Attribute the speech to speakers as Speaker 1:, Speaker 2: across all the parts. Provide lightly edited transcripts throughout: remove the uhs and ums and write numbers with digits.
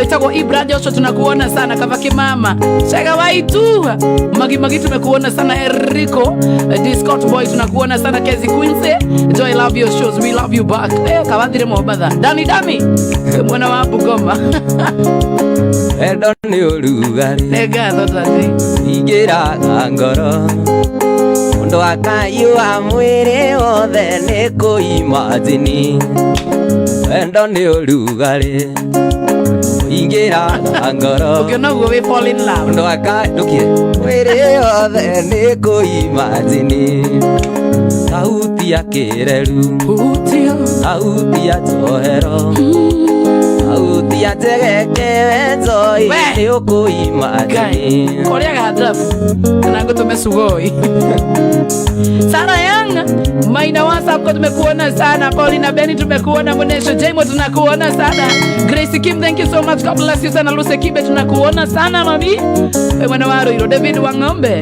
Speaker 1: Mundu witagwo Ibra Joshua, tunakuona sana. Kavaki mama Chega Waitu Magi Magi, tumekuona sana. Eriko Discot Boy, tunakuona sana. Kezi Quincy Joy, love your shows, we love you back. Kawathire Mombatha Dani Dami mwana wa Bugoma.
Speaker 2: Wendo nĩ ũrugarĩ.
Speaker 1: Nĩ ngatho tati.
Speaker 2: Ingĩraga ngoro mũndũ akaiua mwĩrĩ wothe nĩ kũimajini. Wendo nĩ ũrugarĩ ingĩraga ngoro.
Speaker 1: Ũngĩona ũguo wĩ fall in love.
Speaker 2: Mũndũ aka ndũkie mwĩrĩ wothe nĩ kũimajini. Sauti ya kĩreru.
Speaker 1: Hutia.
Speaker 2: Sauti ya njohero, sauti ya njegeke wenzoi.
Speaker 1: We.
Speaker 2: Nĩ ũkũimajini.
Speaker 1: Kũrĩaga draft kana ngũtũme sugoi. Sara Young Maina WhatsApp kwa tumekuona sana. Paulina Beni, tumekuona. Munesho Jaimo, tunakuona sana. Grace Kim, thank you so much, God bless you sana. Lucy Kibe, tunakuona sana mami. We mwana wa Ruiru David Wang'ombe,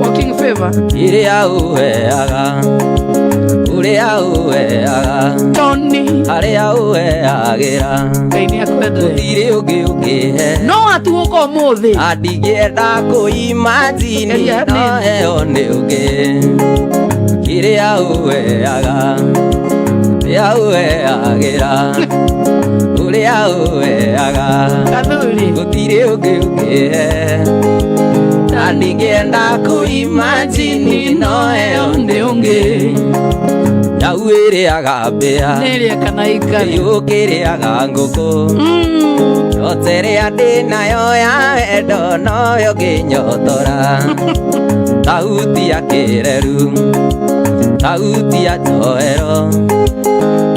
Speaker 1: walking favor.
Speaker 2: Kĩrĩa ũheaga, ũrĩa ũheaga,
Speaker 1: Tony.
Speaker 2: Harĩa ũheagĩra.
Speaker 1: Ngai nĩ akwendete.
Speaker 2: Gũtirĩ ũngĩ ũngĩhe.
Speaker 1: No atuũka ũmũthĩ.
Speaker 2: Na ndingĩenda kũimajini.
Speaker 1: Geria.
Speaker 2: No heo nĩ ũngĩ. Kĩrĩa ũheaga, ũrĩa ũheagĩra, ũrĩa ũheaga.
Speaker 1: Kathuri.
Speaker 2: Gũtirĩ ũngĩ ũngĩhe. Na ndingĩenda kũimajini no heo nĩ ũngĩ. Nyau ĩrĩaga mbĩa.
Speaker 1: Nĩrĩa kana ikare.
Speaker 2: Yũkĩrĩaga ngũkũ. Yote ĩrĩa ndĩ nayo ya wendo noyo ngĩnyotora. Sauti ya kĩreru, sauti ya njohero,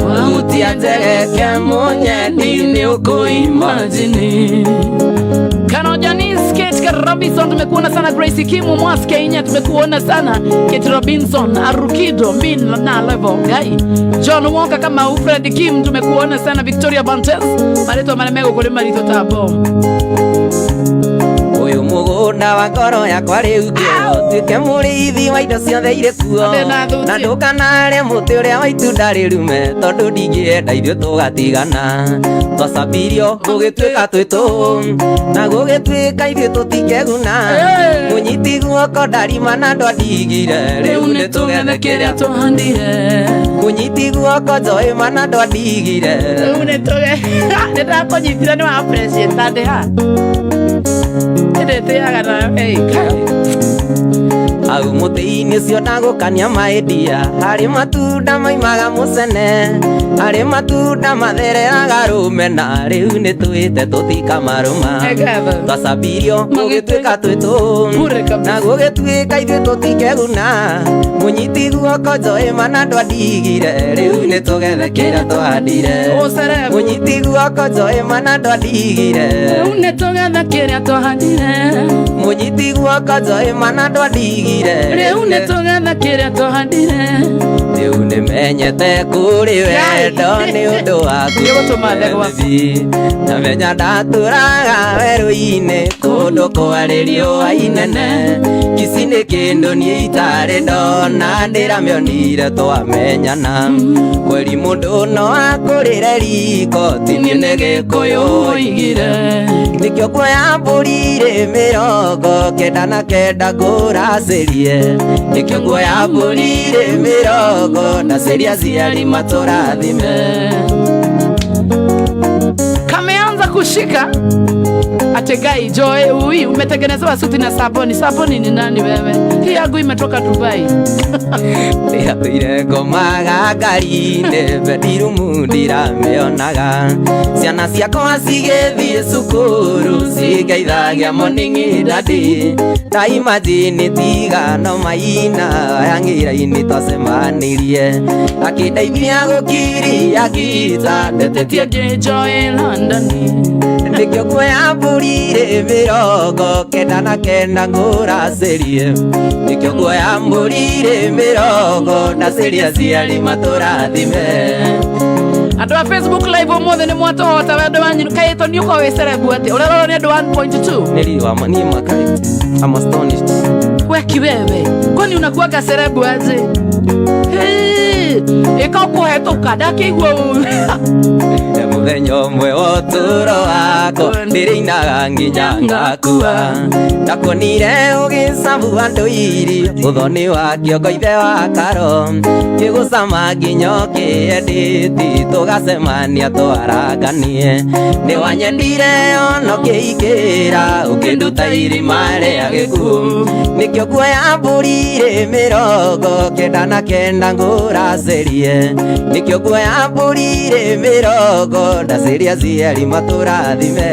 Speaker 2: sauti ya njegeke mũnyendi nĩ ũkũimajini.
Speaker 1: Kano Janice Kate Robinson, tumekuona sana. Grace Kimu Mwas Kenya, tumekuona sana. Kate Robinson Arukido Min na level Guy John Walker kama Fred Kim, tumekuona sana. Victoria Bantes marĩtwa marĩa megũkũrĩ maritũ ta bom.
Speaker 2: Ũyũ mũgũnda wa ngoro yakwa rĩu kĩo tuĩke mũrĩithi wa indo ciothe irĩ kuo.
Speaker 1: Ndĩna thuti.
Speaker 2: Na ndũkanarĩe mũtĩ ũrĩa wa itunda rĩrume tondũ ndingĩenda ithuĩ tũgatigana. Twacabirio gũgĩtuĩka twĩ tũhũ na gũgĩtuĩka ithuĩ tũtikeguna.
Speaker 1: Hey!
Speaker 2: Mũnyiti guoko ndarima na ndwandigire
Speaker 1: rĩu nĩ tũgethe kĩrĩa tũhandire.
Speaker 2: Mũnyiti guoko njoĩma na ndwandigire.
Speaker 1: Rĩu nĩ tũge nĩ ndakũnyitire nĩ wa appreciate ndĩ ha ndĩtĩaga na hey.
Speaker 2: Hau mũtĩ-inĩ ũcio ndagũkania maĩndia harĩ matunda maimaga mũcene harĩ matunda mathereraga rũmena rĩu nĩ twĩte tũtikamarũma.
Speaker 1: Nĩ ngatho.
Speaker 2: Twacabirio gũgĩtuĩka twĩ tũhũ
Speaker 1: Bure kabisa.
Speaker 2: na gũgĩtuĩka ithuĩ tũtikeguna. Mũnyiti guoko njoĩma na ndwandigire rĩu nĩ tũgethe kĩrĩa tũhandire.
Speaker 1: Ũcerebu.
Speaker 2: Mũnyiti guoko njoĩma na ndwandigire.
Speaker 1: Rĩu nĩ tũgethe kĩrĩa tũhandire.
Speaker 2: Mũnyiti guoko njoĩma na ndwandigire.
Speaker 1: Rĩu nĩ tũgethe kĩrĩa tũhandire.
Speaker 2: Rĩu nĩmenyete kũrĩ wendo nĩ ũndũ waku.
Speaker 1: Nĩũgũtũma ndegwa.
Speaker 2: Namenya ndatũraga werũ-inĩ kũndũ kwarĩ riũa inene kici nĩ kĩndũ niĩ itarĩ ndona ndĩramĩonire twamenyana kweri mũndũ no akũrĩre riko tinie nĩ gĩkũyũ oigire nĩkĩo kuoya mbũri rĩ 99 ngũracĩrie nĩkĩo kuoya mbũri rĩ mĩrongo ndacĩria aciari matũrathime.
Speaker 1: Kameanza kushika ategai Joy ui umetengenezewa suti na saboni. Saboni ni nani wewe? Hii yangu imetoka Dubai.
Speaker 2: Ndĩratũire ngomaga ngari-inĩ bedroom ndiramĩonaga ciana ciakwa cigĩthiĩ cukuru cingeithagia morning daddy ndaimajini tigano maina yangĩra-inĩ twacemanirie akĩndeithia gũkiria ngita ndetetie.
Speaker 1: Tetie Joy London.
Speaker 2: Nĩkĩo kuoya mbũri rĩ 99 ngũracĩrie nĩkĩo kuoya mbũri rĩ mĩrongo ndacĩria aciari matũrathime.
Speaker 1: Andũ a Facebook live ũmũthĩ nĩ mwatũhota wendo wanyu kaĩtwo nĩ ũkorwo wĩ celeb atĩ ũrerorwo nĩ andũ 1.2.
Speaker 2: Nĩ riri wa niĩ makai. I'm astonished.
Speaker 1: Weki wewe, kwani unakuwaga celeb aje? Hey, ĩka ũkũhetũka ndakĩigua ũru.
Speaker 2: Mũthenya ũmwe wa ũtũũro wakwa ndĩrĩinaga nginya ngakua. Ndakuonire ũgĩcabu andũ irio ũthoni wa kĩongo ithe wa karo kĩgũcama nginya ũkĩendĩti tũgacemania twaranganie. Nĩ wanyendire ona ũkĩingĩra ũkĩnduta irima rĩa gĩkuũ. Nĩkĩo kuoya mbũri rĩ 99 ngũracerie. Nĩkĩo kuoya mbũri rĩ mĩrongo ndaceria aciari matũrathime.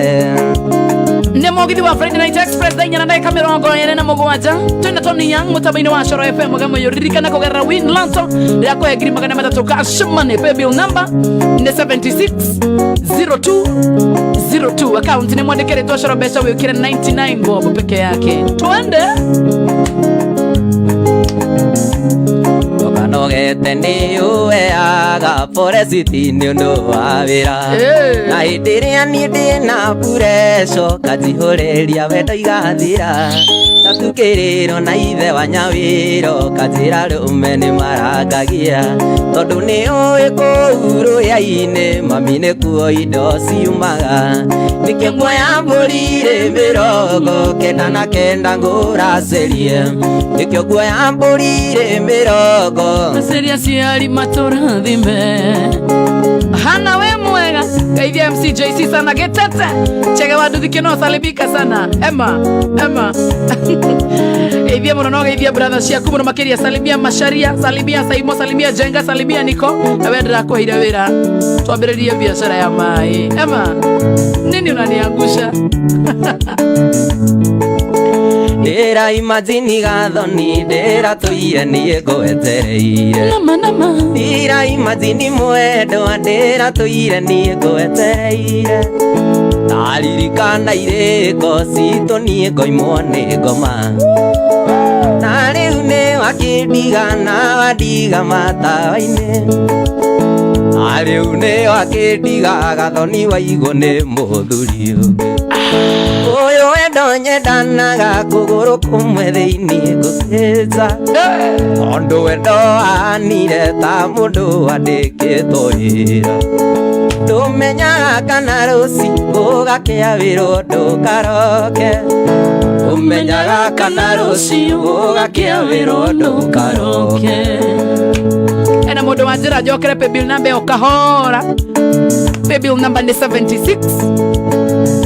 Speaker 1: Nĩ mũgithi wa Friday Night Express thaa 4:27 twĩna Tony Young mũtambo-inĩ wa Coro FM gamoyo. Ririkana kũgerera Win Lotto rĩa kũhe 300,000 cash money. Paybill number nĩ 76 02 02, account nĩ mwandĩke rĩtwa Coro, mbeca wĩkĩre 99 bob peke yake. Twende.
Speaker 2: Ndokanogete nĩ ũheaga foresiti nĩ ũndũ wa wĩra. Na hĩndĩ ĩrĩa niĩ ndĩna pureco kanjihũrĩria wendo igathira. Ndatukĩrĩrwo na ithe wa nyawĩro kanjĩra rũme nĩ marangagia. Tondũ nĩ ũĩ kũu rũya-inĩ mami nĩkuo indo ciumaga. Nĩkĩo kuoya mbũri rĩ 99 ngũracerie. Nĩkĩo kuoya mbũri rĩ mĩrongo
Speaker 1: Maceria aciari matũrathime. Hana we mwega geithia MCJC sana gĩtete chege wa nduthi kĩno salimika sana Emma Emma geithia mũno no geithia brother ciaku mũno makĩria. Salimia Macharia, salimia Saimo, salimia Jenga, salimia Niko. Na we ndĩrakũheire wĩra twambĩrĩrie biacara ya maĩ. Emma, nini unaniangusha?
Speaker 2: Ndĩra imagine gathoni ndĩra tũire niĩ ngwetereire.
Speaker 1: Nama nama.
Speaker 2: Ndĩra imagine mwendwa ndĩra tũire niĩ ngwetereire. Ndaririkana irĩko citũ niĩ ngoimwo nĩ ngoma. Na rĩu nĩ wakĩndiga na wandiga matawa-inĩ. Na rĩu nĩ wakĩndiga gathoni waigwo nĩ mũthuri ũngĩ. Ũyũ wendo nyendanaga kũgũrũ kũmwe thĩinĩ ngũkĩnja. Tondũ wendo wanire ta mũndũ wandĩkĩtwo wĩra. Ndũmenyaga kana rũciũ gũgakĩa wĩrwo ndũkaroke. Ũmenyaga kana rũciũ gũgakĩa wĩrwo ndũkaroke.
Speaker 1: Ena mũndũ wa njĩra njokere paybill number ĩyo kahora. Paybill number nĩ 76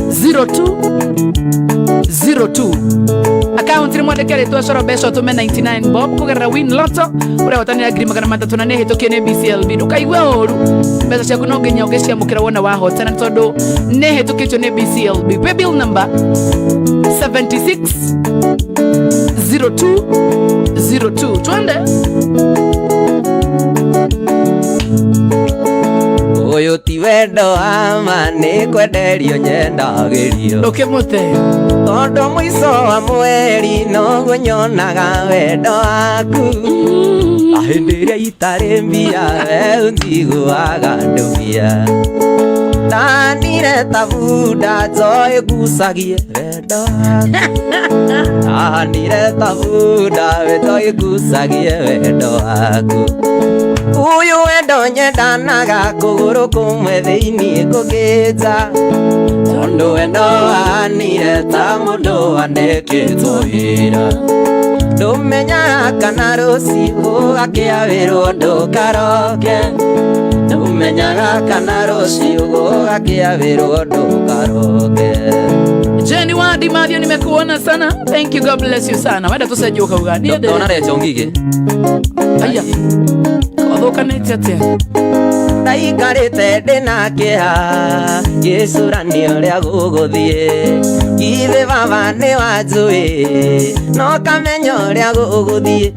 Speaker 1: 02 02, account nĩ mwandĩke rĩtwa Coro, mbeca ũtũme 99 bob kũgerera Win Lotto ũrĩa hotanĩra 300,000 na nĩ hĩtũkie nĩ BCLB. Ndũkaigue ũru, mbeca ciaku no nginya ũngĩciamũkĩra wona wahotana tondũ nĩ hĩtũkĩtio nĩ BCLB. Paybill number 76 02 02. Twende.
Speaker 2: Ũyũ ti wendo wa ma nĩ kwenderio nyendagĩrio.
Speaker 1: Ndũkĩmũte.
Speaker 2: Tondũ mũico wa mweri noguo nyonaga wendo waku. Na hĩndĩ ĩrĩa itarĩ mbia we ũnjiguaga ndũbia. Ndanire ta bunda njoĩ ngucagie wendo waku. Ndanire ta bunda wendo ĩgucagie wendo waku. Ũyũ wendo nyendanaga kũgũrũ kũmwe thĩinĩ ngũkĩnja. Tondũ wendo wanire ta mũndũ wandĩkĩtwo wĩra. Ndũmenyaga kana rũciũ gũgakĩa wĩrwo ndũkaroke. Ndũmenyaga kana rũciũ gũgakĩa wĩrwo ndũkaroke.
Speaker 1: Jenny Wadi Mathio, nimekuona sana. Thank you, God bless you sana. Wenda tucenjie ukauga. Niĩ
Speaker 2: Ndona Recho Ngigĩ.
Speaker 1: Aya. Ũthũkanĩte atĩa?
Speaker 2: Ndaikarĩte ndĩna kĩeha ngĩcũrania ũrĩa gũgũthiĩ. Githĩ baba nĩ wanjũĩ no kamenya ũrĩa gũgũthiĩ.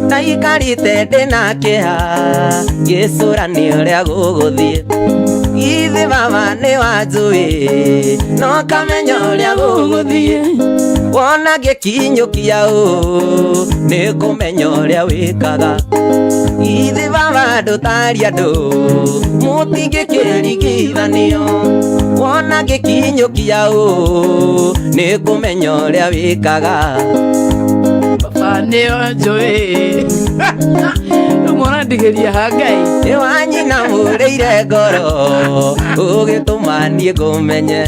Speaker 2: Ndaikarĩte ndĩna kĩeha ngĩcũrania ũrĩa gũgũthiĩ. Githĩ baba nĩ wanjũĩ no kamenya ũrĩa gũgũthiĩ. Wona ngĩkinyũkia ũũ nĩ kũmenya ũrĩa wĩkaga. Githĩ baba ndũtari andũ mũtingĩkĩringithanio. Wona ngĩkinyũkia ũũ nĩ kũmenya ũrĩa wĩkaga.
Speaker 1: Baba Nĩyo njũĩ. Rĩu mũrandigĩria ha Ngai.
Speaker 2: Nĩ wanyina mũrĩire ngoro ũgĩtũma niĩ ngũmenye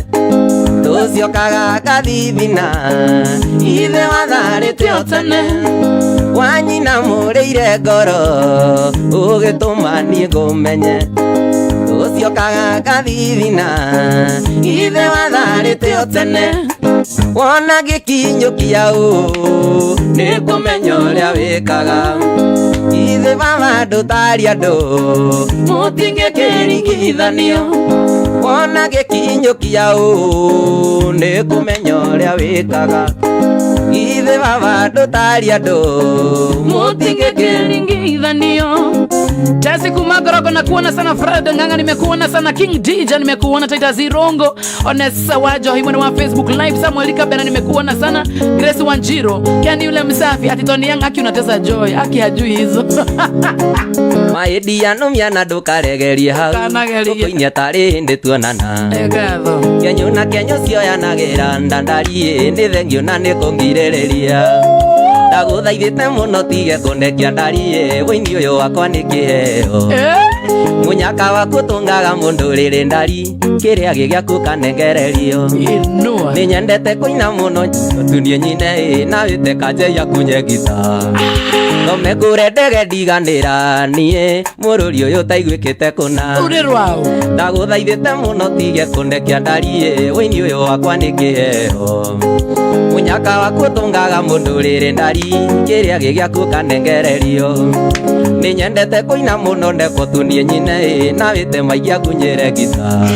Speaker 2: tũciokaga gathithina ithe watharĩte o tene wanyina mũrĩire ngoro ũgĩtũma niĩ ngũmenye tũciokaga gathithina ithe watharĩte o tene wona gĩkinyũkia ũũ nĩ kũmenya ũrĩa wĩkaga ithe baba ndũtari andũ mũtingĩkĩringithanio wona gĩkinyũkia ũũ nĩ kũmenya ũrĩa wĩkaga ithe baba ndũtari andũ
Speaker 1: Mũtingĩkĩringithanio. Tesi Kumagorogo na kuona sana Fred Nganga, nimekuona sana King DJ, nimekuona Titus Irongo, Onesa Wajo himwe wa Facebook Live, Samuel Kabena nimekuona sana Grace Wanjiro, Ken yule msafi, ati Tony Young aki unatesa Joy, aki hajui hizo.
Speaker 2: Maĩndia nũmia na ndũkaregerie hau
Speaker 1: Ndũkanagerie.
Speaker 2: Tũkũinia tarĩ hĩndĩ tuonana
Speaker 1: Ngatho.
Speaker 2: Kenyũ na kenyũ cioyanagĩra ndandariĩ nĩ thengio na nĩ kũngirĩrĩria ndagũthaithĩte mũno tige kũndekia ndariĩ wũini ũyũ wakwa nĩ kĩheo
Speaker 1: Eh?
Speaker 2: mũnyaka waku ũtũngaga mũndũ rĩrĩ ndari kĩrĩa gĩgĩaku kanengererio
Speaker 1: Inua.
Speaker 2: nĩ nyendete kũina mũno tunie nyine ĩ na wĩte kanje yakunye ngita thome ngũre ndege ndiganĩra niĩ mũrũri ũyũ ũtaiguĩkĩte kũna
Speaker 1: Uri rwao.
Speaker 2: ndagũthaithĩte mũno tige kũndekia ndariĩ wũini ũyũ wakwa nĩ kĩheo mũnyaka waku ũtũngaga mũndũ rĩrĩ ndari kĩrĩa gĩgĩaku kanengererio nĩ nyendete kũina mũno ndekwo tunie nyine ĩ na wĩte maingĩ angunyĩre ngita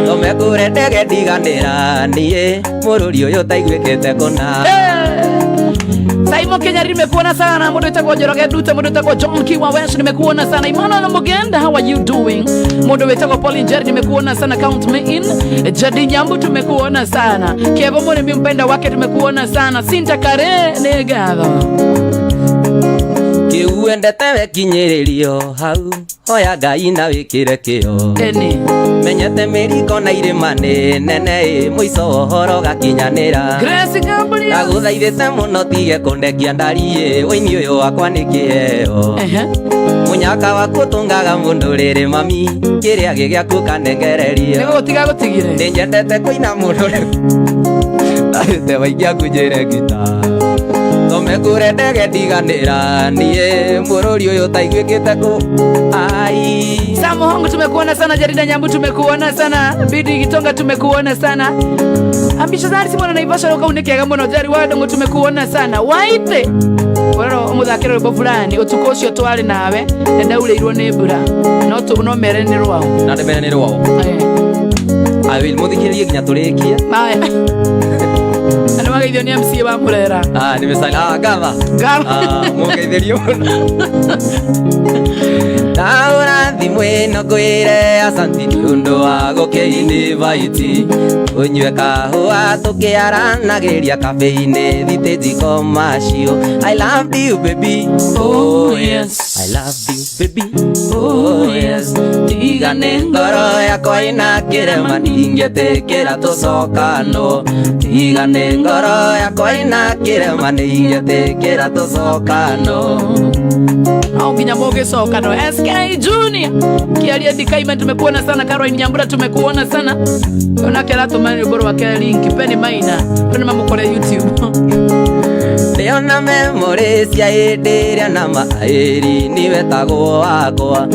Speaker 2: thome ngũre ndege ndiganĩra niĩ mũrũri ũyũ ũtaiguĩkĩte kũna.
Speaker 1: Saimo Kenya nimekuona sana, mundu witagwo Njoroge Ndute, mundu witagwo John Kiwa Wesh nimekuona sana. Emmanuel Mugenda, how are you doing? Mundu witagwo Pauline Jerry nimekuona sana, count me in. Jadi Nyambu tumekuona sana. Kevo Murimi mpenda wake tumekuona sana. Sinta Kare nĩngatho.
Speaker 2: Kĩu wendete wekinyĩrĩrio hau hoya Ngai na wĩkĩre kĩo
Speaker 1: Eni.
Speaker 2: menyete mĩriko na irĩma nĩ nene ĩ mũico wa ũhoro gakinyanĩra
Speaker 1: Grace Gabriel.
Speaker 2: ndagũthaithĩte mũno tige kũndekia ndariĩ wũini ũyũ wakwa nĩ kĩheo
Speaker 1: Ehe.
Speaker 2: mũnyaka waku ũtũngaga mũndũ rĩrĩ mami kĩrĩa gĩgĩaku kanengererio
Speaker 1: Nĩgũgũtiga gũtigire.
Speaker 2: nĩ nyendete kũina mũno ndahĩte waingĩ angunjĩre ngita thome ngũre ndege ndiganĩra niĩ mũrũri ũyũ ũtaiguĩkĩte kũ ai.
Speaker 1: Samu Hongo tumekuona sana, Jarida Nyambu tumekuona sana, Bidi Gitonga tumekuona sana. Ambisha zari simona Naivasha roka unekega muno Jari Wadongo tumekuona sana. Waite. Werero muthakĩre rwĩmbo fulani ũtukũ ũcio twarĩ nawe na ndaurĩirwo nĩ mbura no tu no mere nĩ rwao.
Speaker 2: Na ndĩmere nĩ rwao. I will mũthikĩrĩrie nginya tũrĩkie.
Speaker 1: Maya. Na nĩwageithio nĩ MCA wa Murera.
Speaker 2: Ah, nĩ mĩcani ah gatha.
Speaker 1: Gatha.
Speaker 2: Ah, mũngeithĩrie mũno. Ndahũra thimũ ĩno ngwĩre asanti nĩ ũndũ wa gũkĩinĩvaiti ũnyue kahũa tũkĩaranagĩria cafe-inĩ thitĩnji commercial. I love you baby, oh yes, I love you baby, oh yes, tiga nĩ ngoro yakwa ĩna kĩrema ndingĩtĩkĩra tũcokano tiga nĩ ngoro yakwa ĩna kĩrema ndingĩtĩkĩra tũcokano.
Speaker 1: Au nginya mũgĩcoka no SK Junior Kiaria Dikaima tumekuona sana, Caroline Nyambura tumekuona sana, onake aratũma rwĩmbo rwake link Penny Maina andũ nĩmamũkore YouTube.
Speaker 2: Ndĩona memory cia hĩndĩ ĩrĩa na maĩri niwetagwo wakwa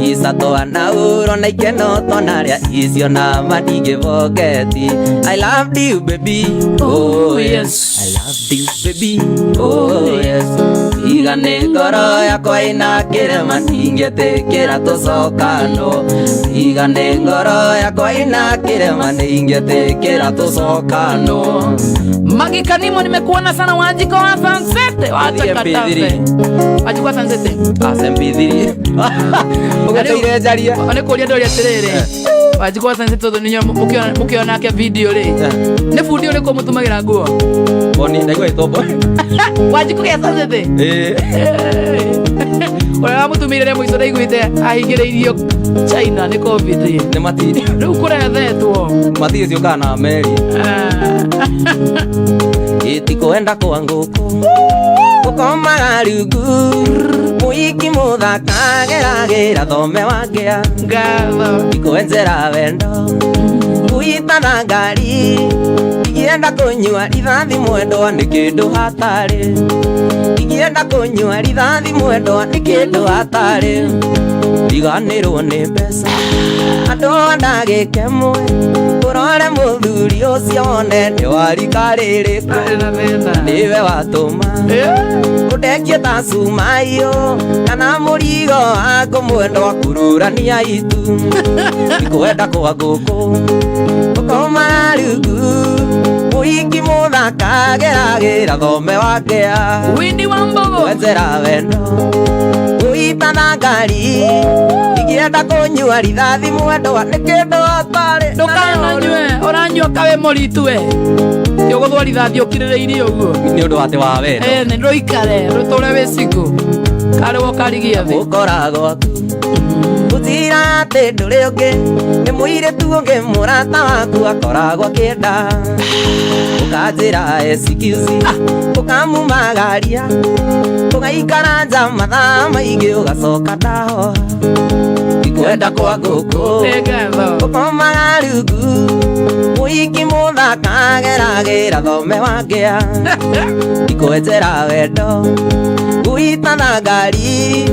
Speaker 2: ica twanaurwo na ikeno twanarĩa icio na mandingĩboketi. I love you baby, oh yes, I love you baby, oh yes, tiga nĩ ngoro yakwa ĩna kĩrema ndingĩtĩkĩra tũcokano tiga nĩ ngoro yakwa ĩna kĩrema ndingĩtĩkĩra tũcokano.
Speaker 1: Magi Kanimo nimekuona sana, Wanjiko wa Sansete wacha
Speaker 2: Thiĩ
Speaker 1: katafe
Speaker 2: MP3.
Speaker 1: Wanjiko wa Sansete
Speaker 2: Asembi ũgĩteire njarie.
Speaker 1: Nĩ kũria ndoria atĩrĩrĩ, Wanjiko wa Sansete tondũ nĩ mũkĩona video rĩ, nĩ bundi ũrĩkũ mũtumagĩra nguo?
Speaker 2: Boni ndaigua ĩtwo Boni.
Speaker 1: Wanjiko gĩa Sansete.
Speaker 2: Ĩĩ.
Speaker 1: Ũrĩa wamũtumĩire rĩa mũico ndaiguĩte ahingĩrĩirio China nĩ COVID.
Speaker 2: Nĩ mati
Speaker 1: Rĩu kũrethetwo.
Speaker 2: mati ciũkaga na meri. Ĩtikwenda kwa ngũkũ Gũkomaga rungu mũiki mũthaka geragĩra thome wangĩa
Speaker 1: Ngatho.
Speaker 2: Ikwenjera wendo Kuitana ngari Ingĩenda kũnyua rithathi mwendwa nĩ kĩndũ hatarĩ Ingĩenda kũnyua rithathi mwendwa nĩ kĩndũ hatarĩ Riganĩrwo nĩ mbeca Andũ a ndagĩka ĩmwe Ũrore mũthuri ũcio wone nĩ warika rĩrĩkũ
Speaker 1: Ndarĩ na thĩna.
Speaker 2: Nĩwe watũma Ũndekie ta cumaiyũ Kana mũrigo waku mwendwa kũrũrania itu Ikwenda kwa ngũkũ Gũkoma rungu Mũhiki mũthaka geragĩra thome wakĩa
Speaker 1: Winnie Wambogo.
Speaker 2: Kwenzera wendo Gũitana ngari Ingĩenda kũnyua rithathi mwendwa nĩ kĩndũ hatarĩ
Speaker 1: Ndũkananyue, ũranyua kawe mũritu we. Ti ũgũthwo rithathi ũkirĩrĩirie ũguo.
Speaker 2: Nĩ ũndũ atĩ wa wendo
Speaker 1: Eh, nĩ ndũikare, rũtũre wĩ single. Karĩwo karigia thĩ.
Speaker 2: Gũkora gwaku Gũtira atĩ ndũrĩ ũngĩ Nĩ mũirĩtu ũngĩ mũrata waku akoragwo akĩenda Ũkanjĩra excuse Ũkamumagaria Ũgaikara nja mathaa maingĩ ũgacoka ndahoha Ikwenda kwa ngũkũ
Speaker 1: Nĩ ngatho.
Speaker 2: Gũkomaga rungu Mũhiki mũthaka geragĩra thome wangĩa Ikwenjera wendo Gũitana ngari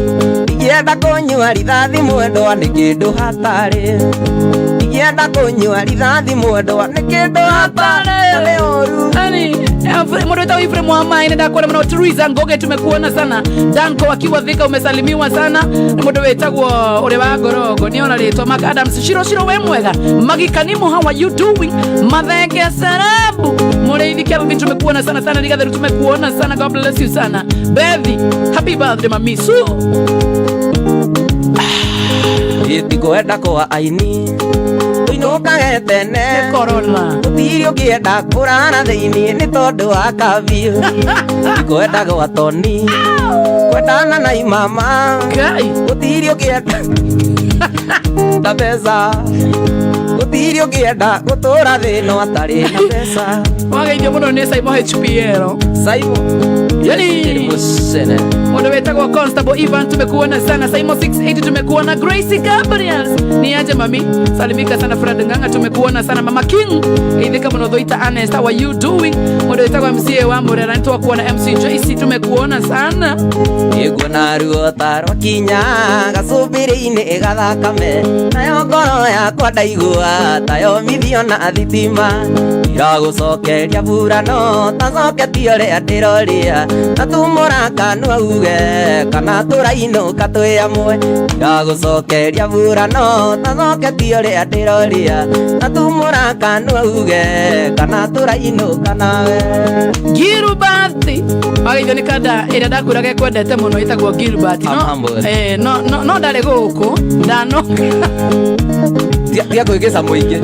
Speaker 2: Ingĩenda kũnyua rithathi mwendwa nĩ kĩndũ hatarĩ Ingĩenda kũnyua rithathi mwendwa nĩ kĩndũ hatarĩ Na nĩ ũru
Speaker 1: Yaani, mũndũ wĩtagwo Ephraim wa Maĩ nĩ ndakuona mũno. Teresa Ngoge tumekuona sana. Danko akiwa Thika umesalimiwa sana. Nĩ mũndũ wĩtagwo ũrĩa wa Ngorongo nĩona rĩtwa Mark Adams Shiro Shiro we mwega. Magikanimo how are you doing? Mathenge Sarabu Mũrĩithi Kelvin tumekuona sana sana. Rigatheru tumekuona sana. God bless you sana. Bethi happy birthday mami Su.
Speaker 2: Itikwenda kwa aini Tũinũkage tene
Speaker 1: Nĩ corona.
Speaker 2: Gũtirĩ ũngĩenda kũrara thĩiniĩ nĩ tondũ wa kabiũ Kwenda gwa Toni Kwendana na imama
Speaker 1: Ngai.
Speaker 2: Gũtirĩ ũngĩenda na mbeca Gũtirĩ ũngĩenda gũtũra thĩ no atarĩ na mbeca
Speaker 1: Wageithio mũno nĩ Simon HPL.
Speaker 2: Simon
Speaker 1: Yani.
Speaker 2: Mũcene
Speaker 1: Mũndũ wĩtagwo Constable Ivan tumekuona sana. Simon 68 tumekuona. Gracie Gabriels ni aje mami, salimika sana. Fred Nganga tumekuona sana. Mama King ithika mũno Thoita Ernest, how are you doing? Mũndũ wĩtagwo MCA wa Murera nĩtwakuona. MC Joyce tumekuona sana.
Speaker 2: Nĩnguona ruo ta rwakinya gacũmbĩrĩ-inĩ gathakame nayo ngoro yakwa ndaigua tayomithio na thitima iragũcokeria burano tacoketie ũrĩa ndĩroria na tumũra kanua uge kana tũrainũka twĩ amwe iragũcokeria burano tacoketie ũrĩa ndĩroria na tumũra kanua uge kana tũrainũka nawe
Speaker 1: Gilbert wageithio nĩ kanda ĩrĩa ndakwĩraga ĩkwendete mũno ĩtagwo Gilbert.
Speaker 2: I'm
Speaker 1: No,
Speaker 2: humbled.
Speaker 1: no, no, no ndarĩ gũkũ ndanoka.
Speaker 2: Tiga kwĩgĩca mũingĩ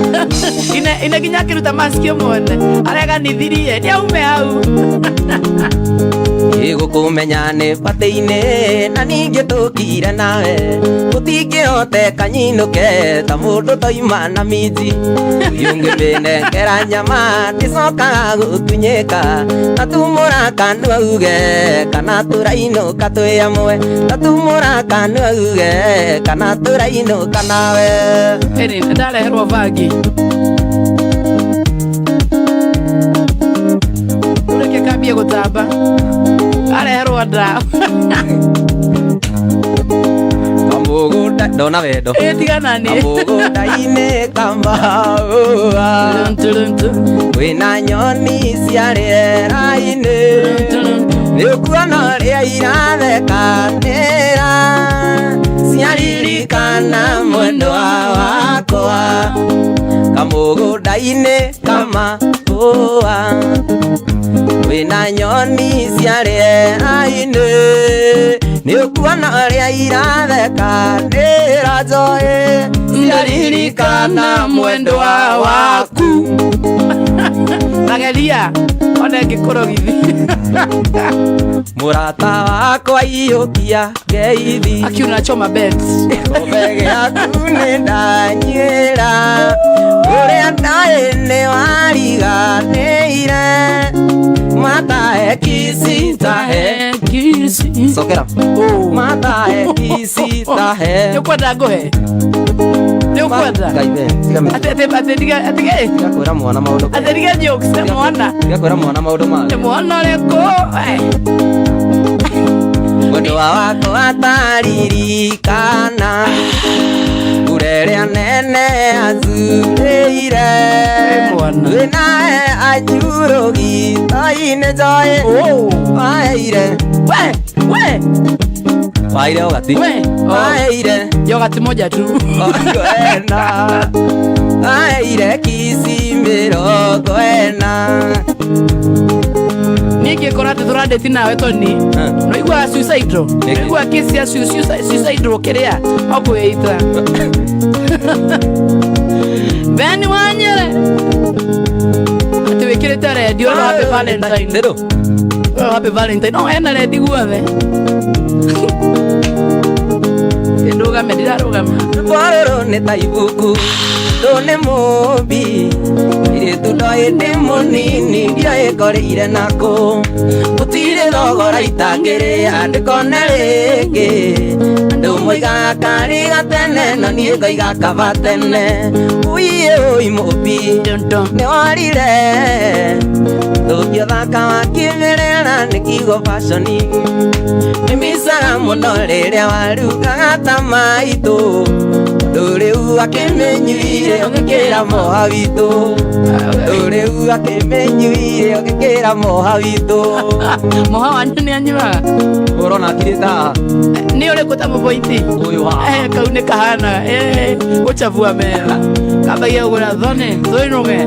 Speaker 1: Ine nginya akĩruta maski ũmwone areganithirie nĩ aume hau.
Speaker 2: Igũkũmenya nĩ batĩ-inĩ na ningĩ tũkire nawe gũtingĩhoteka nyinũke ta mũndũ toima na minji ũngĩmĩnengera nyama ndĩcokaga gũtunyĩka na tumũra kanua uge kana tũrainũka twĩ amwe na tumũra kanua uge kana tũrainũka nawe.
Speaker 1: Ĩni nĩndareherwo bangi reke kambie gũtamba areherwo ndawa.
Speaker 2: Kamũgũnda ndona wendo
Speaker 1: Ĩ tigana nĩ
Speaker 2: kamũgũnda-inĩ kamaũa kwĩna nyoni cia rĩera-inĩ nĩ ũkuona ũrĩa irathekanĩra ciaririkana mwendwa wakwa kamũgũnda-inĩ kamaũa kwĩna nyoni cia rĩera-inĩ nĩ ũkuona ũrĩa irathekanĩra njoĩ ciaririkana mwendwa waku.
Speaker 1: Mageria one ngĩkũrogithi.
Speaker 2: Mũrata wakwa iyũkia ngeithi
Speaker 1: akiuna choma bet.
Speaker 2: Gĩkombe gĩaku nĩ ndanyuĩra ũrĩa ndaĩ nĩ wariganĩire. Matae kisitahe.
Speaker 1: Kisi.
Speaker 2: Cokera.
Speaker 1: Oh.
Speaker 2: Matae kisitahe.
Speaker 1: Nĩ ũkwenda ngũhe? Nĩ ũkwenda?
Speaker 2: Ngai we, tiga
Speaker 1: Atĩ atĩ atĩ tiga atĩ
Speaker 2: tiga kwĩra mwana maũndũ.
Speaker 1: Atĩ tiga jokes nĩ mwana.
Speaker 2: Tiga kwĩra mwana maũndũ
Speaker 1: Nĩ
Speaker 2: mangĩ.
Speaker 1: mwana ũrĩkũ? Eh.
Speaker 2: Mwendwa wakwa ataririkana mbura ĩrĩa nene acurĩire.
Speaker 1: Ĩ mwana.
Speaker 2: Wĩnae anyurugi toi-inĩ njoĩ.
Speaker 1: Oh.
Speaker 2: Waheire.
Speaker 1: We, we,
Speaker 2: Waheire ũgati.
Speaker 1: we. Oh.
Speaker 2: Waheire.
Speaker 1: Yogati moja tu.
Speaker 2: Ena. Waheire kici 40.
Speaker 1: Niĩ ingĩkora atĩ tũrandĩti nawe Tony. No iguaga suicidal.
Speaker 2: Nĩkĩ?
Speaker 1: No iguaga kesi ya suicidal kĩrĩa okwĩita. Ben Wanyere. Atĩ wĩkĩrĩte redio ũrĩa Happy Valentine.
Speaker 2: Nĩrũ?
Speaker 1: Ũrĩa Happy Valentine. No ena rendi guothe. Ndũgame ndirarũgama.
Speaker 2: Rwĩmbo rũrũ nĩ ta ibuku ndũ nĩ mũmbi irĩtu ndoĩ ndĩ mũnini ndioĩ ngorĩire nakũ gũtirĩ thogora itangĩrĩa ndĩkone rĩngĩ andũ moigaga karĩ gatene na niĩ ngoiga kaba tene ũiĩ ũi mũmbi
Speaker 1: Dun dun.
Speaker 2: nĩ worire thũkia thaka wa kĩmerera nĩ kiugo fashion nĩ micaga mũno rĩrĩa warugaga ta maitũ ũndũ rĩu akĩmĩnyuire ũgĩkĩra moha witũ ũndũ rĩu akĩmĩnyuire ũgĩkĩra moha witũ.
Speaker 1: Moha wanyu nĩ anyuaga.
Speaker 2: Ũrona akirĩte haha.
Speaker 1: Nĩ ũrĩkũ ta mũboiti?
Speaker 2: Ũyũ haha.
Speaker 1: Eh, kau nĩ kahana eh, gũchabua metha kambagia kũgũra thone thũinũge.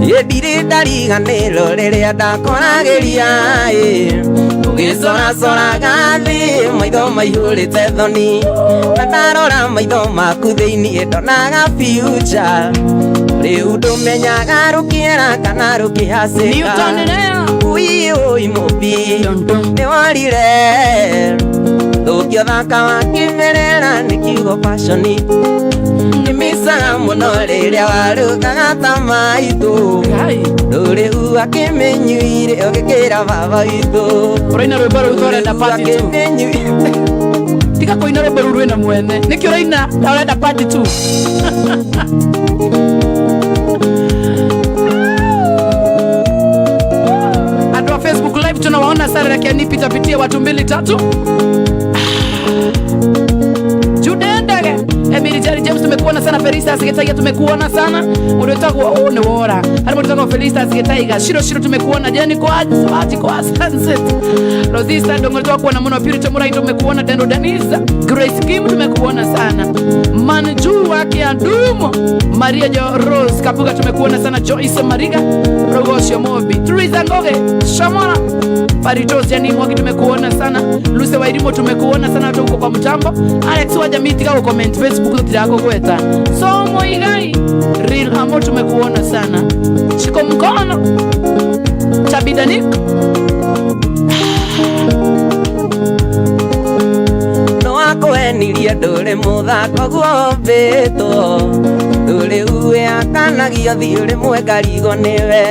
Speaker 2: Ĩ ndirĩ ndariganĩrwo rĩrĩa ndakoragĩria ĩ ũgĩcoracoraga thĩ maitho maihũrĩte thoni na ndarora maitho maku thĩiniĩ ndonaga future rĩu ndũmenyaga rũkĩera kana rũkĩhacĩka.
Speaker 1: Newton rĩa.
Speaker 2: Ui ui mũmbi
Speaker 1: Dun dun.
Speaker 2: nĩ worire thũkia thaka wa kĩmerera nĩ kiugo fashion nĩ micaga mũno rĩrĩa warugaga ta maitũ
Speaker 1: Ngai.
Speaker 2: ndũrĩu akĩmĩnyuire ũgĩkĩra baba witũ.
Speaker 1: Ũraina rwĩmbo rũu tũrenda part 2.
Speaker 2: Akĩmĩnyuire.
Speaker 1: Tiga kũina rwĩmbo rũu rwĩna mwene. Nĩkĩ ũraina na ũrenda part 2? Andũ a Facebook live tunawaona sana, reke nipita pitia watu mbili tatu. Jude Ndege, Emily Jerry James tumekuona sana, Felicitas Gitaiga tumekuona sana. Mũndũ wĩtagwo oh nĩ wora. Harĩ mũndũ wĩtagwo Felicitas Gitaiga, Shiro Shiro tumekuona, Jenny Kwaji kwa Sunset. Rosista Ndongo twakuona mũno, Purity Murai tumekuona, Dendo Denise, Grace Kim tumekuona sana. Manju wake Adumo, Maria Jo Rose Kabuga tumekuona sana, Joyce Mariga, Rogosio Mobi, Teresa Ngoge, Shamora Paritos yani Mwagi tumekuona sana, Luce Wairimo tumekuona sana hata huko kwa mtambo. Alex wa jamii tiga ku comment Facebook tutirako gweta. Somo Igai, Real Amo tumekuona sana. Shiko mkono. Chabidanik.
Speaker 2: No akwenirie ndũrĩ mũthako guombĩtwo ndũrĩ uwe akanagio thiũ rĩmwe ngarigwo nĩwe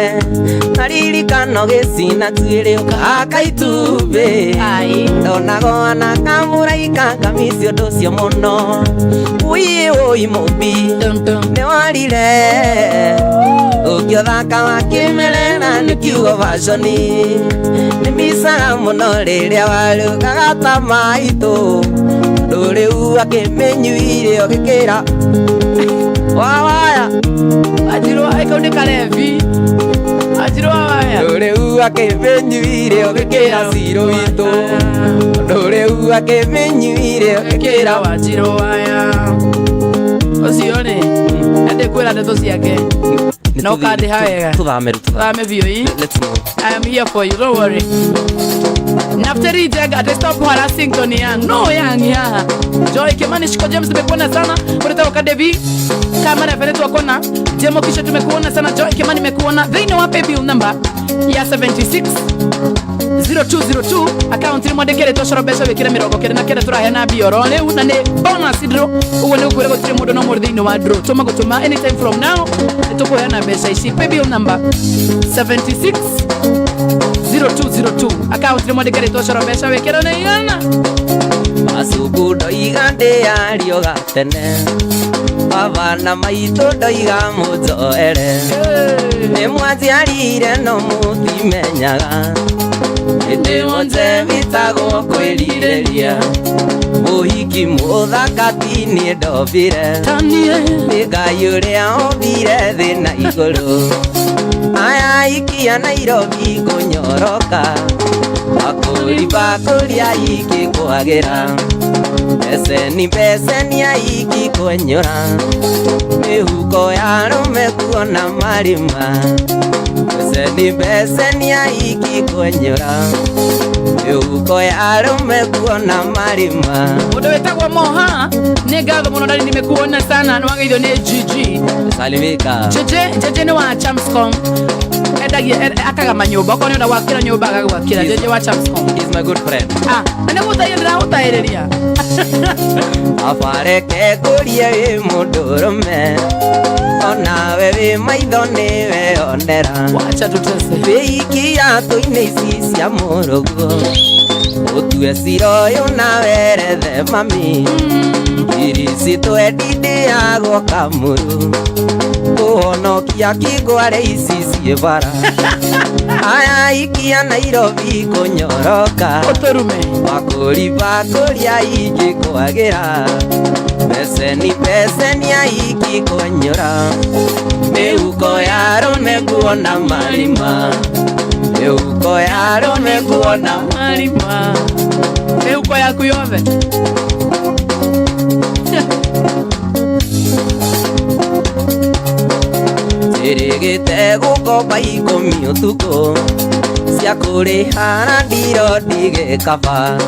Speaker 2: na ririkano gĩcina tuĩrĩ ũkahaka itumbĩ.
Speaker 1: Ai.
Speaker 2: Ndonago na kamũraika ngamisi ũndũ ũcio mũno ũi ũi mũmbi
Speaker 1: Dun dun.
Speaker 2: nĩ worire ũngĩ ũthaka wa kĩmerera nĩ kiugo fashion nĩ micaga mũno rĩrĩa warugaga ta maitũ ndũ rĩu akĩmĩnyuire ũgĩkĩra wawaya.
Speaker 1: Ajiro kau nĩ karebi. Ajiro waya.
Speaker 2: Ndũ rĩu akĩmĩnyuire ũgĩkĩra cirũ witũ ndũ rĩu akĩmĩnyuire ũgĩkĩra
Speaker 1: Kĩra wajiro waya. Ũcio rĩ, ende kwĩra ndeto ciake. No kandĩha wega.
Speaker 2: Tũthame rĩu, tũthame.
Speaker 1: Thame biũ ii.
Speaker 2: Let's move.
Speaker 1: I am here for you, don't worry. Naftari Jenga, ati stop harassing Tony Young. No Young, yeah. Joy Kimani Shiko James tumekuona sana. Unataka Kadevi kama na Fenetu wakona. Jemo kisha tumekuona sana. Joy Kimani nimekuona. They know pay bill number Ya 76 0202, akaunti mwandĩkĩrĩtwo coro mbeca, wĩkĩre 99. Tũraheana mbia oro rĩu na nĩ bonus draw. Ũguo nĩ gũkwĩra gũtirĩ mũndũ no mũrĩ thĩinĩ wa draw. Tũma gũtũma anytime from now, nĩ tũkũheana mbeca ici. Paybill number 76 0202, akaunti nĩ mwandĩkĩrĩtwo coro mbeca, wĩkĩre nĩ 100.
Speaker 2: Macuku ndoiga ndĩario gatene, baba na maitũ ndoiga mũnjoere, nĩ mwanjiarire no mũtimenyaga hĩndĩ wonje wĩtagwo kwĩrirĩria, mũhiki mũthaka ti niĩ ndombire.
Speaker 1: Tanie.
Speaker 2: Nĩ Ngai ũrĩa ombire thĩ na igũrũ. Aya ikia Nairobi kũnyoroka, bakũri bakũri aiki kwagĩra, beceni beceni aiki kwenyũra, mĩhuko ya arũme kuona marima, beceni beceni aiki kwenyũra, mĩhuko ya arũme kuona marima.
Speaker 1: Mũndũ wĩtagwo Moha, nĩ ngatho mũno ndari, nimekuona sana. Nĩ wageithio nĩ GG.
Speaker 2: Salimika.
Speaker 1: Jeje, Jeje nĩ wa Chamscom, endagia akaga manyũmba. Okorwo nĩ ũrenda gwakĩra nyũmba, agagwakĩra. Jeje wa Chamscom.
Speaker 2: He's my good friend.
Speaker 1: Ah, na nĩ gũtaire ndĩragũtaĩrĩria.
Speaker 2: Abareke ngũrie, wĩ mũndũrũme onawe wĩ maitho nĩ weyonera.
Speaker 1: Wacha tutese.
Speaker 2: Wĩ iratũ-inĩ ici cia mũrũguo, ũtue cira ũyũ na werethe mami, ngiri citwendi ndĩagwo kamũrũ, kũhonokia kĩngware ici ciĩ bara. Aya ikia Nairobi kũnyoroka,
Speaker 1: ũtũrume.
Speaker 2: Bakũri bakũri aingĩ kwagĩra, beceni beceni aingĩ kwenyũra, mĩhuko ya arũme kuona marima, mĩhuko ya arũme kuona
Speaker 1: marima, mĩhuko yaku yothe.
Speaker 2: Njĩrĩgĩte gũkomba 10 ũtukũ cia kũrĩha na ndiro ndigĩkaba,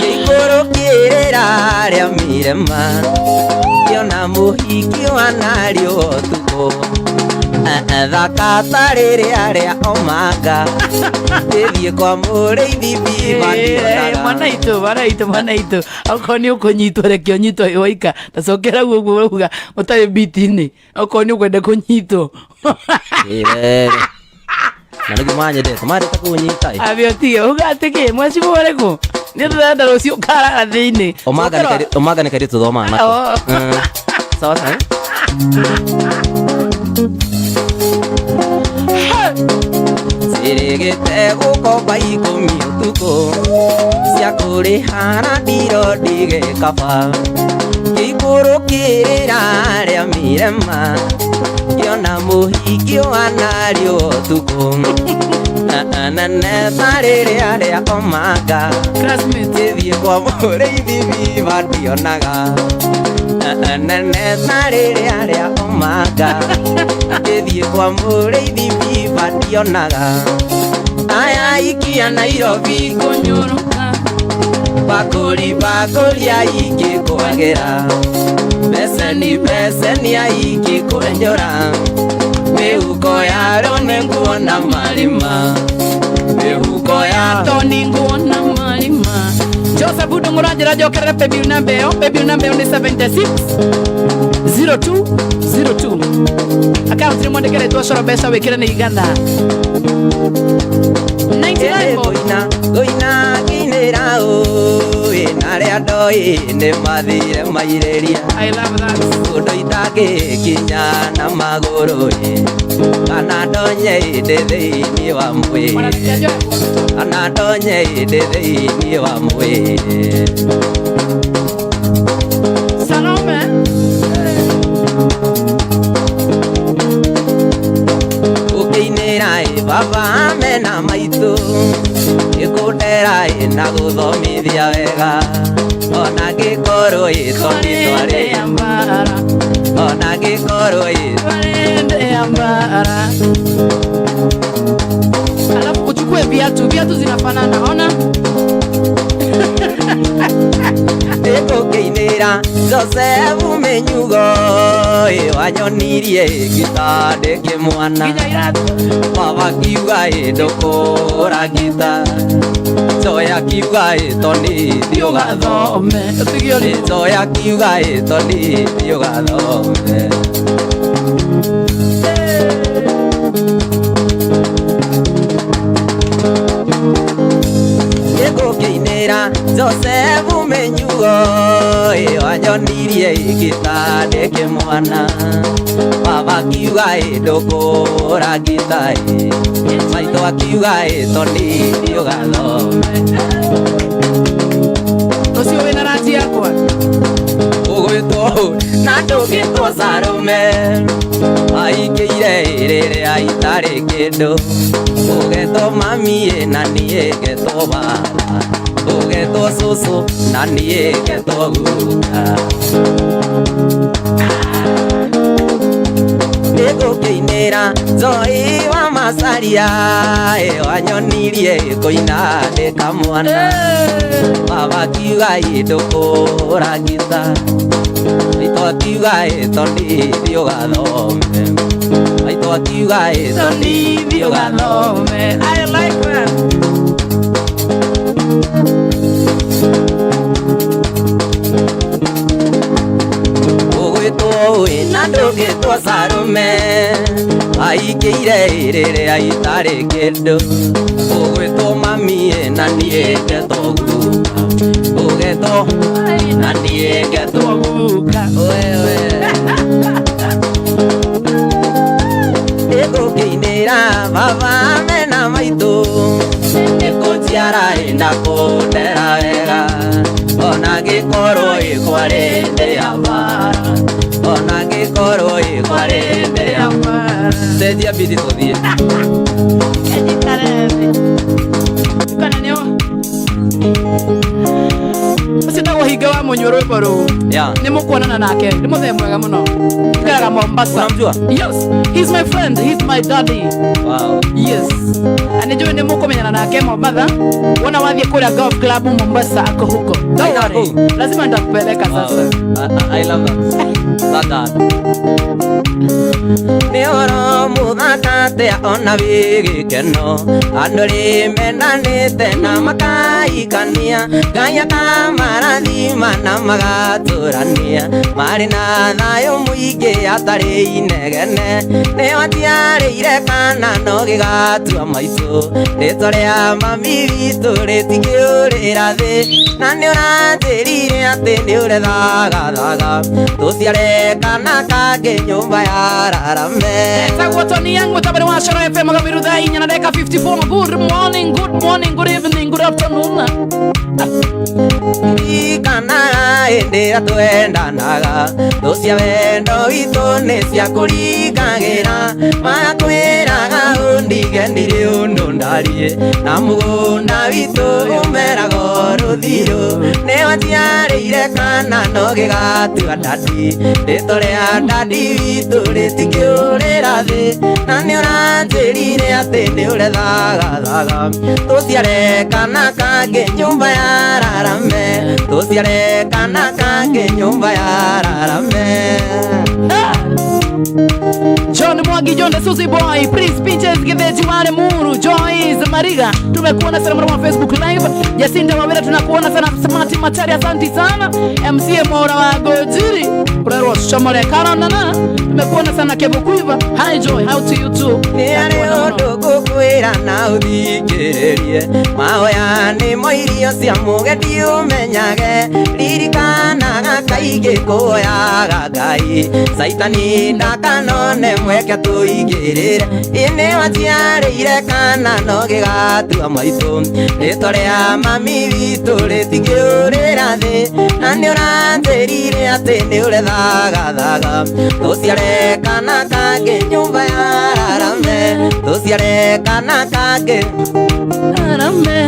Speaker 2: gĩikũrũkĩrĩra rĩa mirema, kĩona mũhiki wanario ũtukũ, thaka ta rĩrĩa rĩa omanga, ĩthiĩ kwa mũrĩithi biba ndionaga.
Speaker 1: Mwana itũ, mwana itũ, mwana itũ, okorwo nĩ ũkũnyitwo, reke ũnyitwo wĩ waika. Tacokera guo ũguo ũrauga ũtarĩ biti-inĩ, okorwo nĩ ũkwenda kũnyitwo.
Speaker 2: Ĩrere na nĩguo manyendete mandĩte kũnyita ĩ.
Speaker 1: Ambe ũtige uga atĩ kĩ mwecimu ũrĩkũ, nĩ ndĩrenda rũciũ ũkarara thĩinĩ.
Speaker 2: Omanga nĩ omanga nĩ kairĩtu thomaga nako.
Speaker 1: Oh.
Speaker 2: Sawa sawa, eh? Njĩrĩgĩte gũkomba 10 ũtukũ cia kũrĩha na ndiro ndigĩkaba, gĩikũrũkĩrĩra rĩa mirema, kĩona mũhiki wanario ũtukũ, nene ta rĩrĩa rĩa omanga.
Speaker 1: Classmate.
Speaker 2: Ngĩthiĩ kwa mũrĩithi biba ndionaga, nene ta rĩrĩa rĩa omanga, ngĩthiĩ kwa mũrĩithi biba ndionaga. Aya ikia Nairobi
Speaker 1: kũnyũrũka,
Speaker 2: bakũri bakũri aingĩ kwagĩra, beceni beceni aingĩ kwenjũra, mĩhuko ya arũme nguona marima, mĩhuko ya
Speaker 1: Toni nguona marima. Joseph Ndung'u njĩra njokerere paybill namba ĩyo. Paybill namba ĩyo nĩ 76 02 02, akaunti nĩ mwandĩkĩrĩtwo coro mbeca, wĩkĩre nĩ 100 99 bob.
Speaker 2: Ngũina ngũina nginĩra ũĩ, na arĩa ndoĩ nĩ mathire mairĩria.
Speaker 1: I love that.
Speaker 2: Kũndũ itangĩkinya na magũrũ ĩ, kana ndonye ndĩ thĩinĩ wa mwĩrĩ, kana ndonye ndĩ thĩinĩ wa mwĩrĩ.
Speaker 1: Salome.
Speaker 2: Ũkĩinĩra ĩ baba mena maitũ, ĩkũndera ĩ na gũthomithia wega, ona ngĩkorwo ĩ tondĩ twarĩ,
Speaker 1: Twarĩ mbara.
Speaker 2: Ona ngĩkorwo ĩ
Speaker 1: Twarĩ mbara. Alafu uchukue viatu, viatu zinafanana, ona.
Speaker 2: Ndĩgũkĩinĩra Josefu Mĩnyugo ĩ wanyonirie ngita ndĩ kĩmwana.
Speaker 1: Nginya iratũ.
Speaker 2: Baba kiuga ĩ ndũkũra ngita, Njoya kiuga ĩ toni thiĩ ũgathome.
Speaker 1: Ũgathome. Ũtige ũrimũ.
Speaker 2: Njoya kiuga ĩ toni thiĩ ũgathome. Ndĩgũkĩinĩra Josefu Mĩnyugo ĩ wanyonirie ngita ndĩ kĩmwana. Baba kiuga ĩ ndũkũra ngita ĩ, maitũ akiuga ĩ toni thiĩ ũgathome.
Speaker 1: Ũcio wĩna ranji yakwa.
Speaker 2: Ũgwĩtwo na ndũgĩtwo Salome, aikĩire rĩrĩa itarĩ kĩndũ. Ũgetwo mami ĩ na niĩ ngetwo baba, ũgetwo cũcũ na niĩ ngetwo guka. Ndĩgũkĩinĩra Joy wa Macaria ĩ wanyonirie kũina ndĩ kamwana. Baba kiuga ĩ ndũkũra ngita, maitũ akiuga ĩ toni thiĩ ũgathome. Maitũ akiuga ĩ toni thiĩ ũgathome.
Speaker 1: Ũgathome. I like that.
Speaker 2: Ũgwĩtwo ĩ na ndũgĩtwo Salome, aikĩire rĩrĩa itarĩ kĩndũ. Ũgwĩtwo mami ĩ na niĩ ngetwo guka, ũgetwo na niĩ ngetwo
Speaker 1: Guka.
Speaker 2: Wewe. Ndĩgũkĩinĩra baba mena maitũ, nĩkũnjiara ĩ na kũndera wega. Ona ngĩkorwo ĩ kwarĩ ndĩ ya mbara, ona ngĩkorwo ĩ kwarĩ ndĩ ya mbara. Cenjia biti tũthiĩ.
Speaker 1: Kana nĩo ũcio tagwo hinga wa mũnyua rwĩmbo rũu.
Speaker 2: Yeah.
Speaker 1: Nĩ mũkuonana nake, nĩ mũthee mwega mũno, ikaraga Mombasa.
Speaker 2: Unamjua?
Speaker 1: Yes, he's my friend, he's my daddy.
Speaker 2: Wow.
Speaker 1: Yes, na nĩ njũĩ nĩ mũkũmenyana nake Mombatha wona wathiĩ kũrĩa golf club Mombasa, ako huko. Don't
Speaker 2: Aina
Speaker 1: worry,
Speaker 2: kũu?
Speaker 1: lazima nitakupeleka
Speaker 2: Wow.
Speaker 1: sasa.
Speaker 2: I love that. That dad. Nĩ ũhoro mũthaka atĩa ona wĩ gĩkeno, andũ rĩ mendanĩte na makaikania, Ngai akamarathima na magatũrania, marĩ na thayũ mũingĩ atarĩ inegene. Nĩ watiarĩire kana no gĩgatua maitũ, rĩtwa rĩa mami witũ rĩtingĩũrĩra thĩ, na nĩ ũranjĩrire atĩ nĩ ũrethagathaga tũciare kana kangĩ nyũmba ya rarame.
Speaker 1: Etagwo Tony Young, mutabani wa Coro FM gabiru thaa inya na ndagĩka 54. Good morning, good morning, good evening, good afternoon.
Speaker 2: Ririkana hĩndĩ ĩrĩa twendanaga, thũ cia wendo witũ nĩ ciakũringagĩra, makwĩraga ũndige ndirĩ ũndũ ndariĩ, na mũgũnda witũ ũmeraga rũthirũ. Nĩ watiarĩire kana no gĩgatua ndadi, rĩtwa rĩa ndadi witũ rĩtingĩũrĩra thĩ, na nĩ ũranjĩrire atĩ nĩ ũrethagathaga tũciare kana kangĩ nyũmba ya rarame, tũciare kana kangĩ nyũmba ya rarame.
Speaker 1: John Mwangi, John the Susie Boy, Prince Pinches, Githeji Wale Muru, Joyce Mariga, tumekuona sana mwana wa Facebook Live. Jacinda Wawira tunakuona sana, Smart Machari asanti sana. MCA Mora wa Gojiri, Urerwa Shomole Karona, tumekuona sana Kevo Kuiva. Hi Joy, how to you too.
Speaker 2: Nĩ harĩ ũndũ ngũkwĩra na ũthikĩrĩrie, mahoya nĩmo irio cia mũgendi ũmenyage, ririkanaga kaingĩ kũhoyaga Ngai, Caitani ndakanone mweke tũingĩrĩre, ĩ nĩ waciarĩire kana no gĩgatua maitũ, rĩtwa rĩa mami witũ rĩtingĩũrĩra thĩ, na nĩ ũranjĩrire atĩ nĩ ũrethagathaga tũciare kana kangĩ nyũmba ya rarame, tũciare kana kangĩ
Speaker 1: Arame.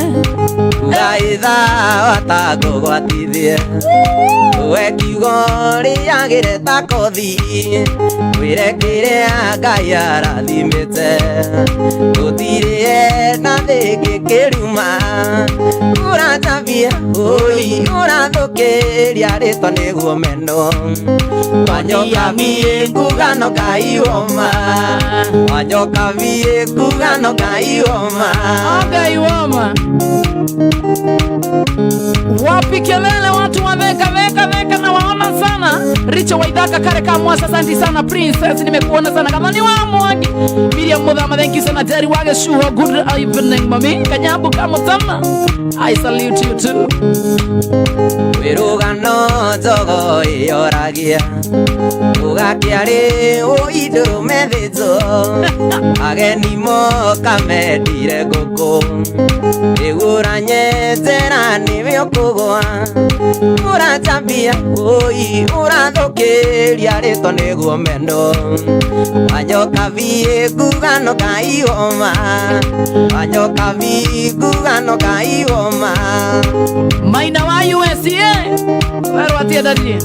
Speaker 2: Uga ithaa watangũgwatithie we kiugo rĩagĩre ta kothi wĩre kĩrĩa Ngai arathimĩte tũtirĩ na thĩngĩ kĩruma ũratambia ũi ũrathũkĩria rĩtwa nĩguo meno wanyoka biĩ ngugano kaiwoma wanyoka biĩ ngugano kaiwoma.
Speaker 1: Ngai woma. Wapi kelele watu wameka veka veka na waona sana. Richo Waidhaka kare kamwasa, asante sana princess, nimekuona sana kama ni wa Mwangi. Miriam Mudhama, thank you sana. Jerry Wage Shuho, good evening mami. Kanyambu Kamutama, I salute you too.
Speaker 2: Wĩrũgano njogo ĩyoragia ũgakĩarĩ ũindũrũme thĩnjwo ageni moka mendire ngũkũ rĩu ũranyenjera nĩwe ũkũgwa ũratambia ũi ũrathũkĩria rĩtwa nĩguo meno wanyoka biĩ ngugano kaiwoma wanyoka biĩ ngugano kaiwoma.
Speaker 1: Maina wa USA. Wewe watiendaje?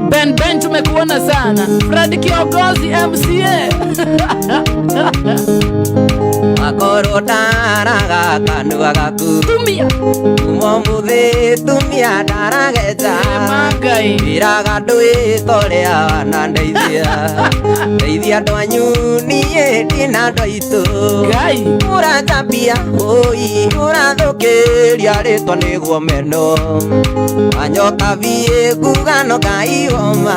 Speaker 1: Ben Ben, tumekuona sana. Fred Kiongozi MCA.
Speaker 2: Akorwo ndaraga kanua gaku
Speaker 1: Tumia.
Speaker 2: Kuma mũthĩ tumia ndarageja
Speaker 1: Magai.
Speaker 2: Iraga ndwĩta ũrĩa wanandeithia ndeithia andũ anyu niĩ ndĩna andũ aitũ
Speaker 1: Ngai.
Speaker 2: Ũratambia ũi ũrathũkĩria rĩtwa nĩguo meno wanyoka biĩ ngugano kaiwoma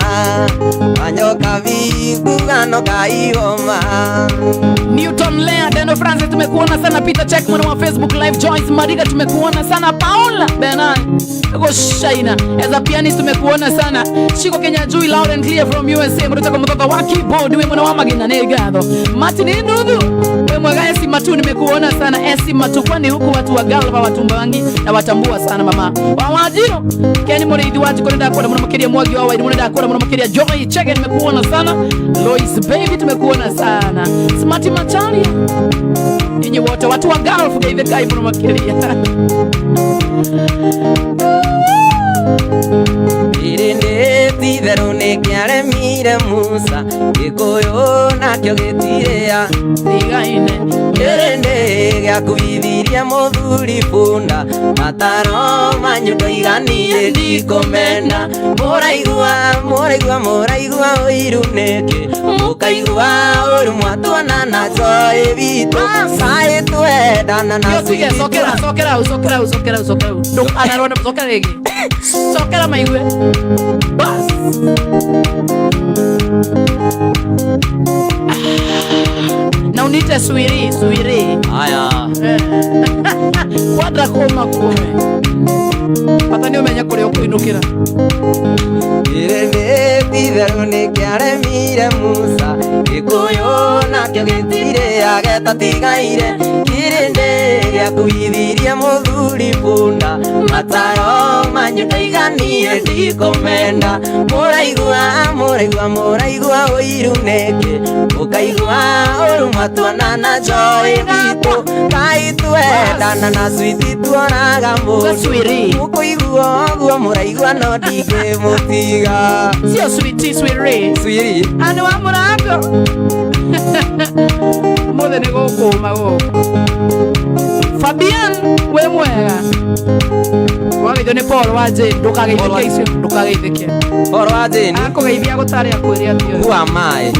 Speaker 2: wanyoka biĩ ngugano kaiwoma.
Speaker 1: Newton Lea, Deno Francis tumekuona sana, Peter Checkman wa Facebook Live, Joyce Mariga tumekuona sana, Paula Bernard Go Shaina as a pianist tumekuona sana, Shiko Kenya Jui Lauren Clear from USA, mtoto mtoto wa keyboard we mwana wa magina negatho, Martin Nduthu we mwaga Esi Matu nimekuona sana, Esi Matu kwani huku watu wa Galva watumba wangi na watambua sana mama wa Wajiro Ken Muriithi wa Jiko ndakora muno makiria Mwangi wa Wairimu ndakora muno makiria Joy Chege nimekuona sana, Lois Baby tumekuona sana, Smart Macharia ninyi wote watu wa Gulf geithe kai muno makiria.
Speaker 2: Ĩrĩ nĩ ti-itherũ nĩkĩaremire Musa Gĩkũyũ nakĩo gĩtirĩa
Speaker 1: Tigaine.
Speaker 2: Ĩrĩ nĩ gĩakuithirie mũthuri bunda mataro manyu ndoiganiĩ ndikũmena mũraigua mũraigua mũraigua ũiru nĩkĩ mũkaigua ũru mwatuona na joy witũ kaĩ twendana na
Speaker 1: Yo sige, sokera sokera sokera sokera sokera ndukanarone sokera rĩngĩ sokera maigue bas. Na unite swiri swiri.
Speaker 2: Aya.
Speaker 1: Kwadra kũma kũme bata nĩ ũmenye kũrĩa ũkũinũkĩra.
Speaker 2: Ĩrĩ nĩ ti-itherũ nĩkĩaremire Musa Gĩkũyũ nakĩo gĩtirĩa gĩtatigaire kĩrĩndĩ gĩakuithirie mũthuri bunda mataro manyu ndaiganiĩ ndikũmenda mũraigua mũraigua mũraigua ũiru nĩkĩ mũkaigua ũru mwatuona na joy witũ kaĩ twendana na switi tuonaga mũndũ
Speaker 1: Swiri.
Speaker 2: mũkũigua ũguo mũraigua no ndingĩmũtiga.
Speaker 1: Sio switi swiri.
Speaker 2: Swiri.
Speaker 1: Anĩ wa mũrango mũthĩ nĩ gũkũma gũkũ Fabian wĩ mwega wageithio nĩ Paul wa Jane ndũkageithĩke icio ndũkageithĩke.
Speaker 2: Paul wa Jane.
Speaker 1: Akũgeithia gũtarĩ akwĩre atĩ
Speaker 2: Who am I?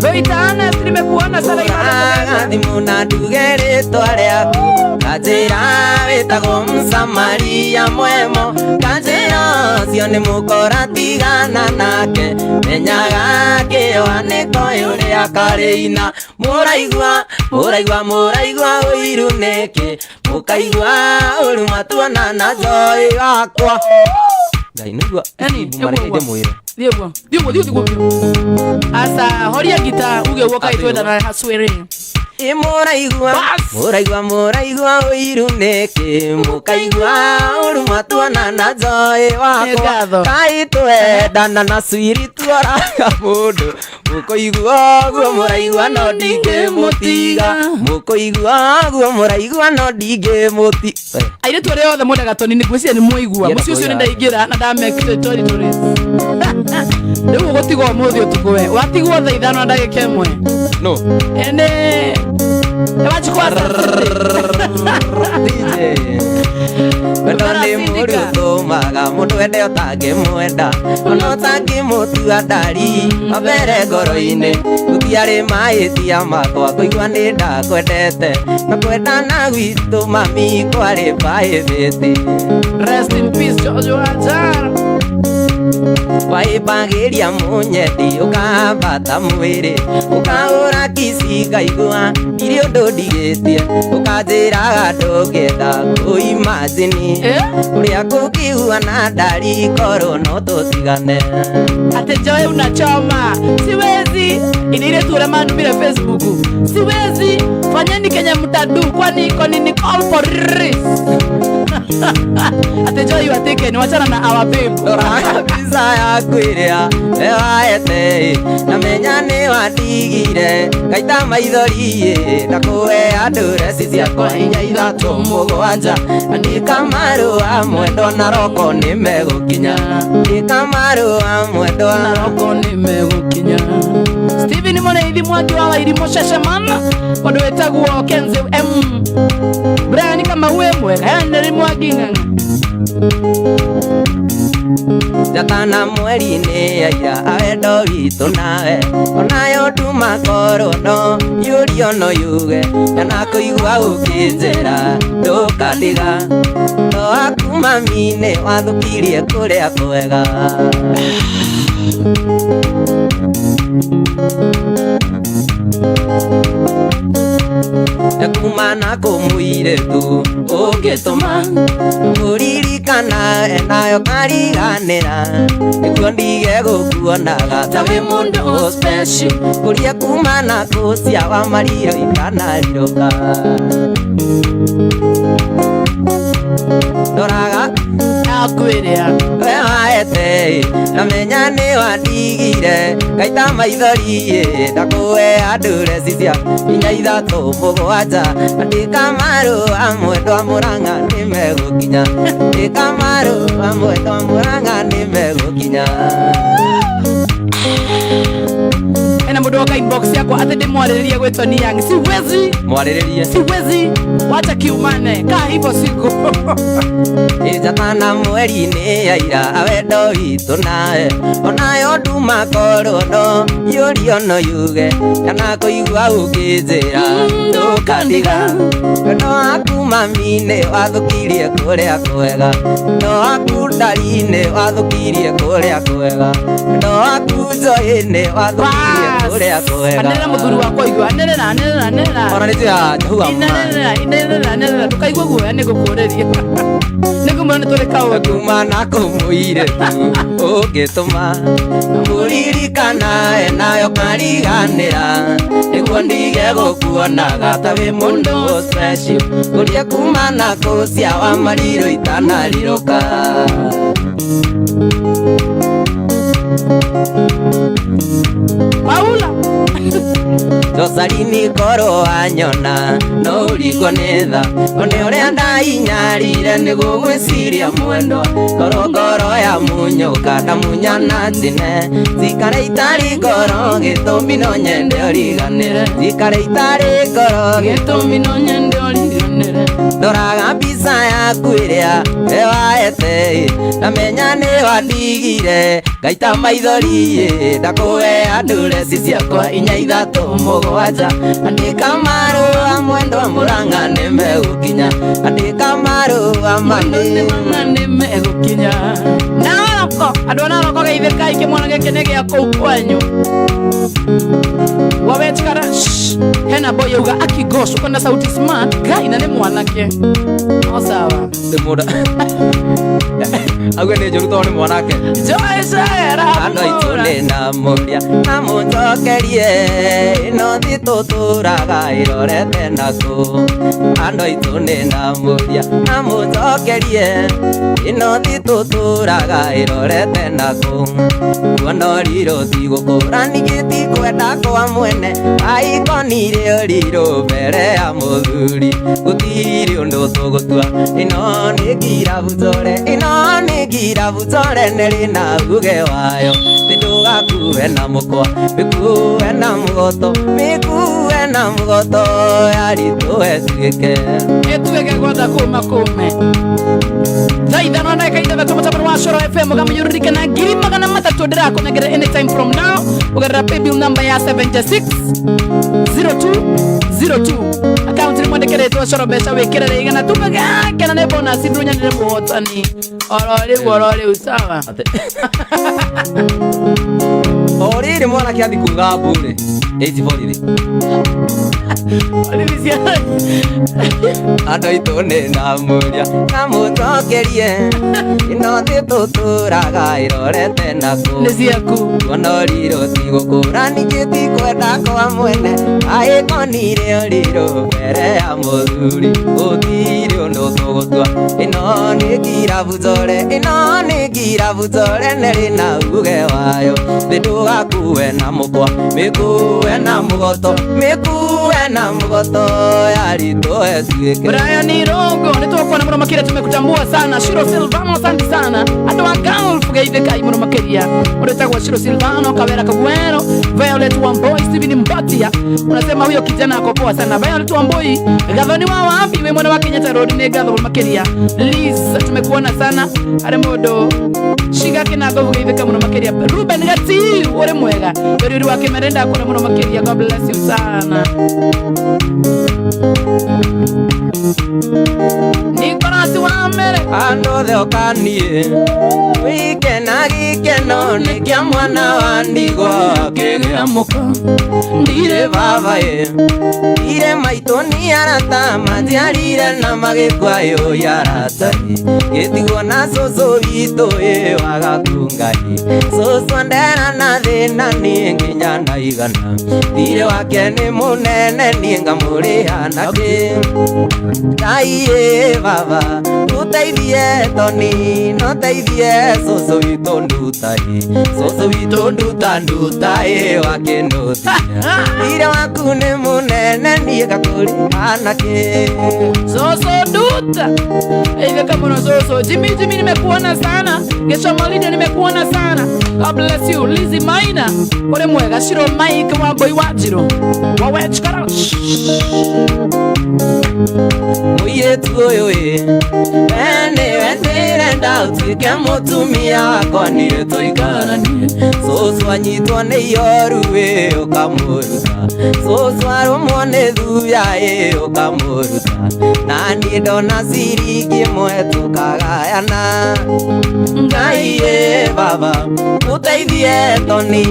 Speaker 1: Thoita Ernest nimekuona sana ibada.
Speaker 2: Thimũ na nduge rĩtwa rĩaku kanjĩra wĩtagwo Msamaria mwemo kanjĩra ũcio nĩ mũkora tigana nake menyaga kĩoa nĩkoĩ ũrĩa karĩina mũraigua mũraigua mũraigua ũiru nĩkĩ mũkaigua ũru matuona na joy wakwa Ngai nĩgua
Speaker 1: Yaani,
Speaker 2: mareke ndĩmwĩre.
Speaker 1: Thiĩ guo thiĩ guo thiĩ guo biũ asa horia gita uge guo kaĩ twendana haswere.
Speaker 2: Ĩ mũraigua
Speaker 1: Bas.
Speaker 2: Mũraigua mũraigua ũiru nĩkĩ mũkaigua ũru matuona na joy
Speaker 1: Nĩ
Speaker 2: wakwa
Speaker 1: ngatho.
Speaker 2: kaĩ twendana na swiri tuoraga mũndũ Mũkũigua ũguo mũraigua no ndingĩmũtiga. Mũkũigua ũguo mũraigua no ndingĩmũtiga.
Speaker 1: Airĩtu arĩa othe mwendaga tũnini, ngwĩciria nĩ mwaigua.
Speaker 2: Ngĩenda
Speaker 1: Mũciĩ ũcio nĩ
Speaker 2: kuoya.
Speaker 1: Ndaingĩra na ndamekire territories. Rĩu ũgũtigwo ũmũthĩ ũtukũ, we watigwo thaa 5 na ndagĩka 1.
Speaker 2: No.
Speaker 1: Ene wachukua.
Speaker 2: DJ. Wendo nĩ mũru, ũtũmaga mũndũ ende ũtangĩmwenda, ona ũtangĩmũtua ndari wambere ngoro-inĩ. Gũtiarĩ mahĩtia makwa kũigua nĩ ndakwendete, na kwendana gwitũ mami kwarĩ private.
Speaker 1: Rest in peace, George Wanjara.
Speaker 2: Waĩmbagĩria mũnyendi, ũkambata mwĩrĩ, ũkahũra kici, ngaigua ndirĩ ũndũ ndigĩtie, ũkanjĩraga ndũngĩenda kũimajini
Speaker 1: Eh?
Speaker 2: ũrĩa kũngĩhuana ndari korwo no tũtigane.
Speaker 1: Ate Joy unachoma, siwezi. Ini ile tu manumire Facebook, siwezi. Fanyeni Kenya mtadu, kwani iko nini? Call police. Ate Joy, you are taken, wachana na our babe.
Speaker 2: Rora mbica yaku ĩrĩa waete, na menya nĩ wandigire, ngaita maithori ndakũhe andũreci ciakwa 4 3 7. Andĩka marũa mwendwa na roko nĩ megũkinya. Andĩka marũa mwendwa
Speaker 1: na roko nĩ megũkinya. Stephen Mũrĩithi Mwangi wa Wairimu Shashaman, ũndũ wĩtagwo Kenzi M Brian kama uwe mwega Henry Mwangi ng'ang'a.
Speaker 2: Njata na mweri nĩ aira a wendo witũ nawe, onayo nduma korwo no yũrio no yuge na kũigua ũkĩnjĩra ndũkandiga. No aku mami nĩ wathũkirie kũrĩa kwega. Kuma na kũmũirĩtu ũngĩtũma mũririkana nayo kariganĩra, nĩguo ndige gũkuonaga ta wĩ mũndũ special, kũria kuma na kũcia wa mario itanariũka. Ndoraga
Speaker 1: Akwĩrĩa
Speaker 2: we waete, na menya nĩ wandigire, ngaita maithori ndakũhe andũreci cia 4 3 7. Andĩka marũa mwendwa Mũrang'a nĩ megũkinya. Andĩka marũa mwendwa Mũrang'a nĩ megũkinya.
Speaker 1: Ena mũndũ woka inbox yakwa atĩ ndĩmwarĩrĩrie gwĩtwo ni Young. Siwezi.
Speaker 2: Mwarĩrĩrie.
Speaker 1: Siwezi, wacha kiumane kaa hivyo siku.
Speaker 2: Njata na mweri nĩ aira a wendo witũ nawe, onayo nduma korwo no yũrio no yuge kana kũigua ũkĩnjĩra ndũkandiga. Wendo waku mami nĩ wathũkirie kũrĩa kwega. Wendo waku ndari nĩ wathũkirie kũrĩa kwega. Wendo waku Joy nĩ wathũkirie kũrĩa kwega.
Speaker 1: Anĩrĩra mũthuri wakwa igua, anĩrĩra, anĩrĩra, anĩrĩra.
Speaker 2: Ona nĩ njĩra njahua.
Speaker 1: Inĩrĩra, inĩrĩra, anĩrĩra, ndũkaigue guoya, nĩ ngũkũrĩria nĩngũmwĩra nĩ tũrĩ kaũndũ.
Speaker 2: Kuma na kũmũirĩtu ũngĩtũma mũririkana nayo kariganĩra, nĩguo ndige gũkuonaga ta wĩ mũndũ special, kũria kuma na kũcia wa marirũ itanariũka.
Speaker 1: Paula.
Speaker 2: Josalini korwo wanyona no ũringwo nĩ tha, one ũrĩa ndainyarire nĩ gũgwĩciria mwendwa, korwo ngoro ya munyũka ndamunya na njine, njikare itarĩ ngoro gĩtũmi no nyende ũriganĩre, njikare itarĩ ngoro
Speaker 1: gĩtũmi no nyende ũriganĩre.
Speaker 2: Ndoraga mbica yaku ĩrĩa waete, na menya nĩ wandigire, ngaita maithori ndakũhe andũreci ciakwa 4 3 7. Andĩka marũa mwendwa Mũrang'a nĩ megũkinya. Andĩka marũa
Speaker 1: mami nĩ megũkinya. Naroko andũ a Naroko geithĩkai, kĩmwana gĩkĩ nĩ gĩa kũu kwanyu. Wawechikara hena boy yauga akigosh uko na sauti smart guy na nĩ mwanake o sawa.
Speaker 2: Nĩ mũndũ auge nĩ njũru tondũ nĩ mwanake.
Speaker 1: Joy Sarah.
Speaker 2: Andũ aitũ nĩ ndamũria na mũnjokerie, ĩno thĩ tũtũraga ĩrorete nakũ. Andũ aitũ nĩ ndamũria na mũnjokerie, ĩno thĩ tũtũraga ĩrorete ĩrorete nakũ kuona ũrirũ tigũkũra ningĩ tikwenda kwa mwene aikonire ũrirũ mbere ya mũthuri gũtirĩ ũndũ tũgũtua ĩno nĩ ngirabu nzore ĩno nĩ ngirabu nzore nĩrĩ na uge wayo ndũgakue na mũkwa mĩkue na mũgoto mĩkue na mũgoto yaritũ ĩtuĩke
Speaker 1: ĩtuĩke gwatha kũma kũme thaa ithano na ndagĩka ithathatũ mũtambo wa Coro FM ũkamũyũrũrĩke na 300,000 ndĩrakũnengera anytime from now ũgerera paybill number ya 76 0202 akaunti nĩ mwandĩkĩrĩtwo Coro mbeca wĩkĩrĩre igana tumagakena nĩ bonus ndũnyanĩre mũhotani oro rĩu sawa.
Speaker 2: O rĩrĩ mwanake athi kuga mbu rĩ ĩti borithi andũ aitũ nĩ ndamũria namũcokerie ĩno thĩ tũtũraga ĩrorete nakũ
Speaker 1: nĩ ciaku
Speaker 2: kuona ũrirũ tigũkũra ningĩ tikwenda kwa mwene aikonire ũrirũ mbere ya mũthuri gũtirĩ ũndũ tũgũtua ĩno nĩ ngirabu nzore ĩno nĩ ngirabu nzore nĩrĩ na uge wayo thĩ ndũgakue na mũkwa mĩkue na mũgoto mĩkue na mũgoto yaritũ ĩtuĩke.
Speaker 1: Brian Irongo nĩ tũkuona mũno makĩria tumekutambua sana. Shiro Silvano asante sana andũ a Gulf geithĩkai mũno makĩria ũndũ wĩtagwo Shiro Silvano Kawera Kagwero Violet Wamboi Steven Mbatia unasema huyo kijana ako poa sana. Violet Wamboi gathoni wa wapi we mwana wa Kenyatta Road nĩ ngatho mũno makĩria. Liz tumekuona sana arĩ mũndũ Shiga kinago geithĩka mũno makĩria. Ruben Gati ũrĩ mwega rĩrĩ wa Kĩmere ndakuona mũno makĩria. God bless you sana. Nicholas wa mere
Speaker 2: andũ othe ũkaniĩ wĩkena gĩkeno nĩ kĩa mwana wa ndigwa kĩgĩa
Speaker 1: mũka
Speaker 2: ndirĩ baba ĩ ndirĩ maitũ nĩ arata matiarire na magĩkua ĩ arata ĩ gĩtigwo na cũcũ witũ ĩ wagakungai cũcũ ndera na thĩna niĩ nginya na igana thirĩ wake nĩ mũnene niĩ ngamũrĩha nakĩ Ngai ĩ baba ũteithie toni no teithie cũcũ witũ nduta ĩ cũcũ witũ nduta nduta ĩ wakĩnũthia thirĩ waku nĩ mũnene niĩ ngakũrĩha nakĩ
Speaker 1: Soso duta itheka mũno soso. Jimmy Jimmy nimekuona sana. Gesho Malida nimekuona sana. God bless you. Lizzy Maina ũrĩ mwega. Shiro Mike wa Boy wa Njiro wa Wechkara
Speaker 2: mũirĩtu ũyũ ĩ we nĩwe ndĩrenda ũtuĩke mũtumia wakwa niĩ tũikaranie cũcũ anyitwo nĩ ihoru ĩ ũkamũruta cũcũ arũmwo nĩ thuya ĩ ũkamũruta na niĩ ndona ciringi ĩmwe tũkagayana Ngai ĩ baba ũteithie toni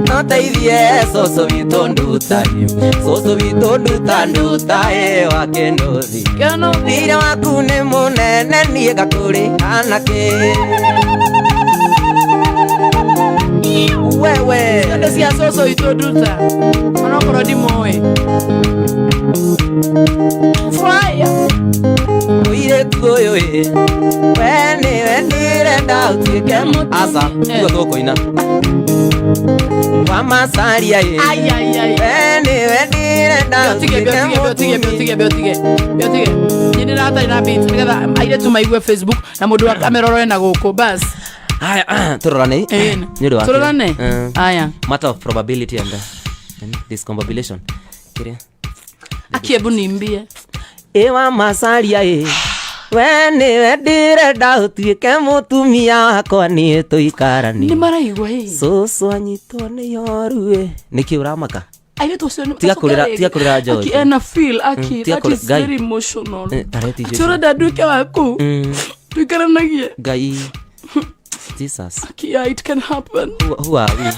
Speaker 2: no teithie cũcũ witũ nduta ĩ cũcũ witũ nduta nduta ĩ wakĩnũthi
Speaker 1: Keno
Speaker 2: thirĩ waku nĩ mũnene niĩ ngakũrĩha nakĩ wewe
Speaker 1: ciondo cia cũcũ witũ nduta onokorwo ndimũĩ fire
Speaker 2: mũirĩtu ũyũ ĩ we nĩwe ndĩrenda ũtuĩke aca tiguo tũkũina wa Masaria ĩ
Speaker 1: ai ai ai
Speaker 2: we nĩwe ndĩrenda
Speaker 1: Biotige
Speaker 2: ũtuĩke
Speaker 1: biotige biotige biotige biotige biotige niĩ ndĩratarĩ na beat nĩgetha airĩtu maigue Facebook na mũndũ wa kamera ũrore na gũkũ bas.
Speaker 2: Haya tũrorane
Speaker 1: Ĩni.
Speaker 2: nĩ ũndũ wa
Speaker 1: Tũrorane aya
Speaker 2: matter of probability and discombobulation kĩrĩa
Speaker 1: akiebu nimbie
Speaker 2: ĩ wa Masaria ĩ we nĩwe ndĩrenda ũtuĩke mũtumia wakwa niĩ tũikaranie
Speaker 1: nĩ maraigua ĩ
Speaker 2: cũcũ anyitwo nĩ ihoru ĩ nĩkĩ ũramaka
Speaker 1: airĩtu acio nĩ-
Speaker 2: Tiga kũrĩra- tiga kũrĩra George.
Speaker 1: Aki ena feel aki
Speaker 2: Tiga
Speaker 1: that
Speaker 2: kũrĩra-
Speaker 1: is
Speaker 2: Ngai.
Speaker 1: very emotional.
Speaker 2: Tareti
Speaker 1: Ati ũrenda nduĩke waku tuikaranagie
Speaker 2: Ngai Jesus
Speaker 1: Aki, yeah, it can happen.
Speaker 2: Who are we?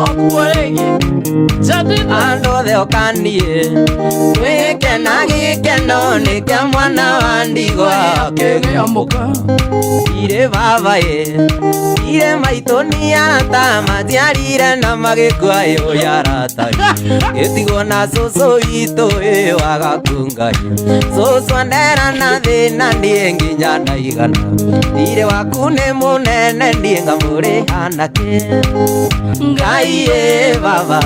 Speaker 1: Okuo rĩngĩ Jadina
Speaker 2: andũ othe ũkaniĩ wĩkena gĩkeno nĩ kĩa mwana wa ndigwa
Speaker 1: Akĩgĩa mũka.
Speaker 2: Ire baba ĩ, ire maitũ nĩ arata maciarire na magĩkua ĩyo ya arata gĩtigwo na cũcũ witũ ĩ wagakungai cũcũ andera na thĩna niĩ nginya ndaigana thirĩ waku nĩ mũnene niĩ ngamũrĩha nakĩ Ngai ĩ baba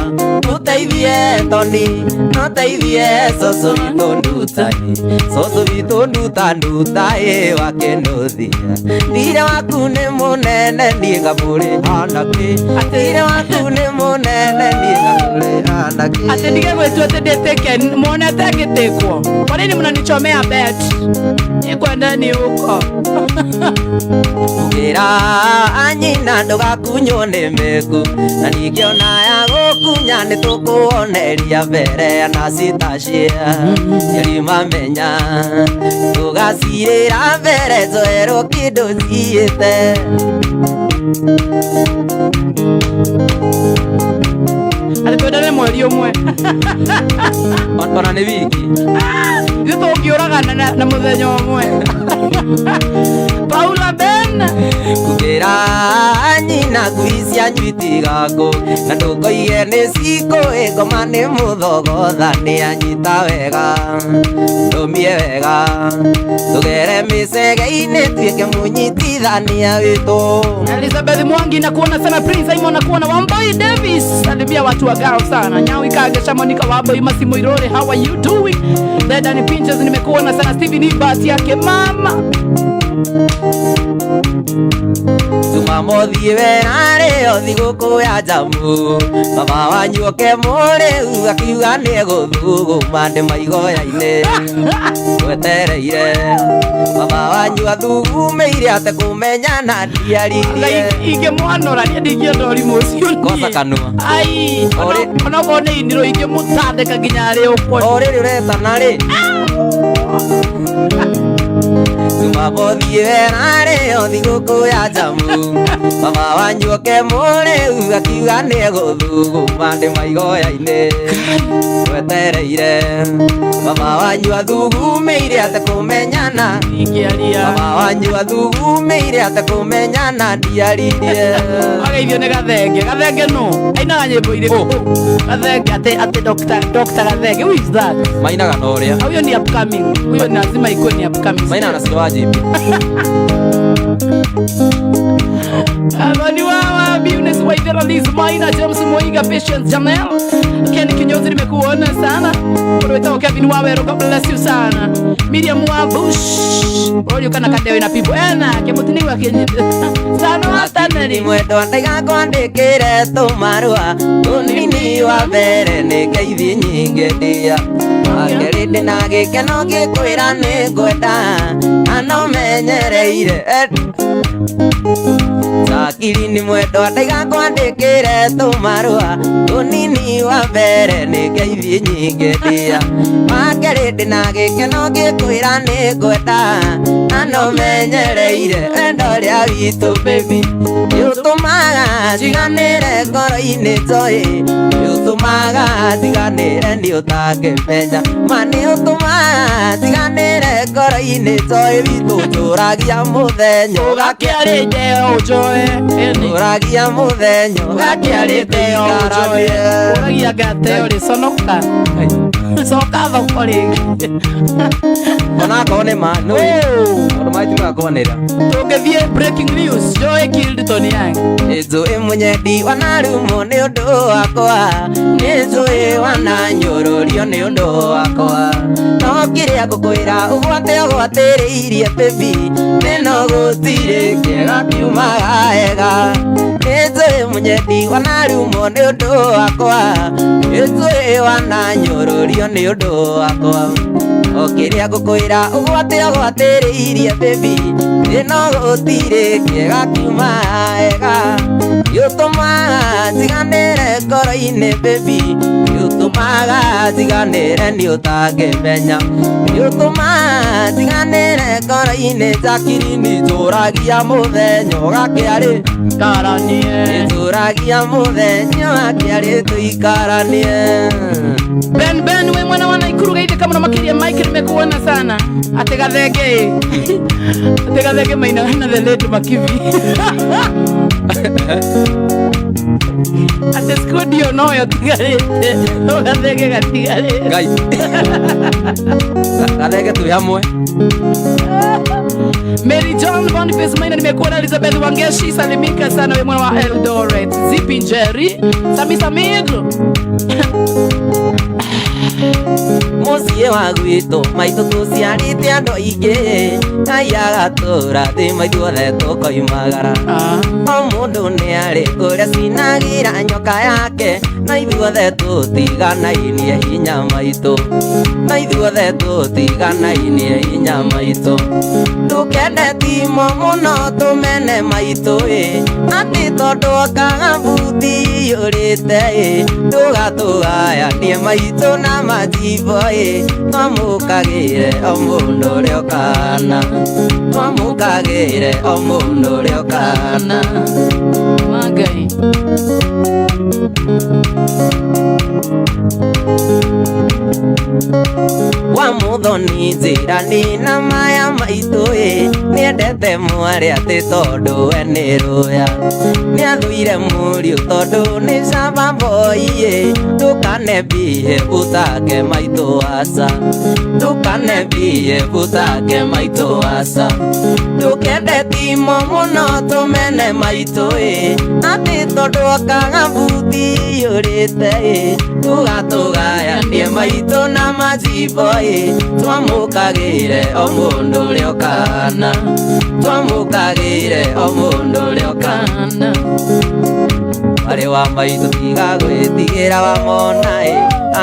Speaker 2: mũteithie Toni noteithie cũcũ witũ nduta ĩ cũcũ witũ nduta nduta ĩ wakenuthia thirĩ waku nĩ mũnene niĩ ngamũrĩha nakĩ thirĩ waku nĩ mũnene niĩ ngamũrĩha nakĩ
Speaker 1: Atĩ ndige gwĩtua atĩ ndĩtĩke muonete ngĩtĩkwo. Kwa nini mnanichomea bet? Nikwenda ni huko.
Speaker 2: Ugĩra anyina ndũgakunywo nĩ mĩku na ningĩ ona ya gũkunya nĩ tũkũoneria mbere na citacia ciari mamenya tũgacirĩra mbere njoerwo kĩndũ ciĩte
Speaker 1: Atĩ twendane mweri ũmwe.
Speaker 2: Ona nĩ wiki.
Speaker 1: Ithuĩ tũngĩũragana na mũthenya ũmwe. Paula Ben.
Speaker 2: Kugĩra nyina ngui cianyu itigakũ na ndũkoige nĩ cikũĩ ngoma nĩ mũthogotha nĩ anyita wega ndũmie wega tũgere mĩcege-inĩ tuĩke mũnyitithania witũ.
Speaker 1: Elizabeth Mwangi nakuona sana. Prince Simon nakuona. Wamboi Davis salimia watu wa Gao sana. Nyawi Kage Monica Wamboi Masimo Irore, how are you doing? Dedan Pinches nimekuona sana. Steven Ibati yake mama.
Speaker 2: Jumamothi wera rĩo thigũkũ ya njamu baba wanyu oke mũrĩu akiuga nĩegũthuguma ndĩ maigoya-inĩ twetereire baba wanyu athugumĩire atekũmenya na ndiaririe
Speaker 1: Ingĩmwanũra niĩ ndingĩenda ũrimũ ũcio niĩ.
Speaker 2: Kosa kanua.
Speaker 1: Ai, onokorwo nĩ inirũ ingĩmũtandĩka nginya arĩ ũkwo.
Speaker 2: O rĩrĩ ũretana rĩ Jumamothi wera rĩo thigũkũ ya njamu baba wanyu oke mũrĩu akiuga nĩegũthuguma ndĩ maigoya-inĩ twetereire baba wanyu athugumĩire atekũmenyana
Speaker 1: Ingĩaria.
Speaker 2: baba wanyu athugumĩire atekũmenyana ndiaririe.
Speaker 1: Ageithio nĩ Gathenge. Gathenge nũ? Ainaga nyĩmbo irĩkũ? Gathenge atĩ Dr. Gathenge, who is that?
Speaker 2: Mainaga na ũrĩa
Speaker 1: Huyo ni upcoming. Huyo ni lazima ikuwe ni upcoming.
Speaker 2: Mainaga na Silo wa JP.
Speaker 1: Amani wawa Business Waithera Liz Maina James Moiga Patience Jamel Ken Kinyozi nimekuona sana. Wetagwo Kevin Wawero, God bless you sana. Miriam wa Bush Orio kana kadewe na pipo ena kemutini wa kinyita sana ataneri
Speaker 2: mwendwa ndaigakwandĩkĩre tũmarũa tũnini wa mbere nĩ ngeithi nyingĩ ndia wakerĩ ndĩna gĩkeno ngĩkwĩra nĩ ngwenda na no menyereire Akili ni mwendwa ndaigakwandĩkĩre tũmarũa tũnini wa mbere nĩ ngeithi nyingĩ ndia wakerĩ ndĩna gĩkeno ngĩkwĩra nĩ ngwenda na no menyereire wendo ũrĩa witũ baby nĩũtũmaga njiganĩre ngoro-inĩ njoĩ nĩũtũmaga njiganĩre nĩũtangĩmenya ma nĩũtũmaga njiganĩre ngoro-inĩ njoĩ witũ njũragia mũthenya
Speaker 1: ũgakĩarĩte ũnjoe
Speaker 2: njũragia mũthenya
Speaker 1: ũgakĩarĩte ũnjoe ũragia ngate ũrĩ conoka coka thoko rĩngĩ
Speaker 2: onakorwo nĩ ma nĩ maũndũ maya timakwanĩra.
Speaker 1: Tũngĩthiĩ breaking news, Joy killed Tony Young.
Speaker 2: Nĩnjũĩ mũnyendi wanarumwo nĩ ũndũ wakwa nĩnjũĩ wananyũrũrio nĩ ũndũ wakwa no kĩrĩa ngũkwĩra ũgwate ũgwatĩrĩirie baby nĩno gũtirĩ kĩega kiumaga wega nĩnjũĩ mũnyendi wanarumwo nĩ ũndũ wakwa nĩnjũĩ wananyũrũrio nĩ ũndũ wakwa o kĩrĩa ngũkwĩra ũgwate ũgwatĩrĩirie baby nĩno gũtirĩ kĩega kiumaga wega Nĩũtũmaga njiganĩre ngoro-inĩ baby Nĩũtũmaga njiganĩre nĩ ũtangĩmenya Nĩũtũmaga njiganĩre ngoro-inĩ Jacqueline njũragia mũthenya ũgakĩarĩ
Speaker 1: Karanie.
Speaker 2: Njũragia mũthenya ũgakĩarĩ tũikaranie
Speaker 1: Ben Ben we mwana wa Naikuru geithĩka mũno makĩria Mike nimekuona sana. Ate gathenge. Ate gathenge maina na the late Makibi. Ate squad yo no yo tigarĩte. No gathenge gatigarĩte.
Speaker 2: Ngai Gathenge twĩ hamwe
Speaker 1: Mary John Boniface Maina nimekuona. Elizabeth Wangeshi salimika sana we mwana wa Eldoret. Zipi Njeri. Sami Samigo.
Speaker 2: Mũciĩ wa gwitũ maitũ tũciarĩte andũ aingĩ Ngai agatũra thĩ ithuothe tũkoimagara O mũndũ nĩ arĩ kũrĩa cinagĩra nyoka yake na ithuothe tũtiganainie hinya maitũ na ithuothe tũtiganainie hinya maitũ ndũkende timo mũno tũmene maitũ ĩ atĩ tondũ okaga buti iyũrĩte ĩ ndũgatũgayanie maitũ na majimbo ĩ twamũkagĩre o mũndũ ũrĩa ũkana twamũkagĩre o mũndũ ũrĩa ũkana
Speaker 1: Magai.
Speaker 2: Wa muthoni njĩra nĩ na maya maitũ ĩ nĩendete mwarĩ atĩ tondũ we nĩ rũya nĩathũire mũriũ tondũ nĩ camba boy ĩ ndũkanembie ũtake maitũ aca ndũkanembie ũtake maitũ aca ndũkende timo mũno tũmene maitũ ĩ atĩ tondũ okaga buti iyũrĩte ĩ tũgatũgayanie maitũ na majimbo ĩ twamũkagĩre o mũndũ ũrĩa ũkana twamũkagĩre o mũndũ ũrĩa ũkana Mwarĩ wa maitũ tiga gwĩtigĩra wamona ĩ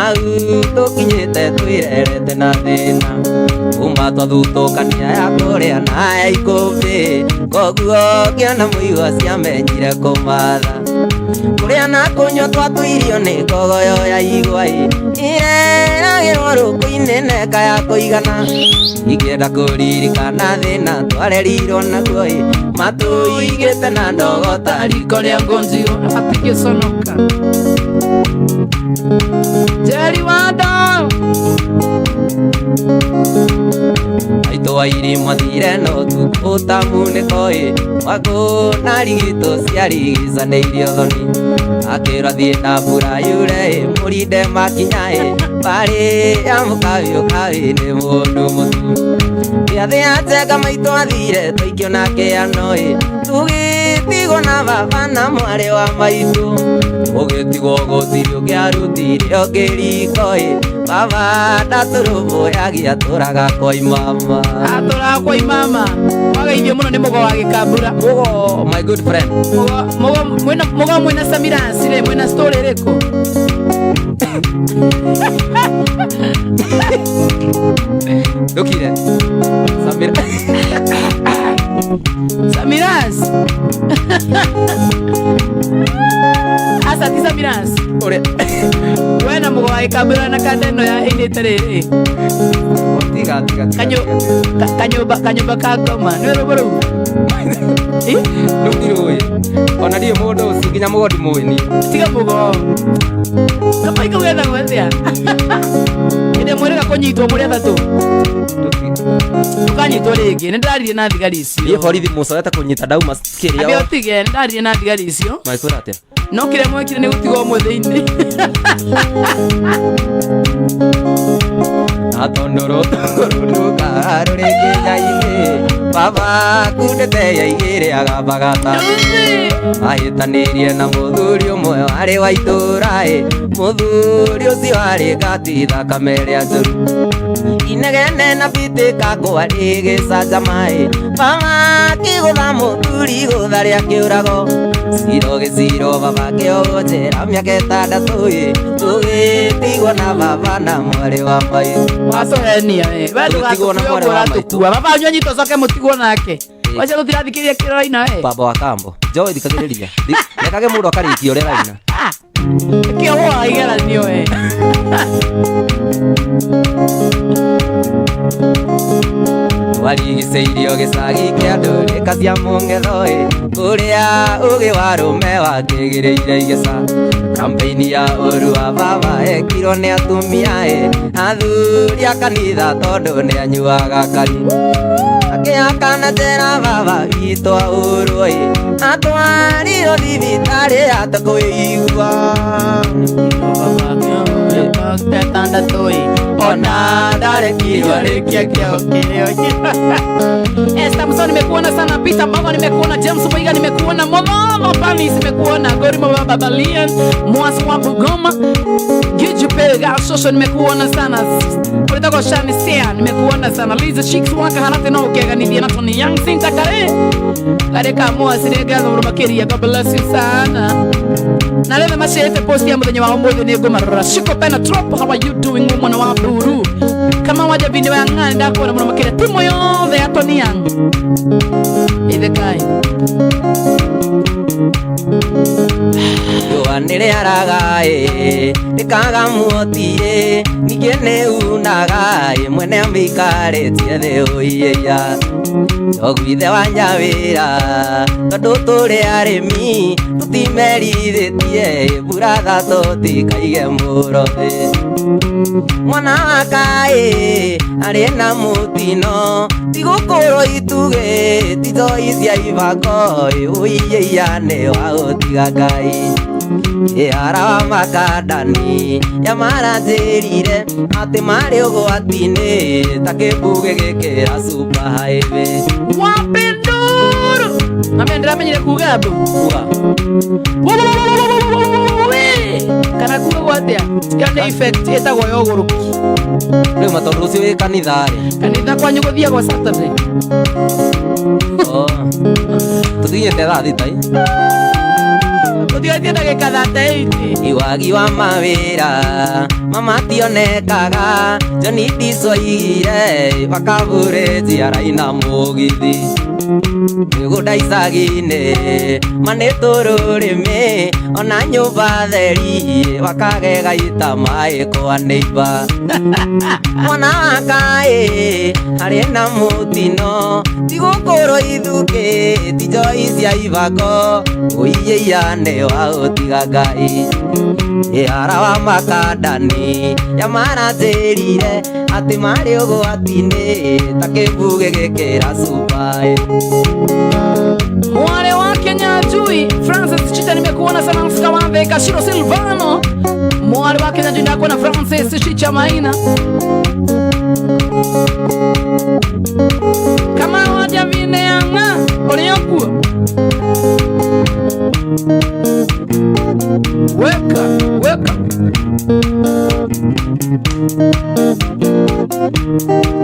Speaker 2: au tũkinyĩte twĩrerete na thĩna kuma twathutũkania ya kũrĩa na ya ikũmbĩ koguo ngĩona mũigua ciamenyire kũmatha kũrĩa na kũnyua twatũirio nĩ ngogoyo ya igwa ĩ ĩreragĩrwo rũkũ-inĩ neka ya kũigana ingĩenda kũririkana thĩna twarerirwo naguo ĩ matũigĩte na ndogo ta
Speaker 1: Riko rĩa ngonjio abatige sonoka. Jerry Wanda.
Speaker 2: Maitũ wa irima thire no tukũ ta munĩko ĩ wakũ na rigito ciarigicanĩirio thoni akĩrwo thiĩ na mbura yure ĩ mũrinde makinya ĩ mbarĩ ya mũkawi ũkawi nĩ mũndũ mũtu gĩathĩ ya njenga maitũ athire tũikio na kĩano ĩ tũgĩtigwo na baba na mwarĩ wa maitũ ũgĩtigwo gũtirĩ ũngĩarutire ũngĩ riko ĩ baba ndatũrũmbũyagia tũraga kwa imama
Speaker 1: Atũraga kwa imama. Wagaithio mũno nĩ mũgo wa gĩkambura.
Speaker 2: Mũgo my good friend
Speaker 1: Mũgo mwĩna mũgo mwĩna Samira Asire mwĩna story ĩrĩkũ?
Speaker 2: Ndũkire Samira
Speaker 1: Samiras. Asa ti Samiras.
Speaker 2: Ũrĩa
Speaker 1: We na mũgo wa gĩkambura na kanda ĩno ya ĩinĩte rĩrĩ.
Speaker 2: tiga tiga tiga
Speaker 1: Kanyũmba kanyũmba ka ngoma. Nĩ rũmbo rũu? Ĩ?
Speaker 2: Rĩu ndirũĩ ona ndiũĩ mũndũ ũcio nginya mũgo ndimũĩ niĩ
Speaker 1: Tiga mũgo. Kabai kau gethagwo atĩa? Hĩndĩ mwĩrĩga kũnyitwo mũrĩ atatũ. Ndũkanyitwo rĩngĩ. Nĩ ndaririe na thigari icio.
Speaker 2: Niĩ borithi mũcorete kũnyita ndauma
Speaker 1: Ambia
Speaker 2: kĩrĩa
Speaker 1: ũtige, nĩ ndaririe na thigari icio.
Speaker 2: Makwĩra atĩa
Speaker 1: No kĩrĩa mwekire nĩ gũtigwo ũmwe thĩinĩ.
Speaker 2: Na tondũ rũtũrũka rũrĩ kĩnya-inĩ baba kundĩte yaigĩre agambagata ahĩtanĩirie na mũthuri ũmwe warĩ wa itũũra ĩ mũthuri ũcio arĩ ngati thakame ĩrĩa njũru inegene na mbĩtĩka kwarĩ gĩcanjama ĩ baba akĩgũtha mũthuri igũtha rĩa kĩũrago ciro gĩciro baba akĩohwo njera mĩaka ĩtandatũ ĩ tũgĩtigwo na baba na mwarĩ wa maitũ
Speaker 1: Watũhenia we. We
Speaker 2: Tũgĩtigwo na
Speaker 1: ndũgatũkue
Speaker 2: mwarĩ
Speaker 1: ũguo
Speaker 2: wa maitũ.
Speaker 1: ũratũkua. Baba wanyu anyitwo coke mũtigwo nake. Wacha gũtirathikĩrĩria kĩrĩa ũraina we.
Speaker 2: Baba wa kambo njoe thikagĩrĩria rekage mũndũ akarĩkia ũrĩa araina.
Speaker 1: Kĩo woa igeranio we.
Speaker 2: Warigicĩirio gĩcagi kĩa ndũrĩka cia mũng'etho-ĩ, kũrĩa ũgĩ wa arũme wakĩgĩrĩire igeca. Kampeini ya ũru wa baba ekirwo nĩ atumia-ĩ, athuri a kanitha tondũ nĩanyuaga kari. Akĩhakana njera baba witũ ahũrwo-ĩ, atwarirwo thibitarĩ atekwĩigua. Ona ndarekirwo arĩkie kĩao kĩrĩa.
Speaker 1: Esther Musa nimekuona sana, Peter Mama nimekuona, James Muiga nimekuona, Mama Panis nimekuona, Gorimo Baba Balian, Mwasi wa Bugoma, Giju Pega Shosho nimekuona sana. Kulitako Shani Sea nimekuona sana. Liza Chicks waka harate no ukeganithia na Tony Young Sinta kare. Kare ka Mwasi nĩngatho mũno makĩria. God bless you sana. Na rĩmwe macĩte post ya mũthenya wa ũmũthĩ nĩ ngũmarora. Shiko Pena Trop, how are you doing mwana wa Buru? Kama waja video ya ng'ani ndakuona mũno makĩria. Timu yothe ya Tony Young. Ithe kai.
Speaker 2: Riũa nĩrĩaraga-ĩ, rĩkaga muoti-ĩ, ningĩ nĩunaga-ĩ, mwene amĩikarĩtie thĩ ũiĩia. Njogu ithe wa Nyawĩra, tondũ tũrĩ arĩmi, tũtimerithĩtie, mbura tũtikaige mũro thĩ. Mwana wa Kaĩ arĩ na mũtino, ti gũkũrwo itugĩ, ti njoi cia ibako-ĩ, ũiĩia nĩ wa gũtiga Ngai. Kĩhara wa makandani ya maranjĩrire atĩ marĩ ũgwati-inĩ ta kĩmbuge gĩkĩra super highway.
Speaker 1: Wapinduru. Na ndĩramenyire kuga mbu.
Speaker 2: Kuga.
Speaker 1: Kana kuga gwatia? Ĩyo nĩ effect ĩtagwo ya ũgũrũki.
Speaker 2: Rĩu ma tondũ rũciũ wĩ kanitha-rĩ.
Speaker 1: Kanitha kwanyu gũthiagwo Saturday.
Speaker 2: Oh. Tũthiĩte thaa thita ĩ.
Speaker 1: Tũtigatie ndagĩka 38.
Speaker 2: Iwagi wa mawĩra mama tionekaga Johnny Disoigire makabure araina mũgithi mĩgũnda icagi-inĩ manĩtũ rũrĩmĩ ona nyũmba theri wakagega ita maĩ kwa neighbor. Mwana wa Kaĩ arĩ na mũtino ti gũkũrwo ithukĩ ti njoi cia ibako ũiĩia nĩ wa gũtiga Ngai. Kĩhara wa makandani ya maranjĩrire atĩ marĩ ũgwati-inĩ ta kĩmbuge gĩkĩra cuba.
Speaker 1: Mwale wa Kenya Jui Francis Chita nimekuona sana Msika wa Kashiro Silvano. Mwale wa Kenya Jui ndakuona Francis Chicha Maina. Kama waja vine yanga uliokuwa. Weka, weka.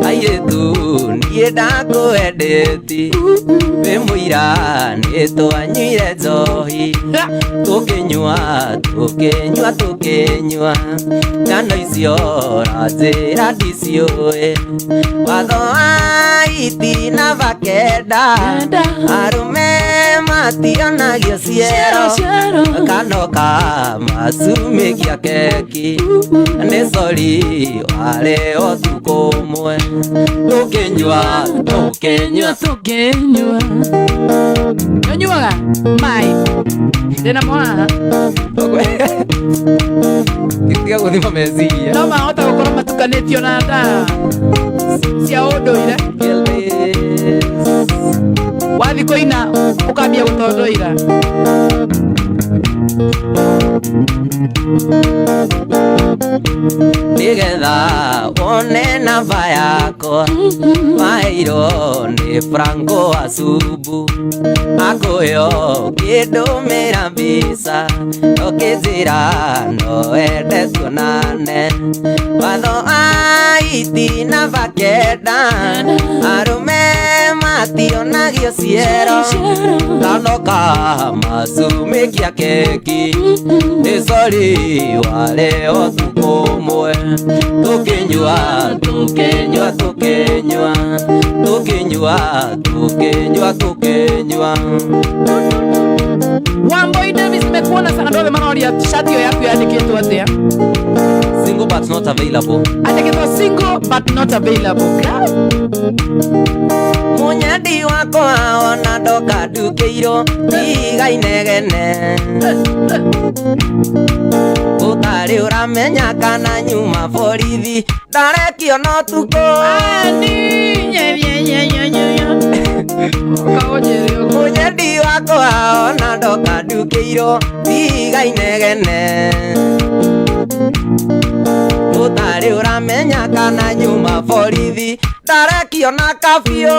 Speaker 2: Ayetu niĩ ndakwendete wĩ mũira nĩ twanyuire njohi tũkĩnyua tũkĩnyua tũkĩnyua ng'ano icio ũranjĩra ndiciũĩ watho wa iti na bakenda arũme mationagio ciero kanoka macumĩkia keki nĩ sori warĩ ũtukũ ũmwe tũkĩnyua tũkĩnyua
Speaker 1: tũkĩnyua nyuaga mai ndĩna mwana
Speaker 2: tiga gũthima meciria
Speaker 1: no mahota gũkorwo matukanĩtio na ndawa cia ũndũire wathi kũina ũkambia gũtondoira.
Speaker 2: Nĩgetha wone namba yakwa maheirwo nĩ Franco Asubu akũyo kĩndũmĩra mbica ũkĩnjĩra no wende tuonane watho wa iti na bakenda arũme Mationagio ciero Kanoka masumikia keki Nĩ sorry wale ũtukũ ũmwe Tũkĩnyua, tũkĩnyua, tũkĩnyua Tũkĩnyua, tũkĩnyua, tũkĩnyua
Speaker 1: Wamboi Davis nimekuona sana ndothe manoria shati ĩyo yaku yandĩkĩtwo atĩa
Speaker 2: Single but not available.
Speaker 1: Andĩkĩtwo single but not available. God.
Speaker 2: Munyendi wakwa ona ndoka ndukĩirwo tiga inegene Ũtarĩ ũramenya kana nyuma borithi ndarekio no tukũ
Speaker 1: Ani, nye, nye, nye, nye, nye, nye. Ũkaũnjĩre ũguo.
Speaker 2: Munyendi wakwa ona ndoka ndukĩirwo tiga inegene Ũtarĩ ũramenya kana nyuma borithi ndarekio na kabiũ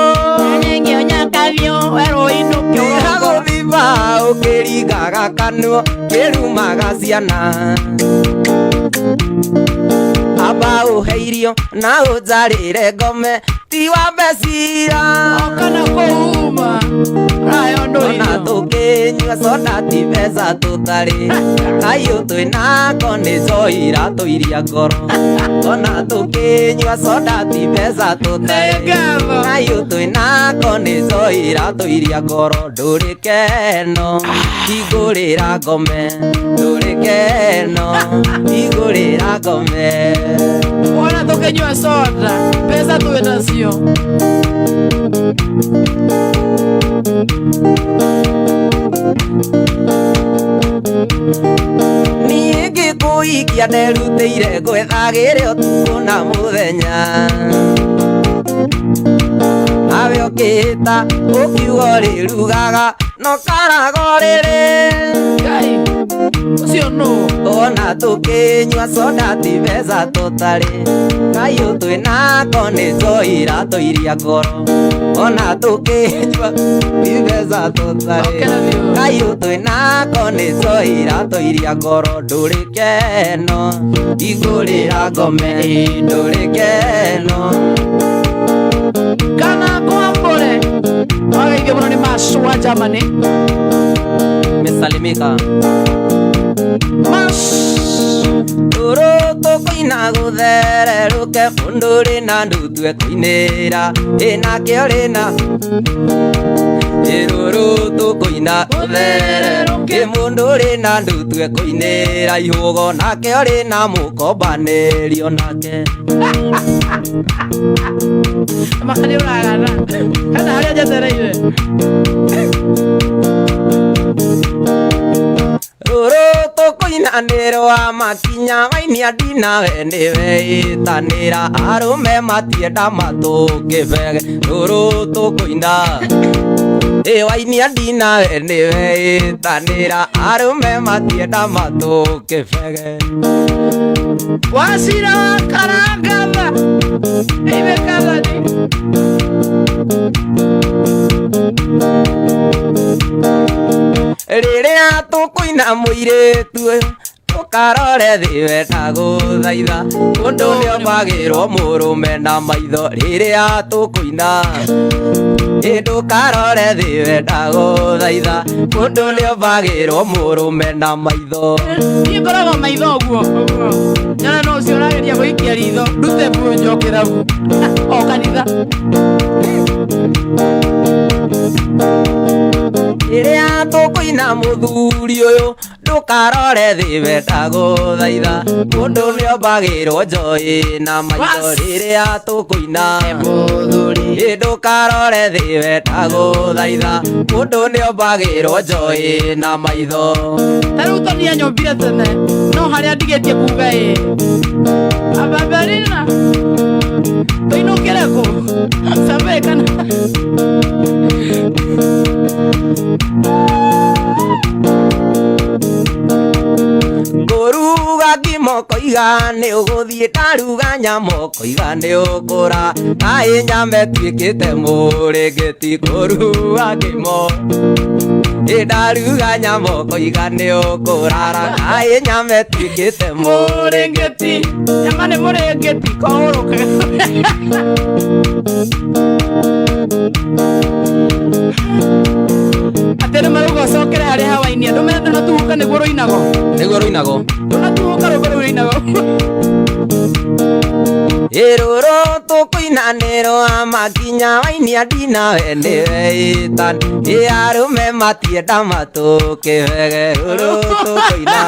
Speaker 1: Ndarekio na kabiũ, werwo ũinũke
Speaker 2: Tiga gũthiba ũkĩringaga kanua kĩrumaga ciana Amba ũhe irio na ũnjarĩre ngome ti wa mbecira
Speaker 1: Okana kũuma Rayo
Speaker 2: Ona
Speaker 1: ndũirio
Speaker 2: tũkĩnyua soda ti mbeca tũtarĩ Kayũ twĩnako nĩ njohi iratũiria ngoro Ona tũkĩnyua soda ti mbeca tũtarĩ
Speaker 1: Nĩ ngatho.
Speaker 2: Kayũ twĩnako nĩ njohi iratũiria ngoro Ndũrĩ keno hingũrĩra ngome Ndũrĩ keno hingũrĩra ngome
Speaker 1: Ona tũkĩnyua soda mbeca twĩ nacio
Speaker 2: Niĩ ngĩkũikia nderutĩire gwethagĩre ũtukũ na mũthenya Nawe ũkĩhĩta ũkiuga ũrĩrugaga no karaga ũrĩrĩ
Speaker 1: Ngai ũcio nũ
Speaker 2: Ona tũkĩnyua soda ti mbeca tũtarĩ Kayũ twĩnako nĩ njohi iratũiria ngoro Ona tũkĩnyua ti mbeca tũtarĩ
Speaker 1: Okera biũ.
Speaker 2: Kayũ twĩnako nĩ njohi iratũiria ngoro Ndũrĩ keno hingũrĩra ngome Ndũrĩ keno
Speaker 1: kana kwambũre wageithio mũno nĩ Mash wa Germany
Speaker 2: Mesalimika
Speaker 1: Mash
Speaker 2: Rũrũ tũkũina gũthererũke mũndũ rĩ na ndutue kũinĩra ĩnakĩo rĩna Ĩrũrũ tũkũina gũthererũke mũndũ rĩ na ndutue kũinĩra ihũgo nakĩo rĩ na mũkombanĩrio nake
Speaker 1: maka nĩ ũragana hena harĩa njetereire
Speaker 2: Rũrũ tũkũina nĩ rwa makinya wainia ndinawe nĩwe ĩtanĩra arũme matienda matũkĩbege Rũrũ tũkũina ĩ wainia ndinawe nĩwe ĩtanĩra arũme matienda matũkĩbege
Speaker 1: Wacira wa karangatha ithe kathani
Speaker 2: Rĩrĩa tũkũina mũirĩtu ũyũ ndũkarore thĩ wendagũthaitha mũndũ nĩombagĩrwo mũrũme na maitho rĩrĩa tũkũina ĩ ndũkarore thĩ wendagũthaitha mũndũ nĩombagĩrwo mũrũme na maitho
Speaker 1: niĩ ngoragwo maitho ũguo ũguo nyona no ũcio ũrageria gũikia ritho ndute mbuĩ njoke rabu o kanitha
Speaker 2: Rĩrĩa tũkũina mũthuri ũyũ ndũkarore thĩ wendagũthaitha mũndũ nĩombagĩrwo njoĩ na maitho rĩrĩa tũkũina
Speaker 1: mũthuri
Speaker 2: Ĩ ndũkarore thĩ wendagũthaitha mũndũ nĩombagĩrwo njoĩ na maitho
Speaker 1: ta rĩu to nianyombire tene no harĩa ndigĩtie kuga ĩ ababarina tũinũkĩre kũ cabe kana
Speaker 2: Ngũruga ngima ũkoiga nĩ ũgũthiĩ ndaruga nyama ũkoiga nĩ ũkũra kaĩ nyama ĩtuĩkĩte mũrĩngĩti ngũruga ngima Ndaruga nyama ũkoiga nĩ ũkũrara kaĩ nyama ĩtuĩkĩte
Speaker 1: mũrĩngĩti nyama nĩ mũrĩngĩti koũrũka atĩ nĩ marauga ũcokere harĩa hawainia ndũmere ndũnatuhuka nĩguo rũinagwo
Speaker 2: nĩguo rũinagwo
Speaker 1: ndũnatuhuka rwĩmbo rũu rũinagwo
Speaker 2: Ĩrũrũ tũkũinanĩrwo makinya wainia ndinawe nĩwe ĩtani ĩ arũme matienda matũkĩbege rũrũ tũkũina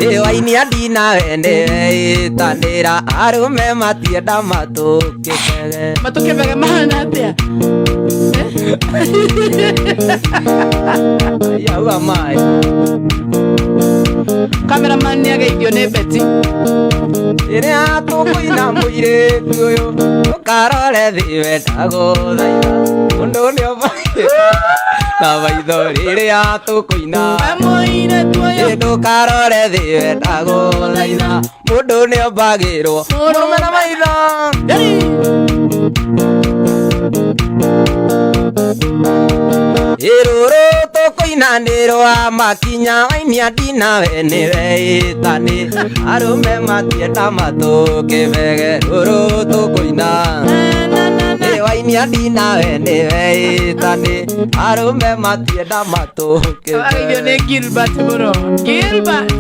Speaker 2: ĩ wainia ndinawe nĩwe ĩtanĩra arũme matienda matũkĩbege
Speaker 1: matũkĩbege mahana atĩa
Speaker 2: Yau maĩ
Speaker 1: Cameraman nĩageithio nĩ Betty
Speaker 2: Rĩrĩa tũkũina mũirĩtu ũyũ ũkarore thĩ wendagũthaitha ũndũ nĩũbatiĩ na maitho rĩrĩa tũkũina
Speaker 1: mũirĩtu ũyũ
Speaker 2: ndũkarore thĩ wendagũthaitha mũndũ nĩombagĩrwo mũrũme na maitho Ĩrũrũ tũkũinanĩrwo makinya wainia ndinawe nĩwe ĩtani arũme matienda matũkĩbege rũrũ tũkũina wainia ndinawe nĩwe ĩtani arũme matienda matũkĩbege
Speaker 1: Ageithio nĩ Gilbert mũno Gilbert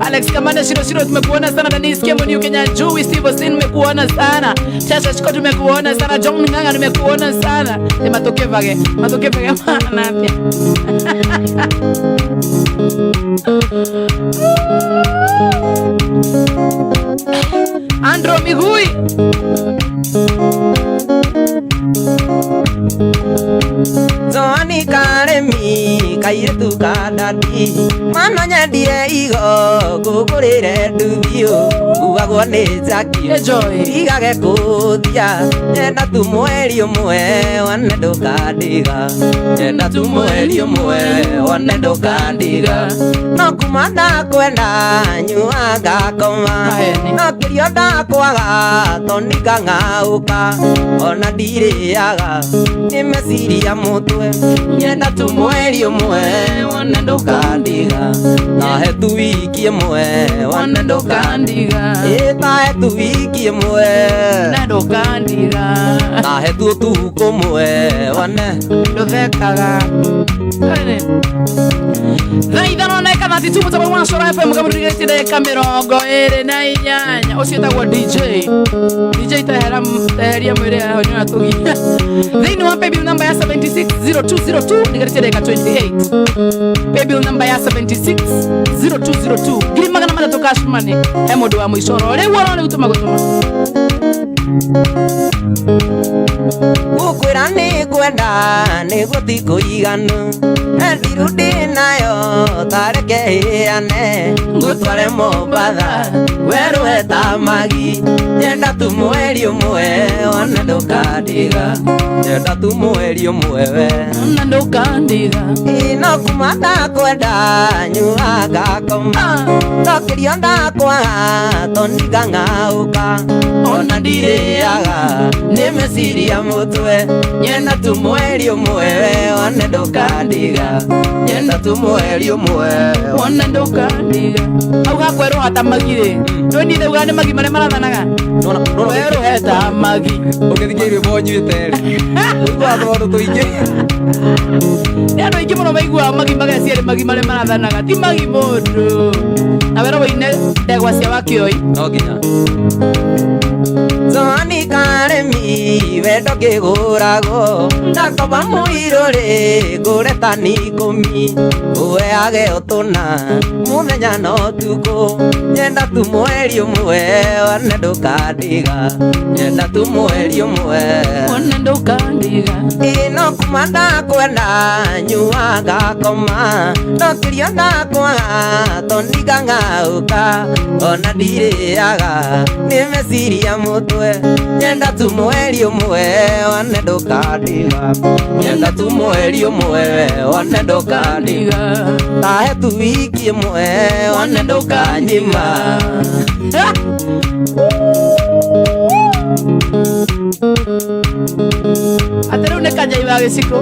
Speaker 1: Alex Kamanda Shiro Shiro tumekuona sana Denise Kemoni Kenya Jui Steve Sin tumekuona sana Chacha Shiko tumekuona sana John Nganga tumekuona sana ni matokevage matokevage maana pia Andro Migui
Speaker 2: Joani Karemi kairĩtu ka dadi mano nyendire igo ngũgũrĩre ndubio nguagwo nĩ Jackie ndigage kũthia nyenda tu mweri ũmwe one ndũkandiga nyenda tu mweri ũmwe one ndũkandiga no kuma ndakwenda nyua ngakoma no kĩrio ndakwaga toni ngang'aũka ona ndirĩaga nĩ meciria mũtwe nyenda tu mweri ũmwe one ndũkandiga nahe tu wiki ĩmwe one
Speaker 1: ndũkandiga
Speaker 2: ĩtahe tu wiki ĩmwe
Speaker 1: na ndũkandiga
Speaker 2: nahe tu ũtukũ ũmwe one
Speaker 1: ndũthekaga thaa ithano na ĩka 32 mũtambo wa Coro FM kamũrigĩtie ndagĩka mĩrongo ĩrĩ na inyanya ũcio ĩtagwo DJ DJ teheria mwĩrĩ yaho nĩ ũratũgia thĩinĩ wa paybill number ya 760202 ndigĩrĩtie ndagĩka 28 paybill number ya 760202 300 cash money he mũndũ wa mũico oro rĩu oro rĩu tũma gũtũma
Speaker 2: Gũkwĩra nĩ ngwenda nĩguo ti kũiganu ndirũ ndĩnayo tareke ĩane ngũtware Mombatha werũ wetamagi nyenda tu mweri ũmwe one ndũkandiga nyenda tu mweri ũmwe we
Speaker 1: one ndũkandiga
Speaker 2: no kuma ndakwenda nyua ngakoma no kĩrio ndakwaga toni ngang'aũka ona ndirĩaga nĩ meciria mũtwe nyenda tu mweri ũmwe one ndũkandiga nyenda tu mweri ũmwe
Speaker 1: one ndũkandiga hau hakwerũha ta magi rĩ nĩ niĩ ndaugaga nĩ magi marĩa marathanaga werũhe ta magi
Speaker 2: ũngĩthikia rwĩmbo nyuĩte rĩ ũiguaga tũmaũndũ tũingĩ
Speaker 1: nĩ andũ aingĩ mũno maiguaga magi mageciria nĩ magi marĩa marathanaga ti magi mũndũ na werũ wĩine ndegwa cia Wakĩoi
Speaker 2: no nginya Joani Karemi wendo kĩgũragwo ndakoba mũirũ rĩ ngũre tani ikũmi ũheage ũtũna mũthenya na ũtukũ nyenda tu mweri ũmwe one ndũkandiga nyenda tu mweri ũmwe
Speaker 1: one ndũkandiga
Speaker 2: no kuma ndakwenda nyua ngakoma no kĩrio ndakwaga toni ngang'aũka ona ndirĩaga nĩ meciria mũtwe nyenda tu mweri ũmwe one ndũkandiga nyenda tu mweri ũmwe one ndũkandiga tahe tu wiki ĩmwe one ndũkanyima
Speaker 1: Atĩ rĩu nĩ kanyai wa gĩciko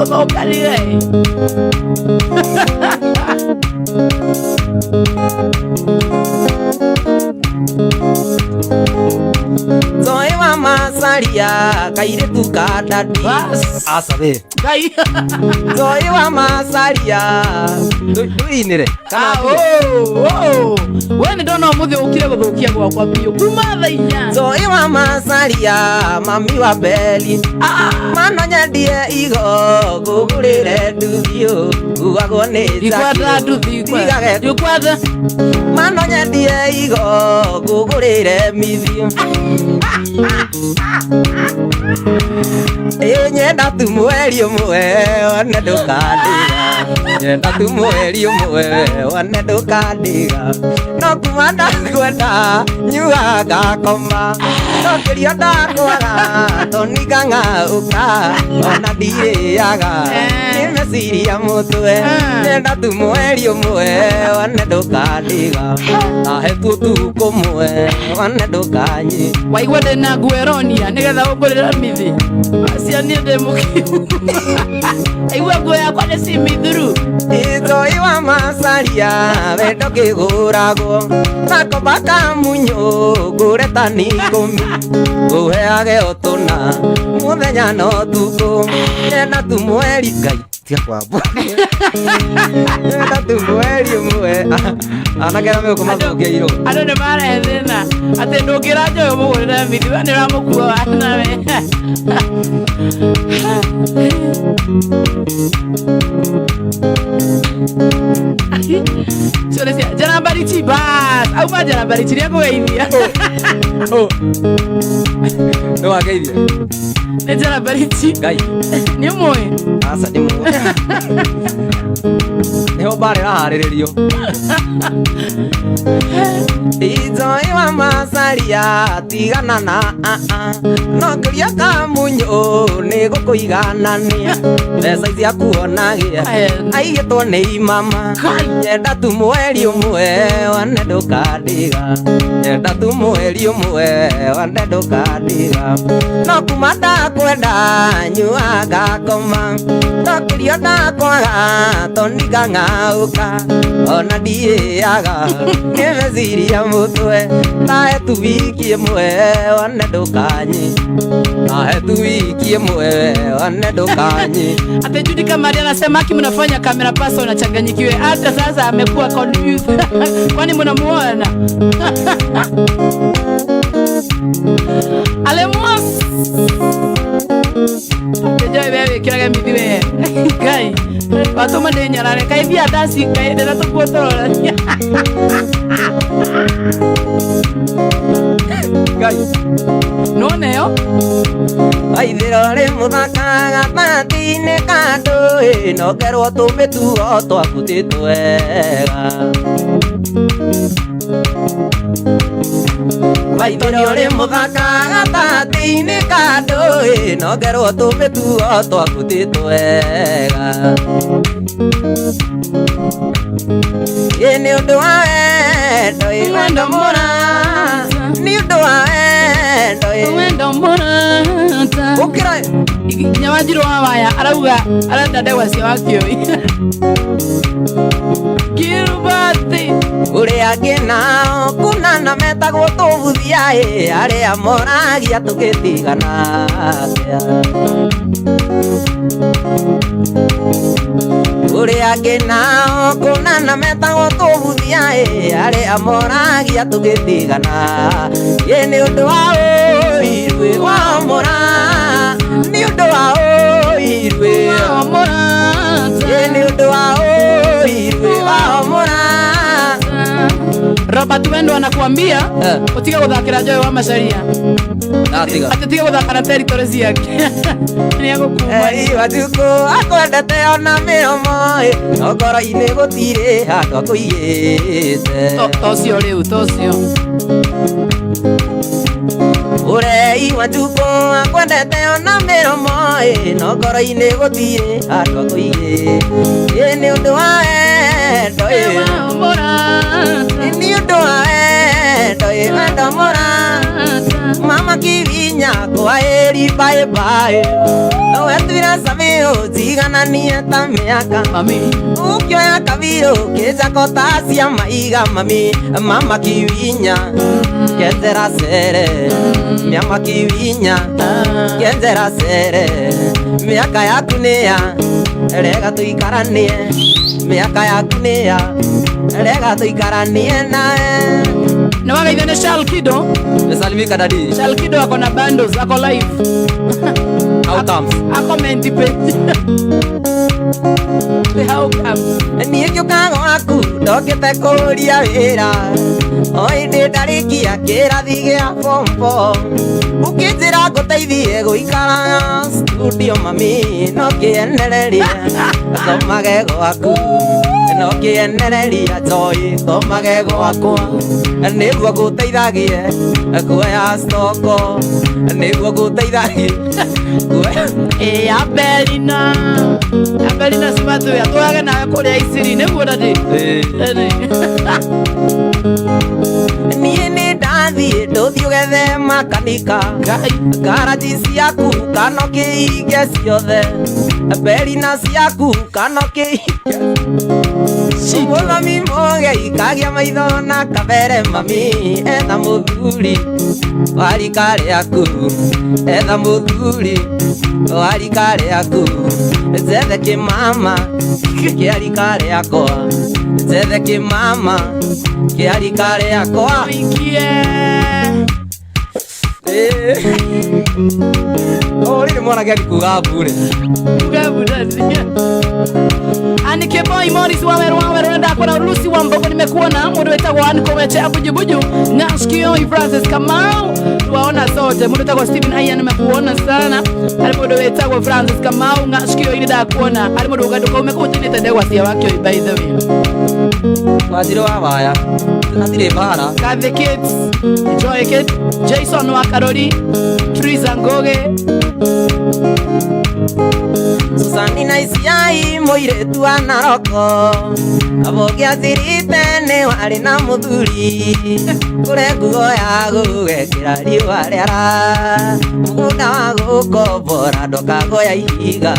Speaker 1: ũthũkanire.
Speaker 2: Njoĩ wa macaria kairĩtu ka ndadi.
Speaker 1: Bas.
Speaker 2: Aca we.
Speaker 1: Ngai.
Speaker 2: Njoĩ wa macaria ndũinĩre.
Speaker 1: Ah, oh, oh. We nĩ ndona ũmũthĩ ũkire gũthũkia gwakwa biũ kuma thaa 4.
Speaker 2: Njoĩ wa macaria mami wa beli.
Speaker 1: Ah,
Speaker 2: mano nyendie igo ngũgũrĩre nduthio nguagwo nĩ
Speaker 1: Ndikwenda nduthi.
Speaker 2: Ndigage.
Speaker 1: Ndikwenda.
Speaker 2: Mano nyendie igo ngũgũrĩre mithio. Ĩ nyenda tu mweri ũmwe one ndũkandiga, nyenda tu mweri ũmwe one ndũkandiga, no kuma ndakwenda nyuaga ngakoma, no kĩria ndakwaga toni ngang'aũka, ona ndirĩaga nĩ meciria mũtwe, nyenda tu mweri ũmwe one ndũkandiga, ahe tu ũtukũ ũmwe one ndũkanyi.
Speaker 1: Waigua ndĩna nguo ĩronia nĩgetha ũngũrĩre mithi acio niĩ ndĩ mũkiu aigua nguo yakwa nĩ cimithuru.
Speaker 2: Njoĩ wa macaria wendo kĩgũragwo nakomba kamunyũ ngũre tani 10 ngũheage ũtũna mũthenya na ũtukũ, nyenda tu mweri Ngai tiga kwambwo, nyenda tu mweri ũmwe anake arĩa megũkũ mathũkĩirwo.
Speaker 1: Andũ nĩ marehe thĩna atĩ ndũngĩra njoĩ ũmũgũrĩre mithi we nĩ ũramũkua nawe. Cione cia Njarambarichi bas auma Njarambarichi nĩ akũgeithia.
Speaker 2: Nĩ wageithia.
Speaker 1: Nĩ Njarambarichi.
Speaker 2: Ngai.
Speaker 1: Nĩ ũmũĩ.
Speaker 2: Aca ndimũĩ. Nĩho mbara ĩraharĩrĩrio. Njoĩ wa macaria tigana na no ngĩria kamunyũ nĩ gũkũiganania mbeca ici akuonagia aigĩtwo nĩ imama, nyenda tu mweri ũmwe one ndũkandiga, nyenda tu mweri ũmwe one ndũkandiga, no kuma ndakwenda nyuaga ngakoma, no kĩrio ndakwaga toni ngang'aũka, ona ndiĩaga nĩ meciria mũtwe, nahe tu wiki ĩmwe one ndũkanyi, nahe tu wiki ĩmwe one ndũkanyi.
Speaker 1: Ate Judy Kamari anasema haki mnafanya camera person anachanganyikiwe, hata sasa amekuwa confused. Kwani mnamuona? Alemos. Njoe wewe kiraga mithi we. Ngai. Watũma ndĩ nyarare kaĩ mbia ndaci kaĩ ndĩra tũkuo tũrorania.
Speaker 2: Ngai.
Speaker 1: None yo.
Speaker 2: Waithĩro rĩ mũthaka gatagatĩ-inĩ ka ndũĩ, no ngerwo tũmĩtuo twaku ti twega. Waithĩro rĩ mũthaka gatagatĩ-inĩ ka ndũĩ, no ngerwo tũmĩtuo twaku ti twega. Ĩ nĩ ũndũ wa wendo, ĩ wendo mũra, nĩ ũndũ wa wendo, ĩ
Speaker 1: wendo mũrata.
Speaker 2: Ũkĩra.
Speaker 1: Nginya Wanjirũ wa Waya arauga arenda ndegwa cia Wakĩũi. Kirubati.
Speaker 2: Ũrĩa angĩ nao kuna na metagwo tũbuthia ĩ, arĩa moragia tũgĩtigana atĩa. Ũrĩa angĩ nao kuna na metagwo tũbuthia ĩ, arĩa moragia tũgĩtigana. Ĩ nĩ ũndũ wa ũiru wa mũra, nĩ ũndũ wa ũiru
Speaker 1: wa mũrata.
Speaker 2: Ĩ nĩ ũndũ wa ũiru wa mũra.
Speaker 1: Robert Wendo anakuambia utige guthakira Joy wa Macharia.
Speaker 2: Atiga.
Speaker 1: Ati tige guthaka na territory ciake. Ni agukuma.
Speaker 2: Watuko akwendete ona mĩromo ĩ, no ngoro-inĩ gũtirĩ handũ akũigĩte.
Speaker 1: Tocio rĩu, tocio.
Speaker 2: Ũrei Watuko akwendete ona mĩromo ĩ, no ngoro-inĩ gũtirĩ handũ akũigĩte. Ĩ nĩ ũndũ wa wendo ĩ, nĩ ũndũ wa wendo ĩ, wendo mũra, Mama kivinya kwa eri bye bye. Wetwira samio zigananie ta miaka
Speaker 1: mami
Speaker 2: ukioya kabiro kejako tacia maiga mami mama kivinya kenzera sere mama kivinya kenzera sere miaka yaku nĩ ya rega tuikaranie miaka yaku nĩ ya rega tuikaranie nawe.
Speaker 1: Na wagaithane Shalkido.
Speaker 2: Mesalimika dadi.
Speaker 1: Shalkido ako na bundles, ako live.
Speaker 2: How comes?
Speaker 1: Ako menti page. How comes?
Speaker 2: Niĩ ngĩũka gwaku ndokĩte kũũria wĩra o hĩndĩ ndarĩkia kĩrathi gĩa form 4 ũkĩnjĩra ngũteithie gũikara studio mami no kĩenereria thomage gwaku no kĩenereria joy thomage gwakwa nĩguo ngũteithagie kuoya stoko nĩguo ngũteithagie kuoya.
Speaker 1: Abelina Abelina simathu yatwage nawe kũrĩa Isiri nĩguo dadi.
Speaker 2: Niĩ nĩ ndathiĩ ndũthiĩ ũgethe makanika garaji ciaku kana ũkĩhinge ciothe Abelina ciaku kana ũkĩhinge mũthomi mũgei kagĩa maitho na kabere mami etha mũthuri wa rika rĩaku etha mũthuri wa rika rĩaku njethe kĩmama kĩa rika rĩakwa njethe kĩmama kĩa rika rĩakwa.
Speaker 1: Ikie.
Speaker 2: Oh, rĩrĩ mwanake akikuga mbure.
Speaker 1: Kuga mbure. Anike boy Morris Waweru Waweru ndakona Lucy wa Mbogo nimekuona mundu wetagwo Anko Weche Abujubuju Nashkio Francis Kamau tuwaona sote mundu wetagwo Stephen Aya nimekuona sana ari mundu wetagwo Francis Kamau Nashkio ile ndakuona ari mundu uganduka umekutinite ndegwa cia wakio by the way
Speaker 2: Waziri wa waya atire bara
Speaker 1: Kathy Kids Joy Kids Jason wa Karori Triza Ngoge
Speaker 2: Susanina Isiai mũirĩtu wa Naroko Kabũngĩathirite nĩ warĩ na mũthuri kũrĩ nguo ya gũgekĩra riũa rĩara mũgũnda wa gũkombora ndũkagoya ihiga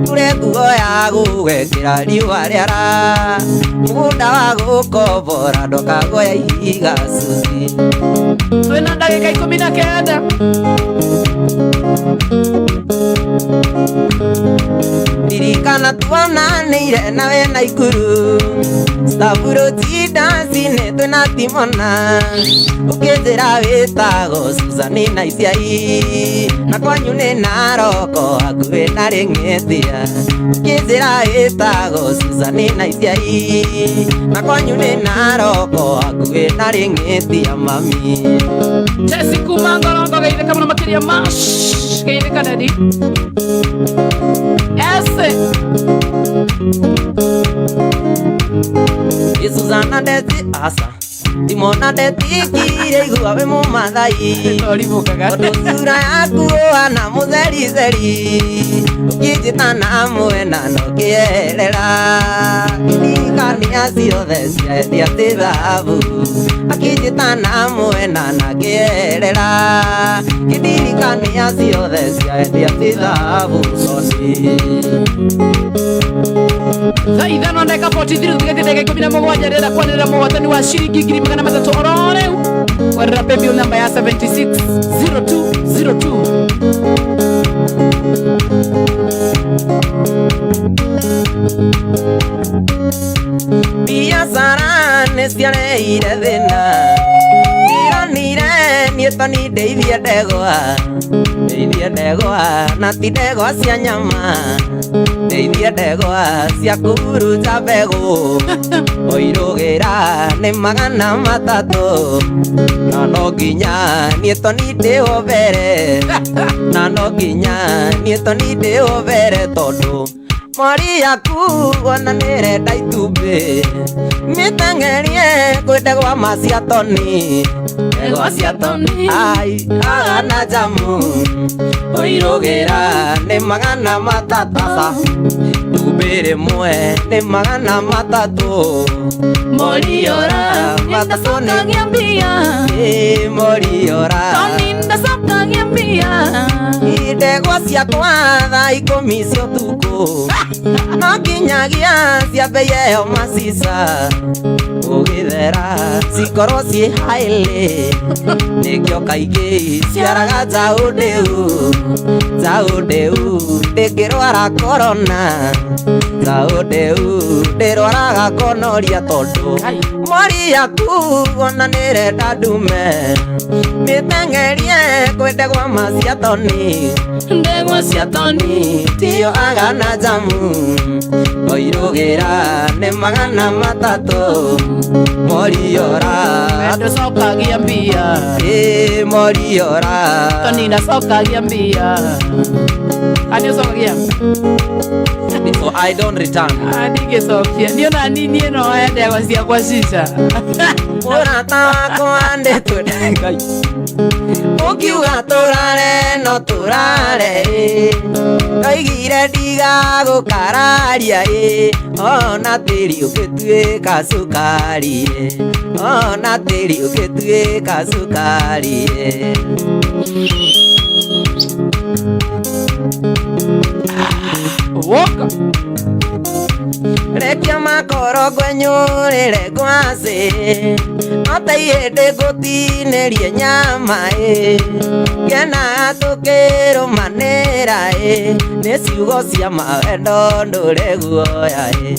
Speaker 2: kũrĩ nguo ya gũgekĩra riũa rĩara mũgũnda wa gũkombora ndũkagoya ihiga Susi.
Speaker 1: Twĩna ndagĩka 19.
Speaker 2: Ririkana tuonanĩire nawe Naikuru Stavuro tindacinĩ twĩna Timona ũkĩnjĩra wĩtagwo Susanina Isiai na kwanyu nĩ Naroko hakuhĩ na Rĩng'ĩtia ũkĩnjĩra wĩtagwo Susanina Isiai na kwanyu nĩ Naroko hakuhĩ na Rĩng'ĩtia mami.
Speaker 1: Jesse kuma Ngorongo geithĩka mũno makĩria mash geithĩka dadi. Ese
Speaker 2: Susana ndeti asa Timona ndetikire igua wĩ mũmathai tondũ sura yaku ũhana mũtherizeri ũkĩnjĩta na mwena no kĩerera ndirikania ciothe ciaendia ti thahabu akĩnjĩta na mwena na kĩerera kĩndirikania ciothe ciaendia ti thahabu soni.
Speaker 1: Thaa ithano ndagĩka 43 tũtigĩtie ndagĩka 17 ndĩrenda kwanĩrĩra mũhotani wa ciringi 300 oro rĩu kwarĩra paybill namba ya 760202.
Speaker 2: Biacara nĩ ciareire thĩna ndiranire niĩ toni ndeithie ndegwa na ti ndegwa cia nyama ndeithie ndegwa cia kũhurunja mbegũ oirũgĩra nĩ 300 na no nginya niĩ toni ndĩho mbere na no nginya niĩ toni ndĩho mbere tondũ mori yaku ona nĩrenda itumbĩ mĩteng'erie kwĩ ndegwa ma cia toni ndegwa cia toni ai agana jamu oirũgĩra nĩ 300 itumbĩ Itumbĩ rĩmwe nĩ 300.
Speaker 1: Moriora ndacokagia mbia.
Speaker 2: Ĩ moriora
Speaker 1: Toni ndacokagia mbia.
Speaker 2: Ndegwa ciakwa thaa 10 cia ũtukũ no kinyagia cia bei ĩyo macica gũgĩthera cikorwo ciĩ haĩlĩ nĩkĩo kaingĩ ciaraga njaũ ndĩu njaũ ndĩu ndĩngĩrwara korona njaũ ndĩu ndĩrwaraga konoria tondũ mori yaku ona nĩrenda ndume mĩteng'erie kwĩ ndegwa ma cia toni
Speaker 1: Ndegwa cia toni
Speaker 2: tiyo agana jamu oirũgĩra nĩ 300 moriora
Speaker 1: ndacokagia mbia.
Speaker 2: Ĩ moriora
Speaker 1: Toni ndacokagia mbia. Ani ũcokagia?
Speaker 2: So I don't return.
Speaker 1: Ndingĩcokia niĩ ona niĩ no oe ndegwa ciakwa cica.
Speaker 2: Mũrata wakwa ndĩtwende Ngai ũkiuga tũrare no tũrare ĩ ndoigire ndigagũkararia ĩ ona tĩri ũngĩtuĩka cukari ĩ ona tĩri ũngĩtuĩka cukari ĩ.
Speaker 1: Woka.
Speaker 2: Rekia makoro ngwenyũrĩre ngwacĩ no ta ihĩndĩ ngũtinĩrie nyama ĩ ngenaga tũkĩrũmanĩra ĩ nĩ ciugo cia mawendo ndũre guoya ĩ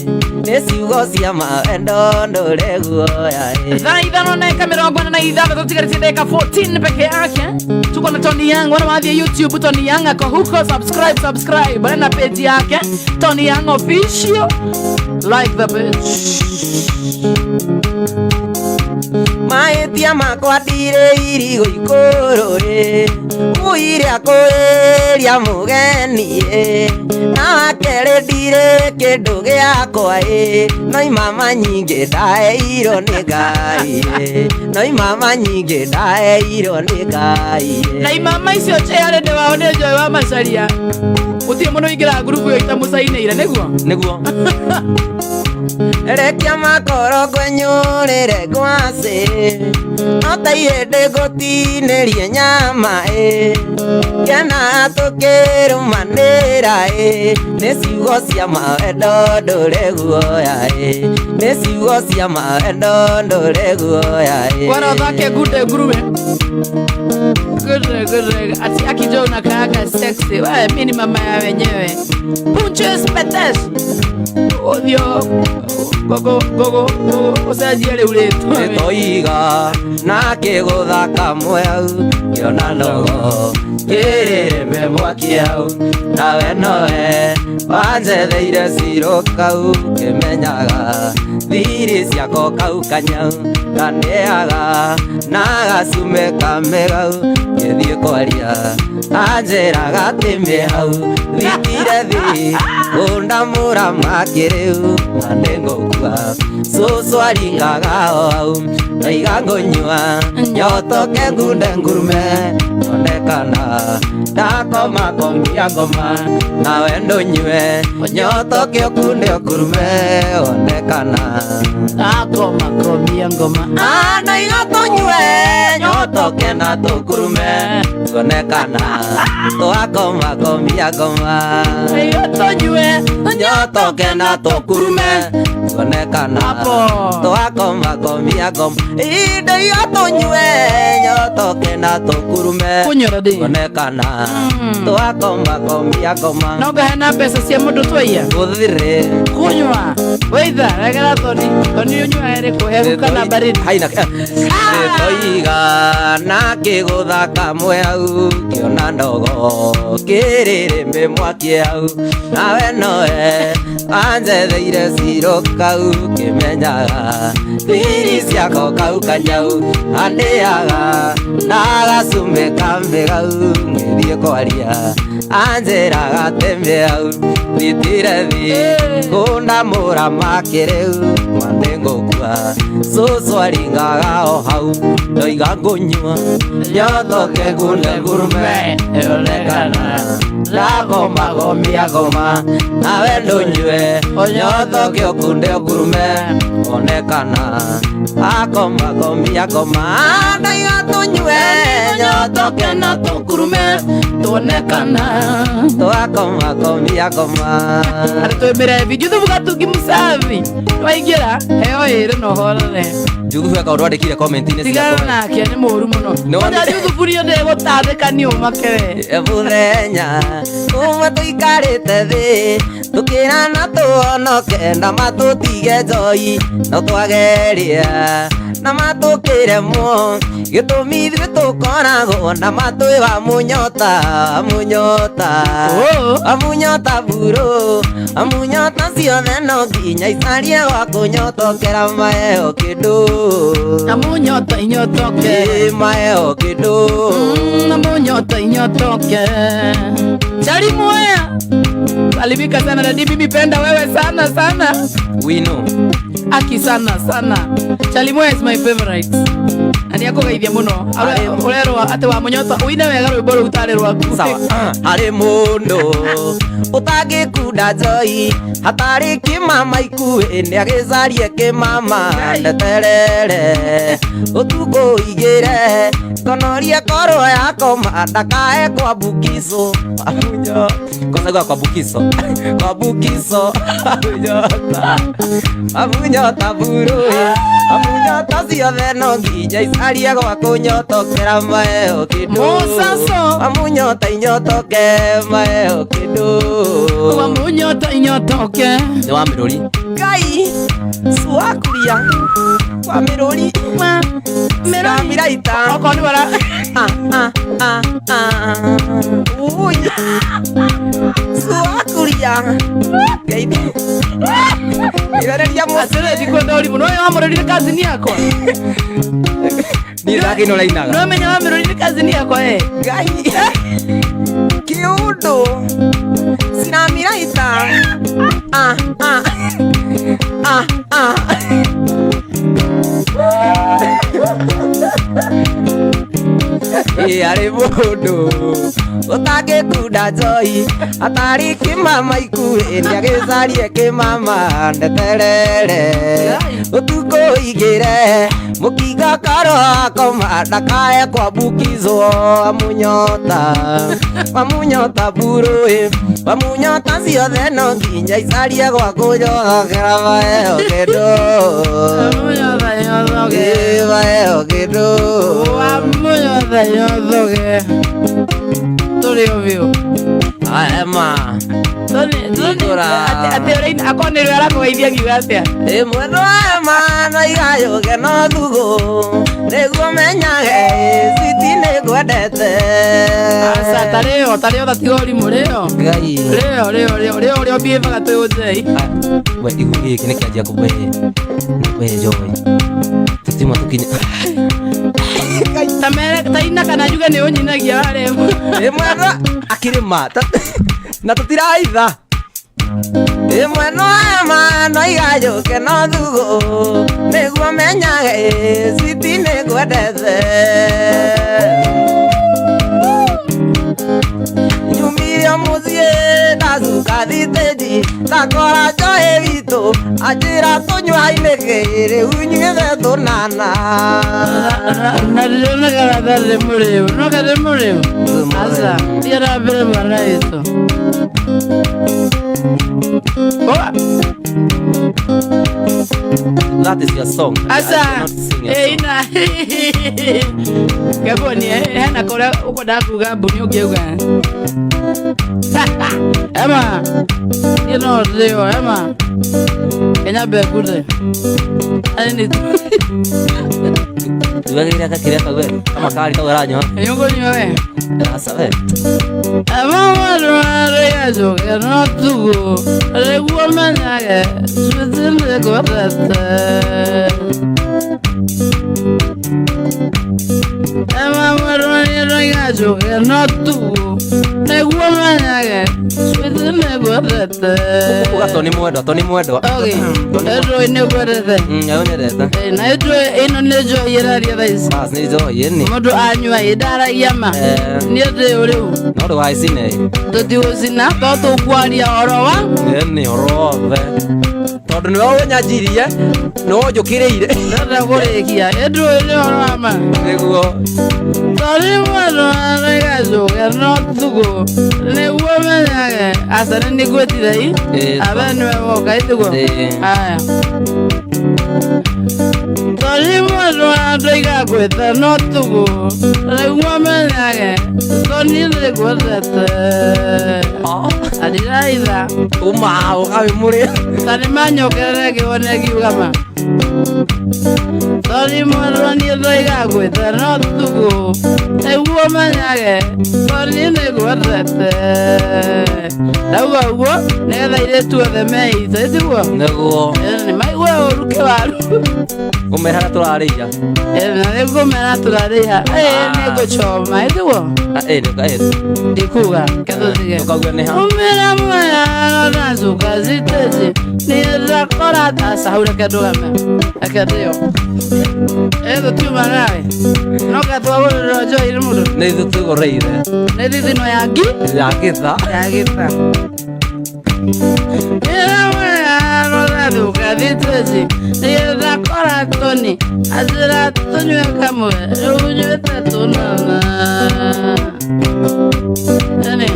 Speaker 2: nĩ ciugo cia mawendo ndũre guoya ĩ.
Speaker 1: Thaa 5:46 tutigarĩtie dakika 14 peke yake. Tuko na Tony Young, wana wathiĩ YouTube Tony Young ako huko, subscribe subscribe na page yake Tony Young official, like the page.
Speaker 2: Mahĩtia makwa ndirĩ irigũ ikũrũ ĩ uire akũĩria mũgeni ĩ na wakerĩ ndirĩ kĩndũ gĩakwa ĩ no imama nyingĩ ndaheirwo nĩ Ngai ĩ no imama nyingĩ ndaheirwo nĩ Ngai ĩ.
Speaker 1: Na imama icio chairlady wao nĩ Joy wa Macharia gũtirĩ mũndũ ũingĩraga ngurubu ĩyo itamũcainĩire nĩguo
Speaker 2: nĩguo. Rekia makoro ngwenyũrĩre ngwacĩ no ta ihĩndĩ ngũtinĩrie nyama ĩ ngenaga tũkĩrũmanĩra ĩ nĩ ciugo cia mawendo ndũre guoya ĩ nĩ ciugo cia mawendo ndũre guoya ĩ.
Speaker 1: Bwana ũthake ngunde nguruwe. Good, good. Ati akijo unakaaga sexy. Wewe mimi ni mama ya wenyewe. Punches petes. Odio gogo gogo gogo ucenjie rĩu rĩtwa.
Speaker 2: Nĩtoiga na kĩgũthaka mweu kĩona ndogo kĩrĩrĩme mwaki hau nawe nowe wanjetheire ciro kau kĩmenyaga thiri ciako kau kanyau kaneaga na gacume kamegau ngĩthiĩ kwaria anjĩraga atĩ mĩhau thitire thĩ kũndamũra makĩrĩu na nĩngũkua cũcũ aringaga o hau ndaiga ngũnyua nyotoke ngunde ngurume nyonekana ndakoma komia ngoma nawe ndũnyue nyotoke ũkunde ũkurume onekana
Speaker 1: Ndakoma komia ngoma
Speaker 2: ndaiga tũnyue nyotoke na tũkurume tuonekana twakoma komia ngoma
Speaker 1: ndaiga tũnyue
Speaker 2: nyotoke na tũkurume tuonekana twakoma komia ngoma ndaiga tũnyue nyotoke na tũkurume tuonekana twakoma komia ngoma
Speaker 1: no ngahena mbeca cia mũndũ twaiya
Speaker 2: gũthirĩ
Speaker 1: kunywa weitha regera thoni thoni ũnyuaga ĩrĩkũ hehu kana baridi
Speaker 2: haina toiga na kĩgũthaka mweu kĩona ndogo kĩrĩrĩmbĩ mwaki hau nawe nowe wanjetheire ciro kau kĩmenyaga thiri ciako kau kanyau andĩaga na gacume kambe kau ngĩthiĩ kwaria anjĩraga atĩ mĩhau thitire thĩ kũndamũra makĩrĩu mandĩngũkua Ngũkua cũcũ aringaga o hau ndoiga ngũnyua nyotoke ngune ngurume yonekana ndakoma gomia goma nawe ndũnyue nyotoke ũkunde ũkurume onekana akoma gomia goma ndaiga tũnyue nyotoke
Speaker 1: na tũkurume tuonekana
Speaker 2: twakoma gomia goma
Speaker 1: atwemere Juthubu Gatungi musafi twaingĩra heo ĩrĩ na ũhorere
Speaker 2: Juthubu eka ũndũ andĩkire comment-inĩ
Speaker 1: tigana nake nĩ mũru mũno kwanza Juthubu niĩ ndĩgũtandĩka nĩ ũmake we
Speaker 2: mũthenya ũmwe tũikarĩte thĩ tũkĩrana tũhonoke na matũtige njoi no twageria na matũkĩremwo gĩtũmi ithuĩ tũkoragwo na matwĩ wa mũnyota mũnyota amunyota buru amunyota ciothe no nginya icarie gwa kũnyotokera maheo kĩndũ
Speaker 1: amunyota inyotoke
Speaker 2: maheo kĩndũ
Speaker 1: amunyota inyotoke Chali Mwea salimika sana dadi, mimi penda wewe sana sana.
Speaker 2: We know.
Speaker 1: Aki sana sana. Chali Mwea is my favorite. Na ni akũgeithia mũno. Ũrerwo atĩ wa mũnyota ũine wega rwĩmbo rũu tarĩ rwaku.
Speaker 2: Sawa. Harĩ mũndũ ũtangĩkunda njoi hatarĩ kĩmama ikuĩ nĩagĩcarie kĩmama ndeterere ũtukũ ũigĩre konorie korwo yakoma ndakae kwambukizwo amunyo kosaga kwambukizo kwambukizo amunyota amunyota buru amunyota ciothe no nginya icarie gwa kũnyotokera maheo kĩndũ
Speaker 1: Musaso
Speaker 2: amunyota inyotoke maheo kĩndũ
Speaker 1: amunyota inyotoke
Speaker 2: nĩ wa mĩrũri Ngai cuakuria wa mĩrũri mĩrũri
Speaker 1: okorwo nĩ wara
Speaker 2: Ui cuakuria Ngai Irereria mũno
Speaker 1: atĩrĩ ndikwenda ũrimũ no wa mũrũri nĩ kazini yakwa
Speaker 2: niĩ ndakĩnora inaga
Speaker 1: no menya wa mĩrũri nĩ kazini yakwa eh
Speaker 2: Ngai kĩũndũ ciramiraita ah ah ah ah Arĩ mũndũ ũtangĩkunda njoi atarĩ kĩmama ikuĩ nĩagĩcarie kĩmama ndeterere ũtukũ ũigĩre mũkingo korwo akoma ndakae kwambukizwo amunyota amunyota burũĩ amunyota ciothe no nginya icarie gwa kũnyotokera maheo kĩndũ
Speaker 1: amunyota nyotoke
Speaker 2: maheo kĩndũ
Speaker 1: amunyota nyotoke tũrĩ o biũ
Speaker 2: Ema
Speaker 1: atĩ ũraina akorwo nĩ rĩo arakũgeithia ngiuga atĩa
Speaker 2: ĩmwe ema no igayũke no thugũ nĩguo menyage citi nĩngwendete
Speaker 1: aca tarĩo tarĩo tatiga ũrimũ rĩo
Speaker 2: Ngai
Speaker 1: rĩo rĩo rĩo rĩo ũrĩa ũbiĩvaga twĩ ũthei
Speaker 2: we igu gĩkĩ nĩkĩanjia kũwe we njoi tũtima tũkinya
Speaker 1: taina kana njuge nĩ ũnyinagia warĩ
Speaker 2: ĩmwe akĩrĩma na tũtiraitha ĩmwe no ema no igayũke no thugũ nĩguo menyage citi nĩngwendete nyumire mũciĩ ndacuka thitĩnji ndakora njoĩ witũ anjĩra tũnyua inĩkĩ rĩu nyuĩte tũnana
Speaker 1: na ndĩronekaga tarĩ mũrĩu no karĩ mũrĩu aca thiĩ na mbere mwana witũ
Speaker 2: That is your song.
Speaker 1: Asa ina Gaboni hena kũrĩa ũkwendaga kuga mbuni ũngĩuga Ema you know rĩo Ema Kenya mbekure Ani
Speaker 2: Tuwagĩrĩra gakĩrĩa kau we kama kari kau aranyua
Speaker 1: Nĩũkũnyua we
Speaker 2: Asa we
Speaker 1: Ema marũarĩ njoke no tugũ nĩguo menyage cuti nĩngwendete Ema marũarĩ njoke no tugũ nĩguo menyage cuti nĩngwendete
Speaker 2: Ndauga Tony Mwendwa, Tony Mwendwa.
Speaker 1: Okay. Ĩndũ nĩ ngwendete.
Speaker 2: Nyendete.
Speaker 1: Na ĩndũ ĩno nĩ njohi ĩraria thaa ici.
Speaker 2: Bas nĩ njohi ĩni.
Speaker 1: Mũndũ anyua ĩ ndaragia ma. Niĩ ndĩ ũrĩu.
Speaker 2: No ndũgacine.
Speaker 1: Tũtigũcina to tũkwaria ũhoro wa
Speaker 2: Ĩni ũhoro wothe. Tondũ nĩwe ũnyanjirie, nĩwe ũnjũkĩrĩire.
Speaker 1: Ndĩrenda kũrĩkia. Ĩndũ nĩ ũhoro wa ma.
Speaker 2: Nĩguo.
Speaker 1: Tony Mwendwa nĩgacoke no tukũ nĩguo menyage aca nĩ nĩngwĩtire i abe nĩwe woka ĩtiguo. Aya. Tony Mwendwa ndoiga ngwĩte no tukũ nĩguo menyage Tony nĩngwendete. Andiraitha.
Speaker 2: Uma ũkawe mũrĩ.
Speaker 1: Ta nĩmanyokerere ngĩone ngiuga ma. Tony Mwendwa niĩ ndoiga ngwĩte no tukũ nĩguo menyage Tony nĩngwendete. Ndauga ũguo nĩgetha airĩtu othe meite ĩtiguo.
Speaker 2: Nĩguo.
Speaker 1: Nĩmaigue ũru kĩwaru.
Speaker 2: Ũmere harĩa tũrarĩia.
Speaker 1: Na nĩngũmera tũrarĩha. Nĩngũchoma ĩtiguo. Ndikuga ketũtige.
Speaker 2: Ndũkauge nĩ ha.
Speaker 1: Umĩra mwega ndacuka citĩci nĩndakora aca hau reke ndũgame. Reke ndĩyo. Tũtiuma nawe. No katwagũrĩrwo njohi nĩ mũndũ.
Speaker 2: Nĩ ithuĩ twĩgũrĩire.
Speaker 1: Nĩ thithino ya ngi?
Speaker 2: Ya gĩtha.
Speaker 1: Ya gĩtha. Ĩra mwega ndacuka citĩci nĩndakora Tony anjĩra tũnyue kamwe rĩu nyuĩte tũnana. Ĩni.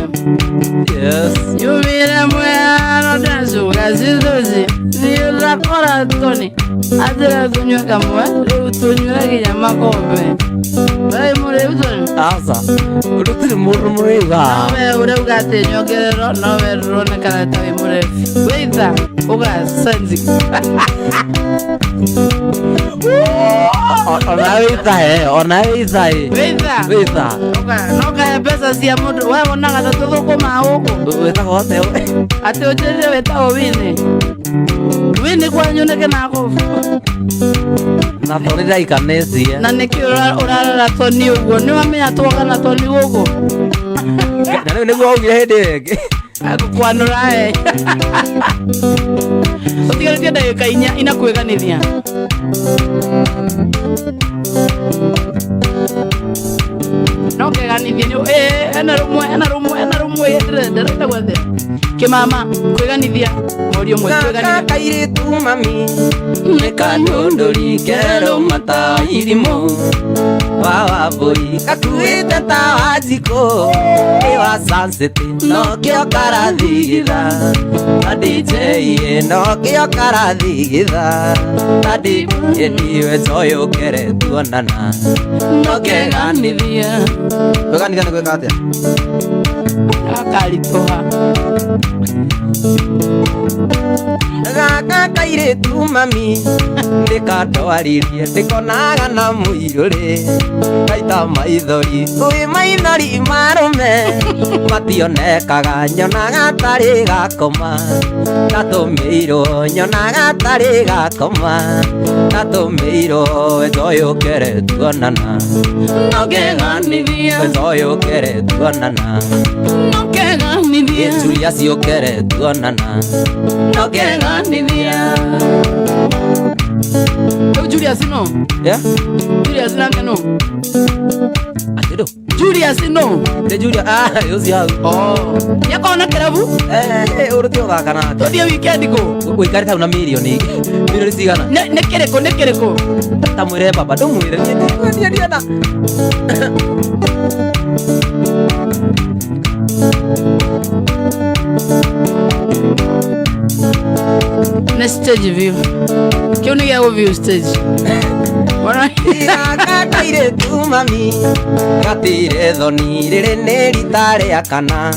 Speaker 2: Yes.
Speaker 1: Yumire mwega ndacuka citĩci nĩndakora Tony anjĩra tũnyue kamwe rĩu tũnyuĩre nginya makombe. Wee mũrĩu Tony?
Speaker 2: Aca. Gũtirĩ mũndũ mũrĩu haha.
Speaker 1: Nowe ũrauga atĩ nyongererwo nowe ndũronekana ta wĩ mũrĩu. Wĩitha ũgacenji.
Speaker 2: Ona wĩitha he, ona wĩitha ĩ.
Speaker 1: Wĩitha?
Speaker 2: Wĩitha.
Speaker 1: No kahe mbeca cia mũndũ. We wonaga ta tũthũkũmaga gũkũ.
Speaker 2: Wĩtagwo atĩa we?
Speaker 1: Atĩ ũnjĩrire wĩtagwo Winnie. Winnie kwanyu nĩ kĩnakũbu.
Speaker 2: Na Tony ndaikanĩtie.
Speaker 1: Na nĩkĩ ũrarora Tony ũguo? Nĩwamenya twoka na Tony gũkũ?
Speaker 2: Na rĩu nĩguo waugire hĩndĩ ĩyo ĩngĩ.
Speaker 1: Agũkwanũra we. Ũtigarĩtie ndagĩka inya inakwĩganithia. No keganithie nĩ ena rũmwe ena rũmwe ena rũmwe ndĩrenda gwethe. Kĩmama kwĩganithia mũriũ ũmwe kwĩganithia.
Speaker 2: Gaka kairĩtu mami nĩ kandũndũri kerũ matairimũ wa wambũi gakuĩte ta wa njikũ ĩ wa Sunset nokĩo karathigitha na DJ nokĩo karathigitha na DJ ndiwe njoyũkere tuonana
Speaker 1: no keganithia.
Speaker 2: Kwĩganithia nĩ gwĩka atĩa?
Speaker 1: Akaritũha.
Speaker 2: Gaka kairĩtu mami nĩkandwaririe ndĩkonaga na mũirũrĩ ngaita maithori kwĩ maithori marũme mationekaga nyonaga tarĩ gakoma ndatũmĩirwo nyonaga tarĩ gakoma ndatũmĩirwo njoyũkere tuonana
Speaker 1: no keganithia
Speaker 2: njoyũkere tuonana
Speaker 1: no keganithia
Speaker 2: Julia ciũkere tuonana
Speaker 1: no keganithia. Rĩu Julius no?
Speaker 2: Yeah?
Speaker 1: Julius nake no?
Speaker 2: Atĩ ndũ?
Speaker 1: Julius no?
Speaker 2: Nĩ Julius, ũcio hau.
Speaker 1: Oh. Nĩakorwo na kĩrabu?
Speaker 2: Ũrũti ũthaka nake.
Speaker 1: Tũthiĩ weekend kũ?
Speaker 2: Ũikarĩte hau na mirioni. Mirioni cigana?
Speaker 1: Nĩ kĩrĩkũ, nĩ kĩrĩkũ?
Speaker 2: Ta mwĩre baba, ndũmwĩre. Niĩ ndienda.
Speaker 1: Nĩ stage view. Kĩu nĩ gĩa gũ-view stage. Wona?
Speaker 2: Gaka kairĩtu mami gatire thoni rĩrĩ nĩ rita rĩa kana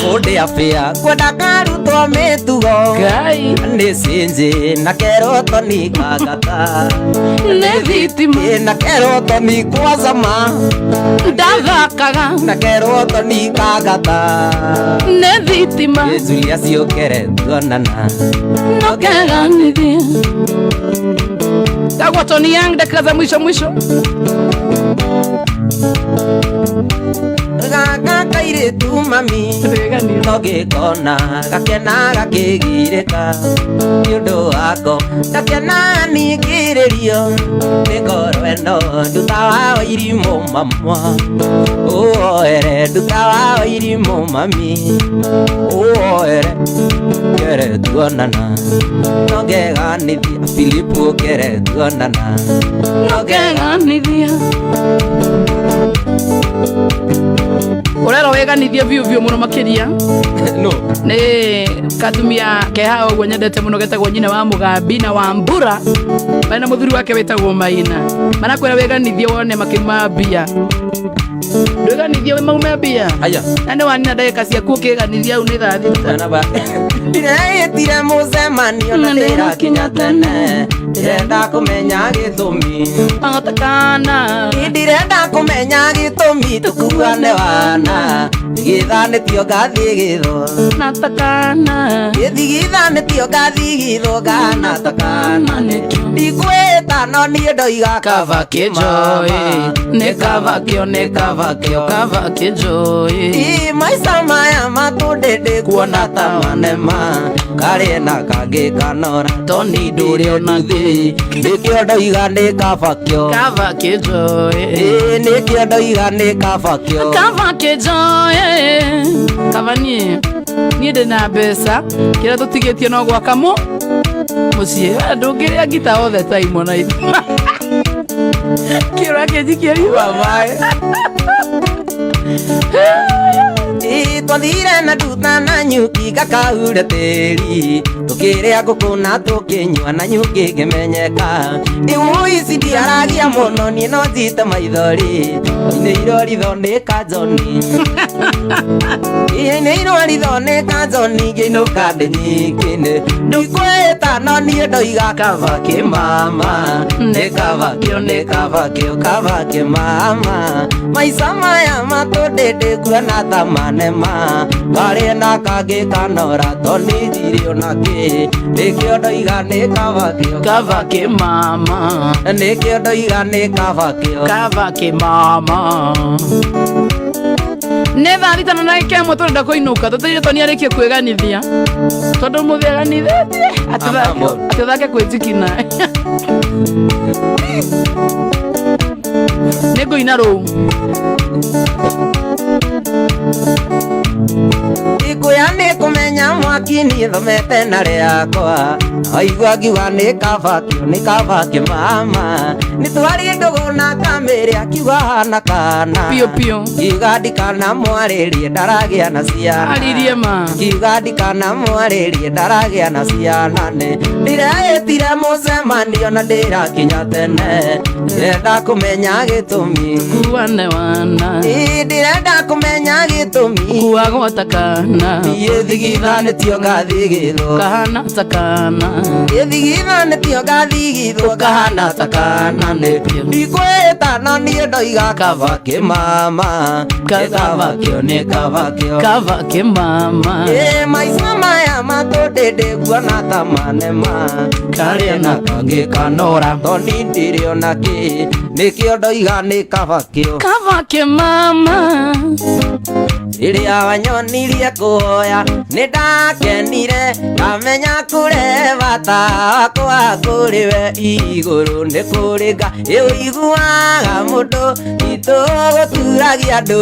Speaker 2: kũndĩa bĩa kwenda karutwo mĩtugo
Speaker 1: Ngai.
Speaker 2: nĩ cinji na kerwo Tony kangata
Speaker 1: Nĩ thitima.
Speaker 2: Na kerwo Tony kwacama
Speaker 1: Ndathakaga.
Speaker 2: na kerwo Tony kangata
Speaker 1: Nĩ thitima.
Speaker 2: Nĩ Julia ciũkere tuonana
Speaker 1: no keganithia. Tagwa Tony Young, dakika za mwisho mwisho.
Speaker 2: Gaka kairĩtu mami
Speaker 1: Wĩganio.
Speaker 2: No ngĩkona gakena gakĩgirĩka nĩ ũndũ wako gakena ningĩrĩrio nĩ ngoro ĩno nduta wa wairimũ mamwa ũoere nduta wa wairimũ mami ũoere kere tuonana no ngeganithia Filipu kere tuonana no
Speaker 1: Ngeganithia ũrerwo wĩganithie biũ biũ mũno makĩria
Speaker 2: no
Speaker 1: nĩ katumia keha ũguo nyendete mũno getagwo nyina wa mũgambi na wa mbura marĩ na mũthuri wake wĩtagwo maina marakwĩra wĩganithie wone makiuma mbia ndwĩganithie maume mbia
Speaker 2: aya
Speaker 1: na nĩ wanina ndagĩka ciaku ũkĩganithia au nĩ thaa thita
Speaker 2: Ndireĩtire mũcemanio na ndĩrakinya tene ndĩrenda kũmenya gĩtũmi
Speaker 1: Ahotekana
Speaker 2: ndirenda kũmenya gĩtũmi tũkuane wana gĩthanĩtio ngathigithwo
Speaker 1: natakana
Speaker 2: gĩthigithanĩtio ngathigithwo nganatakana ndikwĩta no niĩ ndoiga
Speaker 1: kava kĩnjoĩ nĩ kava kĩo nĩ kava kĩo kava kĩnjoĩ
Speaker 2: Ĩ, maica maya matũndĩndĩ kuona ta manema karĩ na kangĩ kanora
Speaker 1: Toni ndũrĩ ona
Speaker 2: thĩ nĩkĩo ndoiga nĩ kaba kĩo
Speaker 1: kava kĩnjoĩ
Speaker 2: Ĩ, nĩkĩo ndoiga nĩ kaba kĩo
Speaker 1: kava kĩnjoĩ kava niĩ niĩ ndĩ na mbeca kĩrĩa tũtigĩtie no gwaka mũ mũciĩ We ndũngĩrĩa ngita othe time ona kĩũra kĩnjikie riũa
Speaker 2: maĩ Ĩ, twathire na nduta na nyuki gakaure tĩri tũkĩrĩa ngũkũ na tũkĩnyua na nyuki ngĩmenyeka imu ici ndiaragia mũno niĩ no njite maithori inĩirwo ritho nĩ kanjoni inĩirwo ritho nĩ kanjoni ngĩinũka ndĩnyingĩ ndikwĩta no niĩ ndoiga kaba kĩmama nĩ kaba kĩo nĩ kaba kĩo kaba kĩmama maica maya matũndĩndĩ kuona ta manema karĩ na kangĩ kanora toni njirĩ ona kĩ nĩkĩo ndoiga nĩ kaba kĩo
Speaker 1: kava kĩmama
Speaker 2: nĩkĩo ndoiga nĩ kaba kĩo
Speaker 1: kava kĩmama nĩ thaa thita na ndagĩka ĩmwe tũrenda kũinũka tũteire toni arĩkie kwĩganithia tondũ mũthĩ aganithĩtie
Speaker 2: Amamo.
Speaker 1: atĩ ũthake kwĩnjikina nĩ ngũina rũu
Speaker 2: Ikuya nĩ kũmenya mwaki niĩ thomete na rĩakwa aigua ngiuga nĩ kaba kĩo nĩ kaba kĩmama nĩ twarĩ ndũgũ na kamĩrĩ akiuga hana kana
Speaker 1: Piũ piũ.
Speaker 2: ngiuga ndikana mwarĩrie ndaragĩa na ciana
Speaker 1: aririe ma
Speaker 2: ngiuga ndikana mwarĩrie ndaragĩa na ciana nĩ ndireĩtire mũcemanio na ndĩrakinya tene ndĩrenda kũmenya gĩtũmi
Speaker 1: kuane wana
Speaker 2: Ĩ, ndĩrenda kũmenya gĩtũmi
Speaker 1: kuagwo takana
Speaker 2: niĩ thigithanĩtio ngathigithwo
Speaker 1: kahana takana
Speaker 2: gĩthigithanĩtio ngathigithwo ngahana ta kana nĩ ndikwĩta no niĩ ndoiga kaba kĩmama nĩ kaba kĩo nĩ kaba kĩo
Speaker 1: kava kĩmama
Speaker 2: Ĩ, maica maya matũndĩndĩ guona ta manema
Speaker 1: karĩ na kangĩ kanora
Speaker 2: toni ndirĩ ona kĩ nĩkĩo ndoiga nĩ kaba kĩo
Speaker 1: kava kĩmama
Speaker 2: rĩrĩa wanyonirie kũhoya nĩ ndakenire ngamenya kũre bata wakwa kũrĩ we igũrũ nĩ kũrĩ nga ĩũiguaga mũndũ titũ gũturagia andũ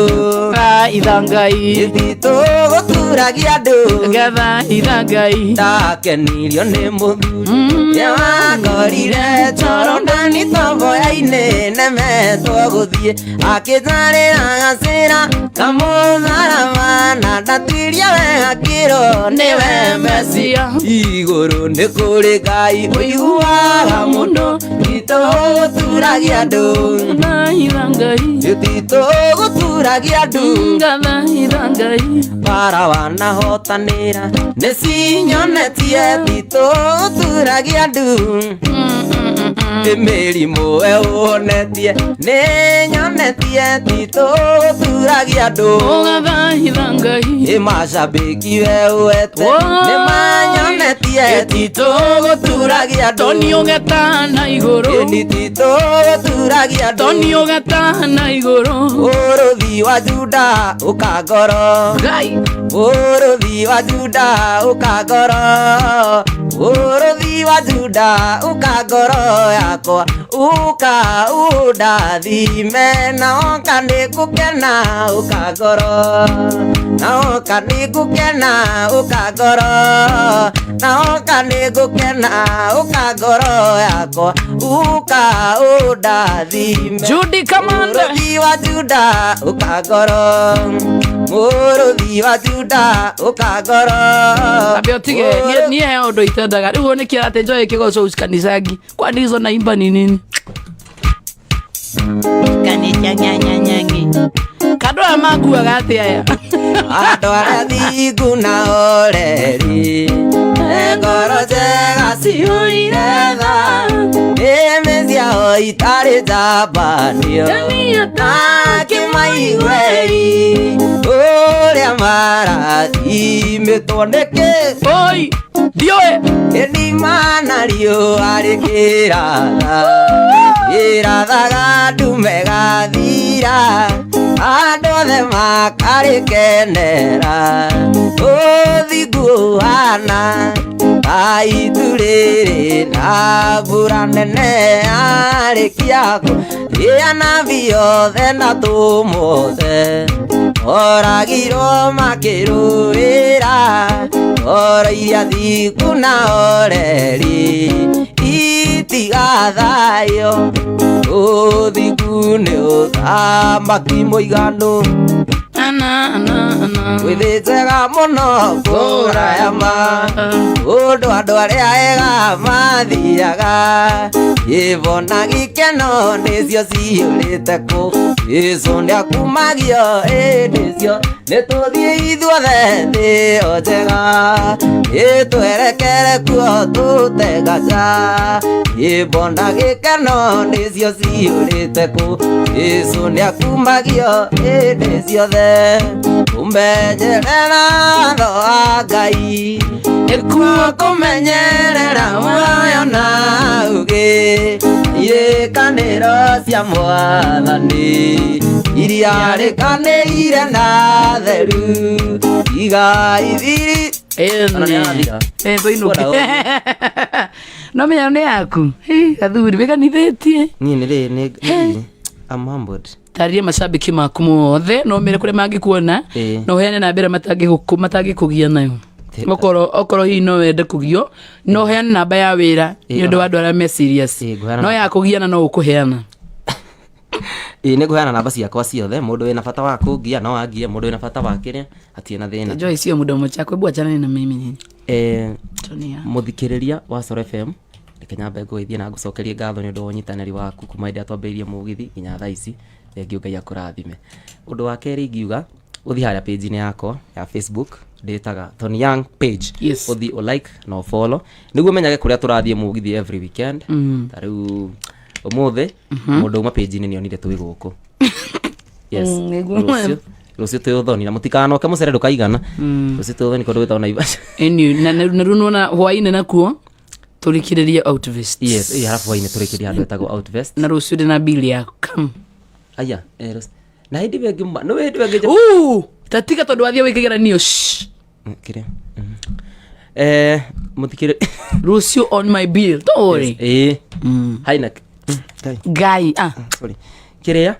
Speaker 1: itha ngai
Speaker 2: titũ gũturagia andũ
Speaker 1: ngatha itha ngai
Speaker 2: ndakenirio nĩ mũthuri nĩwakorire toro ndani tomboya-inĩ nemetwo gũthiĩ akĩnjarĩra gacĩra kamũtharaba na ndatuirie wega kĩro nĩwe
Speaker 1: Mesia.
Speaker 2: Igũrũ nĩ kũrĩ Ngai ũiguaga mũndũ titũ gũturagia andũ
Speaker 1: ngatha itha ngai
Speaker 2: titũ gũturagia andũ
Speaker 1: ngatha itha ngai
Speaker 2: bara wanahotanĩra nĩ cinyonetie titũ gũturagia andũ Ĩ mĩrimũ we ũhonetie, nĩ nyonetie titũgũturagia andũ.
Speaker 1: Ũgathaitha Ngai.
Speaker 2: Ĩ macambĩki we ũete, nĩ manyonetie titũgũturagia andũ.
Speaker 1: Toni ũgetana igũrũ.
Speaker 2: Ĩni titũgũturagia andũ.
Speaker 1: Toni ũgetana igũrũ.
Speaker 2: Mũrũthi wa Juda ũkangoro.
Speaker 1: Ngai.
Speaker 2: Mũrũthi wa Juda ũkangoro. Mũrũthi wa Juda ũkangoro yakwa. Ũka ũndathime na oka nĩngũkena ũkangoro. Na oka nĩngũkena ũkangoro. Na oka nĩngũkena ũkangoro yakwa. Ũka ũndathime.
Speaker 1: Judy Kamanda.
Speaker 2: Mũrũthi wa Juda ũkangoro. Mũrũthi wa Juda ũkangoro.
Speaker 1: Ambe ũtige niĩ he ũndũ itendaga rĩu nĩ kĩra atĩ njoe kĩgoco kanicangi kwani hizo naimba ni nini kanisa nyanyanyangi kandũ aya makuaga atĩ aya.
Speaker 2: Andũ arĩa thingu na oreri, ngoro njega ciyũire tha, nĩmĩ ciao itarĩ njambanio, nakĩmaiguei ũrĩa marathimĩtwo nĩkĩ.
Speaker 1: Oi ndiũĩ.
Speaker 2: Ĩnima na riũa rĩkĩratha, ĩrathaga ndume gathira, andũ othe makarĩkenera. Ũthingu ũhana ta itu rĩrĩ na mbura nene yarĩkia kũrĩa nabii othe na tũmothe oragirwo makĩrũĩra ngoro iria thingu na oreri itigathayo. Ũthingu nĩ ũthamaki mũiganu.
Speaker 1: Ana, ana, ana.
Speaker 2: Wĩthĩ njega mũno kũraya ma ũndũ andũ arĩa ega mathiaga ivo na gĩkeno nĩcio ciyũrĩte kũ. Jesũ nĩakumagio ĩndĩ cio nĩtũthiĩ ithuothe thĩ ĩyo njega, ĩtwerekere kuo tũtegaca. Ivo na gĩkeno nĩcio ciyũrĩte kũ. Jesũ nĩakumagio ĩndĩ ciothe. Kũmenyerera watho wa Ngai nĩkuo kũmenyerera muoyo na ũũgĩ. Irĩkanĩro cia Mwathani iria rĩkanĩire na theru igaithiri. Ona nĩ arathira.
Speaker 1: Tũinũke.
Speaker 2: Ona
Speaker 1: No menya nĩ yaku. Athuri wĩkanithĩtie.
Speaker 2: Niĩ nĩ rĩ nĩ I'm humbled.
Speaker 1: Tarĩria macambĩki maku mothe no mere kũrĩa mangĩkuona na ũheane namba ĩrĩa matangĩkũgia nayo. Okorwo hihi no wende kũgio no ũheane namba ya wĩra nĩ ũndũ wa andũ arĩa me serious.
Speaker 2: Ngũheana
Speaker 1: no ya kũgiana no ũkũheana.
Speaker 2: Nĩ ngũheana namba ciakwa ciothe. Mũndũ wĩna bata wa kũngia no angie, mũndũ wĩna bata wa kĩrĩa hatirĩ na thĩna.
Speaker 1: Joy sio mudomo chako, hebu achana na mimi nini. Tonia.
Speaker 2: Mũthikĩrĩria wa Coro FM, reke nyambe ngũgeithie na ngũcokerie ngatho nĩ ũndũ wa ũnyitanĩri waku kuma hĩndĩ ĩrĩa twambĩrĩirie mũgithi nginya thaa ici. Thengiũ, Ngai akũrathime. Ũndũ wa kerĩ ingiuga ũthiĩ harĩa page-inĩ yakwa ya Facebook ndĩtaga Tony Young page. Ũthiĩ ũ like na ũ follow nĩguo ũmenyage kũrĩa tũrathiĩ mũgithi every weekend. Ta rĩu ũmũthĩ mũndũ uma page-inĩ nĩonire twĩ gũkũ. Yes.
Speaker 1: Nĩguo.
Speaker 2: Rũciũ twĩ ũthoni na mũtikanoke mũcere ndũkaigana. Rũciũ twĩ ũthoni kũndũ gwĩtagwo Naivasha.
Speaker 1: Anyway, na rĩu nĩwona hwaĩ-inĩ nakuo tũrĩkĩrĩrie Outvest.
Speaker 2: Yes, harabu hwaĩ-inĩ tũrĩkĩrie handũ hetagwo Outvest.
Speaker 1: Na rũciũ ndĩna bill yaku. Come.
Speaker 2: Aya, rũciũ. Na hĩndĩ ĩyo ĩngĩ nĩ hĩndĩ ĩyo ĩngĩ
Speaker 1: Tatiga tondũ wathiĩ wĩkĩgeranio. Shh.
Speaker 2: Kĩrĩa? Mũthikĩrĩ-
Speaker 1: Rũciũ on my bill. Don't worry.
Speaker 2: Yes. Haina. Kai.
Speaker 1: Ngai.
Speaker 2: Sorry. Kĩrĩa?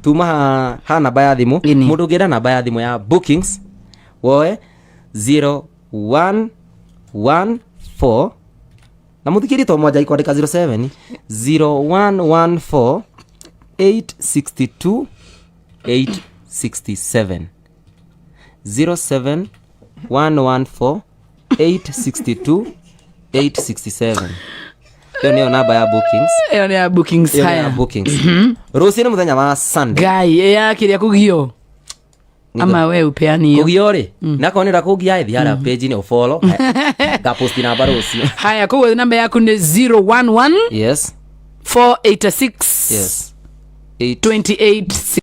Speaker 2: Tuma ha namba ya thimũ.
Speaker 1: Ĩni.
Speaker 2: Mũndũ ũngĩenda namba ya thimũ ya bookings woe zero one one four na mũthikĩrie to mwanja ikwandĩka zero seven zero one one four eight sixty two eight sixty seven zero seven one one four eight sixty two eight sixty seven. Ĩyo nĩyo namba ya bookings.
Speaker 1: Ĩyo nĩ ya bookings.
Speaker 2: Ĩyo nĩ ya
Speaker 1: Haya.
Speaker 2: bookings. Rũciũ nĩ mũthenya wa Sunday.
Speaker 1: Ngai, ĩ ya kĩrĩa kũgio. Ama we upeani hiyo?
Speaker 2: Kũgio rĩ, nakorwo nĩ ũrenda kũngia ĩ, thiara page nĩ ũfollow, ngapost namba rũciũ.
Speaker 1: Haya, koguo namba yaku nĩ 011
Speaker 2: Yes.
Speaker 1: 486
Speaker 2: Yes. 8
Speaker 1: 28